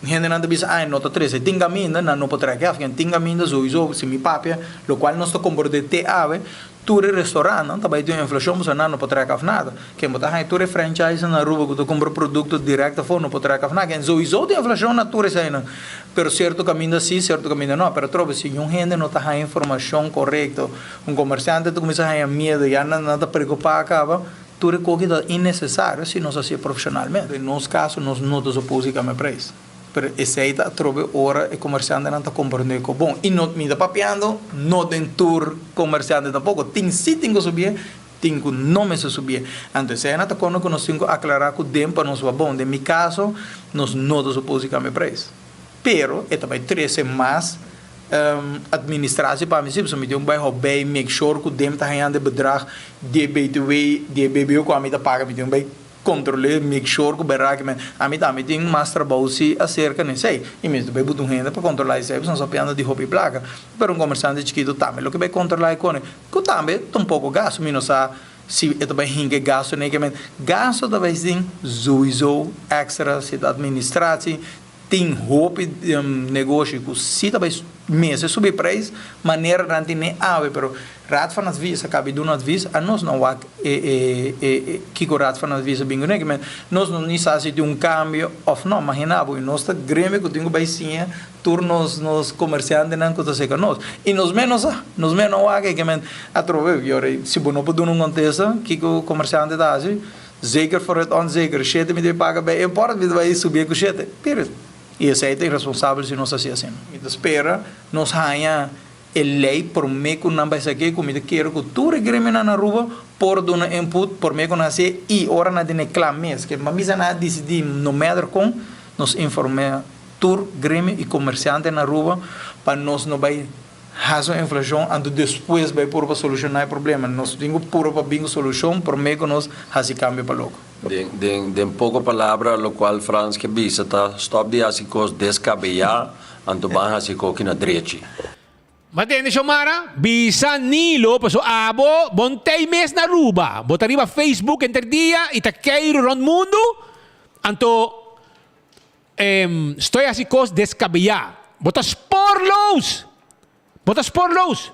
hendenan ta bisa ai no ta trese. Tin kaminda nan no por trek e af. Tin kaminda souiso si mi papia lokual nos ta komprende te awe Tur e restaurantnan ta bai tin inflacion pasobra nan no por trek af nada. Ken bo ta haña tur e franchise na Aruba ku ta kumpra produkto direct afó no por trek af nada. Ken souiso tin inflacion na tur eseinan. Pero sierto kaminda si, sierto kaminda no. Pero atrobe si un hende no ta haña informacion korekto, un komersiante ta kuminsá haña miedo, ya nan ta preokupá kaba, tur e koki ta innesesario si nos hasié profeshonalmente. Den nos kaso nos no ta supos di kambia preis. Pero esei ta atrobe ora e komersiantenan ta komprendé ku bon. I no, mi ta papiando no den tur komersiante tampoko. Tin si tin ku subié, tin ku no mester subié. Anto esei nan ta kono ku nos tin ku aklará ku den pa nos ba bon. Den mi kaso, nos no ta supos di kambia preis. Pero e ta bai trese mas administratie pa mi si, pasobra mi tin ku bai hòbei, make sure ku den ta hañando e bedrag di e btw, di e bbo ku ami ta paga. Mi tin ku bai. Kontrol'é, make sure ku bèrdat ki men ami tambe tin mas trabou si aserka na esei. I mester bai buta un hende pa kontrolá esei pasobra nos a pianda di hopi plaka. Pero un komersante chikitu tambe loke bai kontrolá e kone ku tambe ta un poko gastu. Mi no sa si e ta bai hinka e gastu n'e ke men gastu ta bai sin souiso èkstra si ta administratie. Tin hopi negoshi ku si ta bai mester subi preis manera nan tin e awe pero Raad van Advies a kabi duna advies a nos no wak e e kiko Raad van Advies a bin kuné kimen nos no ni sa si tin un kambio of no mahina bo i nos ta gremio ku tin ku bai siña tur nos nos komersiantenan ku ta seka nos i nos mes no sa nos mes no wak e kimen atrobe yora si bo no por duna un kontesta kiko komersiante ta hasi. Zeker voor het onzeker. Shete mi debe paga bij import, mi ta bai subi ku shete. Period. I esei ta irresponsabel si nos hasi asina. Mi ta spera nos haña e lei promé ku nan bai saki ku mi ta kere ku tur e gremionan na Aruba por duna input promé ku nan hasié i ora nan tene kla mes. Ke misa nan a disidí no matter kon nos informé tur gremio i komersiante na Aruba pa nos no bai Hasi un inflashon anto despues bai puru pa solushoná e problema. Nos tin ku puru pa bin ku solushon promé ku nos hasi kambio pa loko. Den den den poko palabra lokual Frans ke bisa ta stòp di hasi kos deskabeyá anto ban hasi koki na drechi. Bo tende Xiomara? Bisa Nilo paso abo bon tei mes na Aruba. Bo ta riba Facebook enter dia y ta keiru rond mundu. Anto Estoy hasi kos deskabeyá. Bo ta spoorloos! Bo ta spoorloos!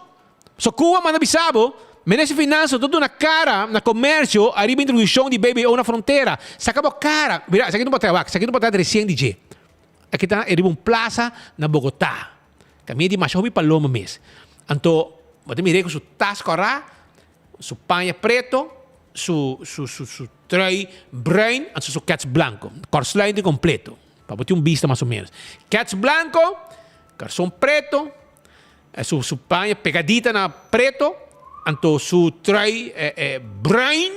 So Cuba manda bisa bo, Minister di Finansa ta duna kara na komersio ariba introdukshon di BBO na frontera. Saka bo kara! Mira, esaki no por traha wak, esaki no por traha resien di dje. Aki ta riba un plasa na Bogotá. Kaminda di masha hopi paloma mes. Anto, bo ta mir'é ku su tas kòrá, Su paña preto, su su su su trui bruin anto su kets blanco. Korsluiting completo. Pa bo tin un bista mas o menos. Kets blanco, karson preto, su su paña pegadita na preto, anto su trui bruin,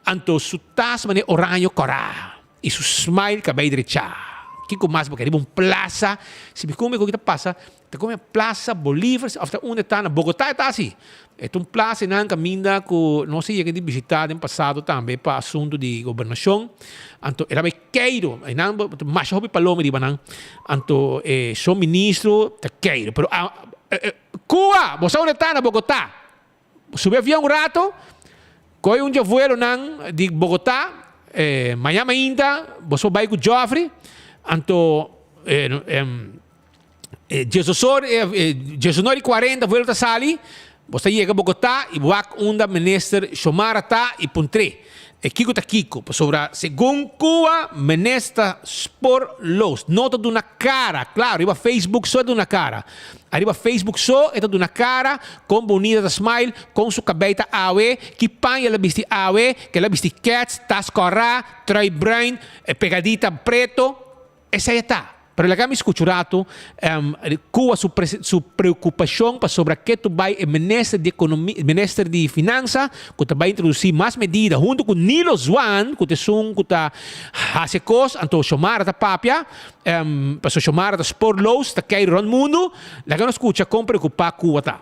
anto su tas manera oraño kòrá. I su smile kabei drechá. Kiko mas bo ke? Riba un plasa. Si mi come ku ta pasa, ta come Plaza Bolívar of ta unda ta na Bogotá e ta asi. E ta un plaza einan kaminda ku nos a yega di bishitá den pasado tambe pa asuntu di gobernashon. Anto e ta bai keiru. Einan bo ta masha hopi paloma riba nan. Anto e so ministro ta keiru. Pero Cuba! Bo sa unda ta na Bogotá. Subi avion un rato, coge un dje vuelonan di Bogotá, maña mainta boso bai cu Geoffrey, anto diesosor, diesonor y cuarenta vuelo ta sali, bo ta yega Bogotá y wak unda minister Xiomara ta y puntr'é. E kiko ta kiko, pasobra segun Cuba minister spoorloos no ta duna cara, claro riba Facebook so e ta duna cara, ariba Facebook so e ta duna cara con bonita ta smile, con su cabey ta awe, ki paña el a bisti awe, ke el a bisti kets, tas cora, trui bruin, pegadita preto. Esei e ta. Pero laga mi skucha un ratu kua su su preokupashon pasobra ke tu bai e minister di ekonomi minister di finansa ku ta bai introdusí mas medida huntu ku Nilo Zwaan ku ta esun ku ta hasi e kos anto Xiomara ta papia pasobra Xiomara ta spoorloos ta kei rònt mundu laga nos skucha kon preokupá kua ta.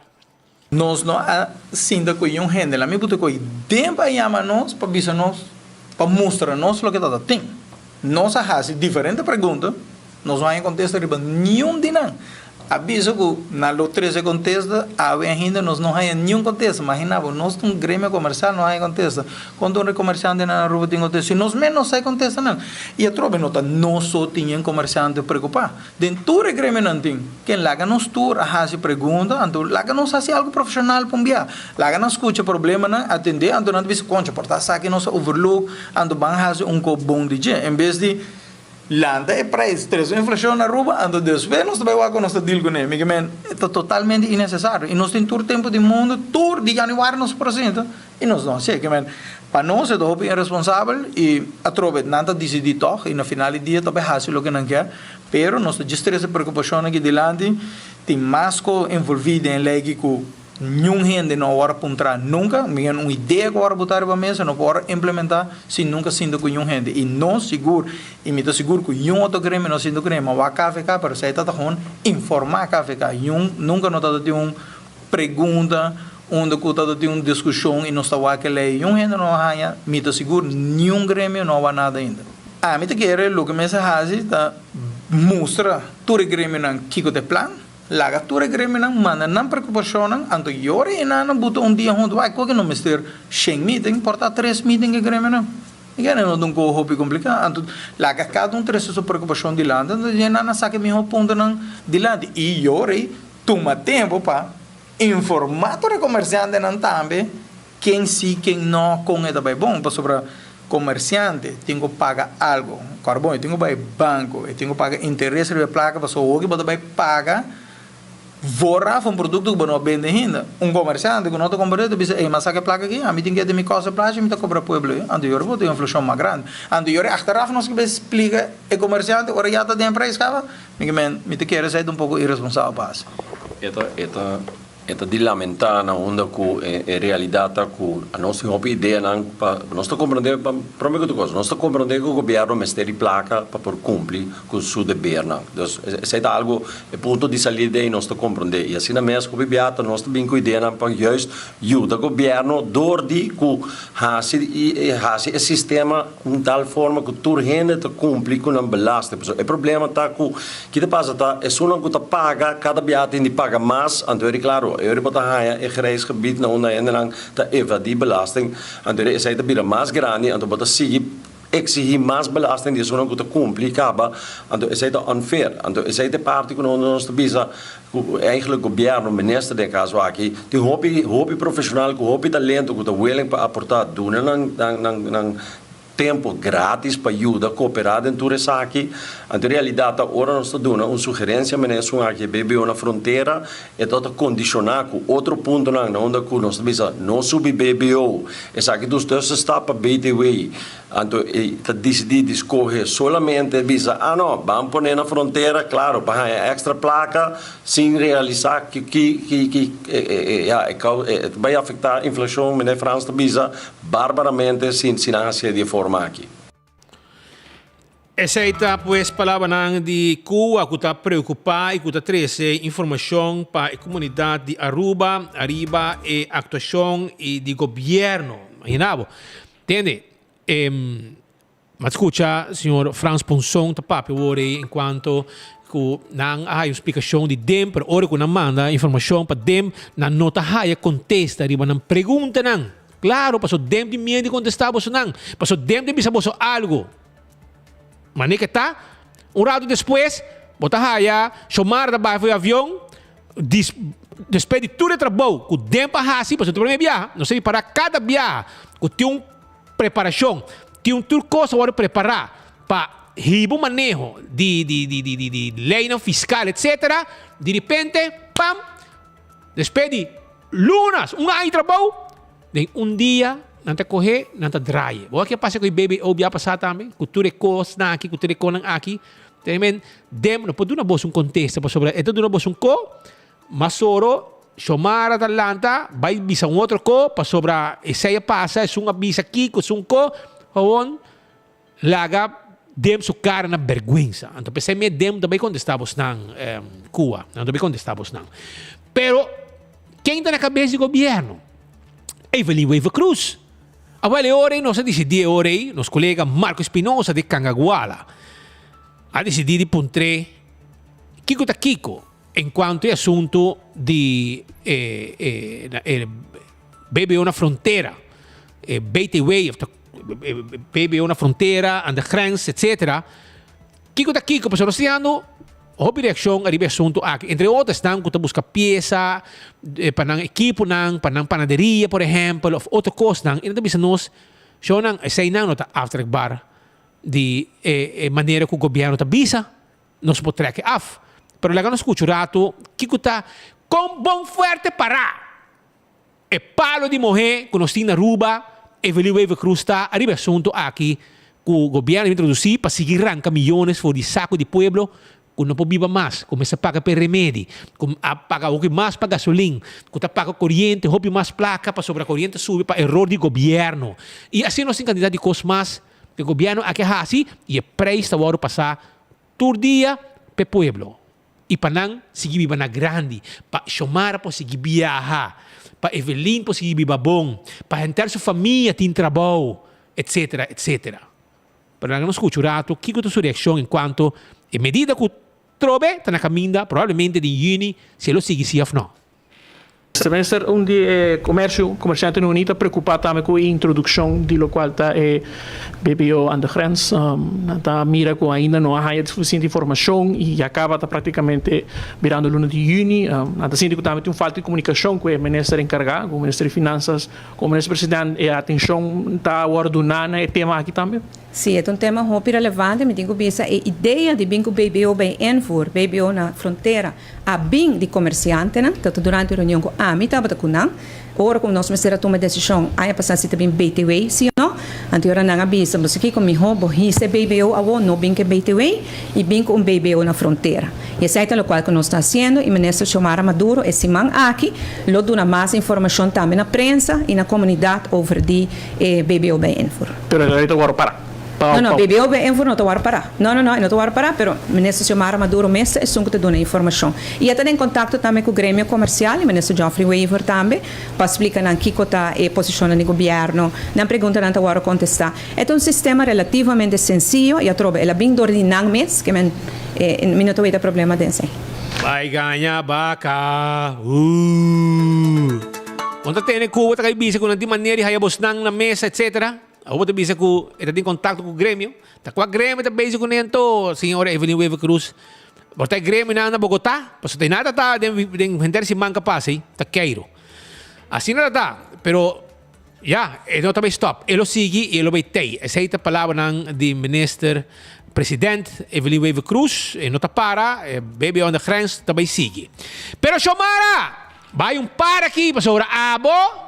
Nos no a sinta ku niun hende. La mi buta ku den pa yama nos pa bisa nos, pa mustra nos loke ta ta tin. Nos a hasi diferente pregunta, nos no haña kontesta riba niun di nan. A bisa ku nan lo trese kontesta, awe ainda nos no haña niun kontesta. Magina bo, nos ta un gremio komersial no haña kontesta. Konta un komersiante na Aruba tin kontesta? Si nos mes no sa e kontestanan. I atrobe no ta nos so tin e komersiante preokupá. Den tur e gremionan tin ken laga nos tur a hasi pregunta, anto laga nos hasi algu profeshonal pa un bia. Laga nan skucha problemanan, atendé, anto nan ta bisa koncha por ta esaki nos a overlook, anto ban hasi un kos bon di dje. En bes di lanta e prijs, trese un inflashon na Aruba, anto despues nos ta bai wak ku nos ta deal kuné. Mi ke men, e ta totalmente innesesario. I nos tin tur tempu di mundu, tur di januari nos por sinta i nos no hasié. Ke men, pa nos e ta hopi iresponsabel i atrobe nan ta disidí tòg i na final di dia ta bai hasi loke nan kier. Pero nos ta djis trese preokupashonnan aki dilanti, tin mas ku envolví den e lei aki ku niun hende no a wòrdu puntrá nunka, miren un idea ku a wòrdu botá riba mesa no por wòrdu implementá sin nunka sinta ku niun hende. I nos sigur, i mi ta sigur ku niun otro gremio no sinta ku hende, ma wak KVK, pero esei ta ta gewoon informá KVK, niun nunka no tabata tin un pregunta unda ku tabata tin un diskushon i nos ta wak e lei, niun hende no a haña, mi ta sigur niun gremio no a wak nada ainda. Ami ta kere loke mester hasi ta mustra tur e gremionan kiko ta e plan, laga tur e gremionan manda nan preokupashonnan, anto yora e nan buta un dia huntu, wak koke no mester shen meeting, por ta tres meeting e gremionan. E kere no ta un koho hopi kompliká, anto laga kada un trese su preokupashon dilanti, anto e nan a saka e miho puntonan dilanti i yora ei tuma tempu pa informá tur e komersiantenan tambe ken si, ken no, kon e ta bai bon, pasobra Komersiante tin ku paga algu. Kòrda bon, e tin ku bai banko, e tin ku paga interes riba e plaka pasobra hopi bo ta bai paga vooraf un produkto ku bo no a bende ainda. Un komersiante ku no ta komprende ta bisa, ey, m'a saka e plaka aki, ami tin ke den mi kòs e plachi, mi ta kobra pueblo ei. Anto yora bo tin inflashon mas grandi. Anto yora achteraf nos ke bai splika e komersiante ora ya ta den e prijs kaba. Mi ke men, mi ta kere esei ta un poko iresponsabel pa hasi. E ta, e ta. E ta di lamentá na unda ku e realidat ta ku anos tin hopi ideanan pa nos ta komprendé pa promé ku tur kos nos ta komprendé ku gobièrnu mester di plaka pa por kumpli ku su debernan. Dus esei ta algu e punto di salida ei nos ta komprendé i asina mes hopi bia ta nos ta bin ku ideanan pa juist yuda gobièrnu dor di ku hasi hasi e sistema un tal forma ku tur hende ta kumpli ku nan belasting. Pasobra e problema ta ku Ki ta pasa ta esunnan ku ta paga kada biaha tin di paga mas, anto eri klaro eri bo ta haña e grijs gebied na unda hendenan ta evadí belasting, anto eri esei ta bira mas grandi, anto bo ta sigui eksihí mas belasting di esunnan ku ta kumpli kaba, anto esei ta unfair. Anto esei ta e parti ku nos ta bisa ku eigenlijk gobièrnu, minister den e kaso aki, tin hopi hopi profeshonal ku hopi talento ku ta willing pa aportá duna nan nan nan Tempo gratis pa yuda cooperá den tur esaki. Anto realidad ta ora nos ta duna un sugerencia mene esun aki e BBO na frontera e ta ta condiciona cu otro puntonan na unda cu nos ta bisa no subi BBO esaki dus tussenstap pa BTW. Anto e ta dicidi di scoge solamente bisa ah no ban pone na frontera claro pa haya extra placa sin realisa ki ki ki ya e ta bay afecta inflacion mene Frans ta bisa. Barbaramente sin si nan hacié di e forma aki. Esei ta pues palabranan di Cuba cu ta preocupa y cu ta trece informacion pa e comunidad di Aruba ariba e actuacion y di gobierno. Imagina bo. Tende, e M'a scucha señor Frans Ponson ta papia awor ei en cuanto cu nan a haya un splicacion di DEM, pero ora cu nan manda informacion pa DEM, nan no ta haya contesta riba nan preguntanan. Claro, paso DEM tin miedo di contesta bosonan, paso DEM ta bisa boso algo. Mane ke ta, un rato despues, bo ta haya Xiomara ta baha for e avion, dis, despues di tur e trabou cu DEM a haci, pasobra ta prome biaha, nos ta ripara cada biaha cu tin un. preparashon, tin un tur kos a wòrdu prepará pa hiba un maneho di di di di di di leinan fiskal etsetera, di ripente pam despues di lunas, un aña di trabou, den un dia nan ta kohe nan ta draai. Bo wak ke a pasa ku e BBO bia pasá tambe ku tur e kosnan aki ku tur e konan aki, te men dem no por duna bos un kontesta pasobra e ta duna bos un ko Masoro, Xiomara ta lanta bai bisa un otro ko pasobra esei a pasa, esun a bisa kiko, esun ko, gewoon laga Dem su kara na bergwensa. Anto p'esei mi e Dem ta bai kontestá bosnan kua, nan ta bai kontestá bosnan. Pero ken ta na kabes di gobièrnu? Evelyn Wever-Croes. Awel e ora ei nos a disidí e ora ei, nos kolega Marco Espinosa di Cangaguala a disidí di puntr'é kiko ta kiko. En cuanto e asunto di e e e BBO na frontera, e BTW of ta BBO na frontera, aan de grens, etcetera. Kiko ta kiko? Pasobra nos ta yando hopi reaccion ariba e asunto aki. Entre otro esnan cu ta busca pieza pa nan equiponan, pa nan panaderia por ehempel of otro cosnan y nan ta bisa nos, shownan eseinan no ta aftrekbaar di e manera cu gobierno ta bisa. Nos por trek e af. Pero laga nos skucha un ratu kiko ta kon bon fuerte pará e palo di mohé ku nos tin na Aruba, Evelyn Wever-Croes ta ariba e asuntu aki ku gobièrnu a introdusí pa sigui ranka miyones for di saku di pueblo ku no por biba mas, ku mester paga pa e remedi, ku a paga hopi mas pa gasolin, ku ta paga koriente hopi mas plaka pasobra koriente subi pa eror di gobièrnu. I asina nos tin kantidat di kos mas ku e gobièrnu aki a hasi i e preis ta wòrdu pasá Tur dia p'e pueblo i pa nan sigui biba na grandi, pa Xiomara por sigui biaha, pa Evelyn por sigui biba bon, pa henter su famia tin trabou, etcetera, etcetera. Pero laga nos scucha un rato kico ta su reaccion en cuanto e medida cu trobe ta na caminda probablemente den juni si e lo sigui si of no. Minister, un di e comercio, comerciantenan uni ta preocupa tambe cu e introduccion di locual ta e BBO aan de grens. Nan ta mira cu ainda no a haya suficiente informacion y ya caba ta practicamente birando luna di juni. Nan ta sinti cu tambe tin un falta di comunicacion cu e minister encarga, cu minister di Finanzas, cu minister president e atencion ta wordo duna na e tema aki tambe. Sí, e ta un tema hopi relevante. Mi tin cu bisa e idea di bin cu BBO bij invoer, BBO na frontera, A bin di komersiantenan, ta ta durante un reunion ku ami tabata ku nan, ora ku nos mester a tuma e desishon aña pasá si ta bin BTW si o no, anto ora nan a bisa, Boso kiko mihó bo hisa e BBO awó, no bin ku e BTW i bin ku un BBO na frontera. I esei ta lokual ku nos ta hasiendo i Minister Xiomara Maduro e siman aki lo duna mas informashon tambe na prensa i na komunidat over di e BBO bij invoer. Pero e ta wòrdu pará. No, no, BBO bij invoer no ta wòrdu pará. No, no, no, e no ta wòrdu pará, pero Minister Xiomara Maduro mes ta esun ku ta duna informashon. I e ta den kontakto tambe ku gremio komersial i Minister Geoffrey Wever tambe pa splika nan kiko ta e posishonnan di gobièrnu. Nan preguntanan ta wòrdu kontestá. E ta un sistema relativamente sensiyo i atrobe el a bin dor di nan mes ke men mi no ta weta problema den esei. Bai gaña baka, ooh. Bo ta tene ku bo ta kai bisa ku nan tin manera di haya bosnan na mesa etcetera. Awor bo ta bisa ku e ta tin kontakto ku gremio. Ta kua gremio ta bezig kuné anto, señora Evelyn Wever Croes? Por ta e gremionan na Bogotá? Pasobra ta nada ta den den henter siman ka pasa ei, ta keiro. Asina ta ta, pero ya, e no ta bai stòp. E lo sigui i e lo bai tei. Esei ta palabranan di minister president Evelyn Wever Croes. E no ta para, e baby on the grens ta bai sigui. Pero Xiomara, bai un par aki pasobra abo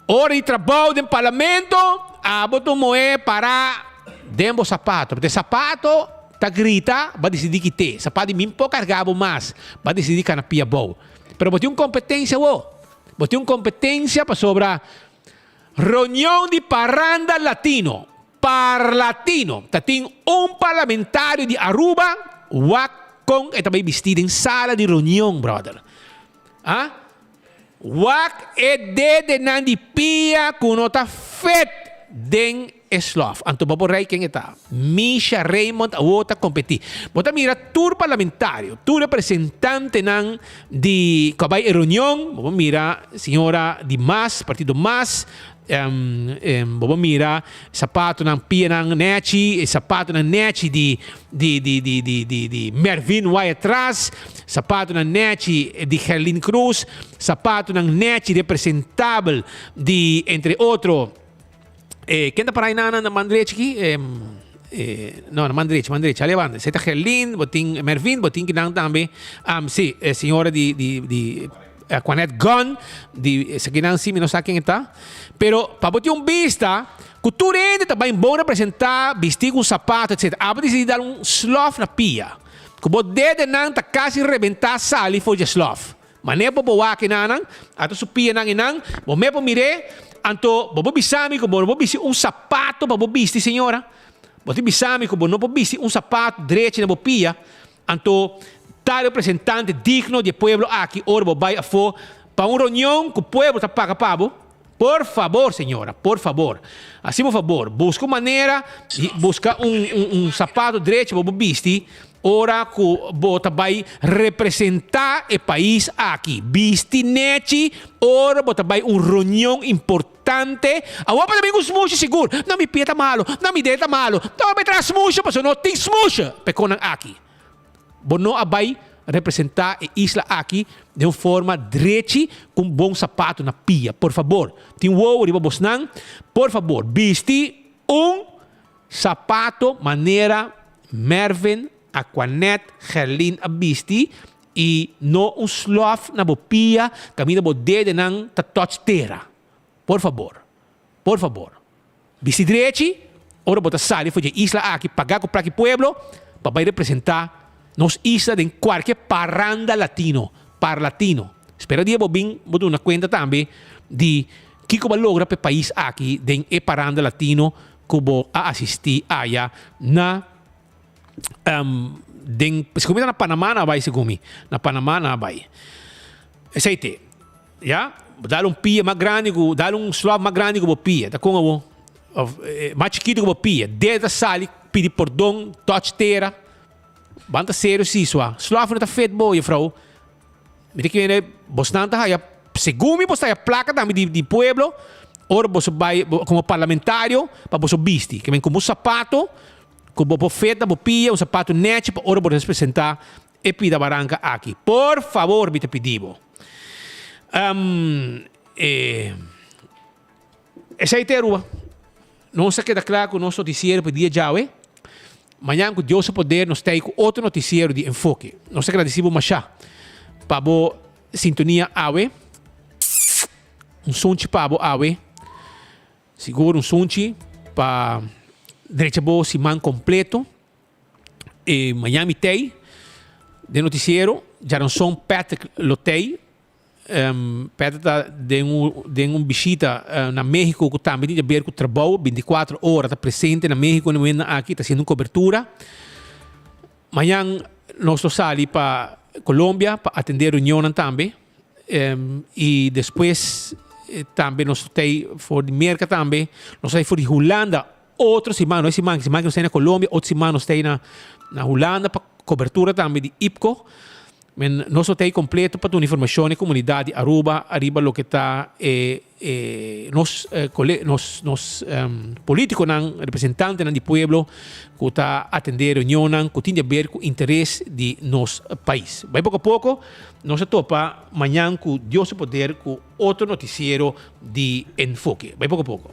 Ora di trabou den parlamento, abo ta un moe para den bo sapato. Pasobra e sapato ta grita, bo a disidí kit'é. Sapato di mi por kargá bo mas, bo a disidí kana pia bou. Pero bo tin un kompetensia awor. Bo tin un kompetensia pasobra reunion di Parranda Latino, Parlatino, ta tin un parlamentario di Aruba, wak kon e ta bai bistí den sala di reunion, brother. Ah? Wak e dedenan di pia ku no ta fet den e slof. Anto bo por rei ken e ta. Misha Raymond awor ta kompetí. Bo ta mira tur parlamentario, tur representantenan di ku a bai e reunion. Bo por mira señora di mas, partido mas. Bo por mira sapatonan pianan nechi, e sapatonan nechi di di di di di di di Mervin Wyatt-Ras, sapatonan nechi di Gerlin Cruz, sapatonan nechi representabel di entre otro. Eh, ken ta para einan na man drechi aki? Eh, eh, no, na man drechi, man drechi. Ale banda. Esei ta Gerlin, bo tin Mervin, bo tin kinan tambe. Um, sí, eh, señora di, di, di Aquanet Gun, di esakinan sí, mi no sa ken e ta. Pero pa bo tin un bista, ku tur hende ta bai bon representá, bistí ku un sapato, etc. Abo disidí dal un slof na pia. Ku bo dedenan ta kasi rebentá sali for dje slof. Manera bo bo wak enanan, ata su pianan enan, bo me por mir'é, anto bo por bisa mi ku bo no por bisti un sapato pa bo bisti, señora? Bo ta bisa mi ku bo no por bisti un sapato drechi na bo pia, anto ta representante digno di e pueblo aki ora bo bai afó pa un reunion ku pueblo ta paga pa bo? Por fabor, señora, por fabor, hasi bo fabor, buska un manera di buska un un sapato drechi pa bo bisti ora ku bo ta bai representá e pais aki. Bisti nechi ora bo ta bai un reunion importante. Awor bo ta bin ku smushi sigur. No, mi pia ta malu, no, mi dede ta malu. No, bo bai traha smushi pasobra no tin smushi pa e konan aki. Bo no a bai representá e isla aki den un forma drechi ku un bon sapato na pia. Por fabor, tin wowo riba bosnan. Por fabor, bisti un sapato manera Mervin, Aquanet, Gerlin a bisti i no un slòf na bo pia kaminda bo dedenan ta touch tera. Por fabor. Por fabor. Bisti drechi ora bo ta sali for dje isla aki pagá ku plaki pueblo pa bai representá nos isla den kualke paranda latino, parlatino. Spera dia bo bin bo duna kuenta tambe di kiko bo a logra pa e pais aki den e paranda latino ku bo a asistí aya na den segun mi ta na Panama nan a bai segun mi na Panama nan a bai. Esei te. Ya, bo dal un pia mas grandi ku, dal un slòf mas grandi ku bo pia, ta kon awor? Of mas chikitu ku bo pia, dede ta sali pidi pordon, touch tera. Ban ta serio si sua. Slòf no ta fit bo, jufrou. Mi ta kere bosnan ta haya, segun mi bos ta haya plaka tambe di di pueblo, ora boso bai komo parlamentario pa boso bisti. Ke men ku bo sapato ku bo por fit na bo pia, un sapato nechi pa ora bo representá E pida baranka aki. Por fabor mi ta pidi bo. Um, e, esei te Aruba. Nos a keda kla ku nos notisiero pa dia djawe. Mañan ku Dios su poder nos ta ku otro notisiero di Enfoke. Nos ta gradisi bo mashá pa bo sintonia awe. Un sunchi pa bo awe. Sigur un sunchi pa drecha bo siman kompleto. E mañan mi tei den noticiero djaranson Patrick lo tei. Patrick ta den un den un bishita na Mexico ku tambe tin haber ku trabou binticuatro ora ta presente na Mexico na momentonan aki ta haciendo un cobertura. Mañan nos lo sali pa Colombia pa atende reunionnan tambe y despues tambe nos lo tei for di Merca tambe nos lo tei for di Hulanda. Otro siman, no e siman, siman ku nos ta na Colombia, otro siman nos ta na na Hulanda pa kobertura tambe di IPCO. Men nos lo ta ei kompleto pa duna informashon na e komunidat di Aruba ariba loke ta e e nos kole nos nos politikonan, representantenan di pueblo ku ta atendé reunionnan ku tin di aber ku interes di nos pais. Bai poko a poko nos a topa mañan ku Dios su poder ku otro notisiero di Enfoke. Bai poko a poko.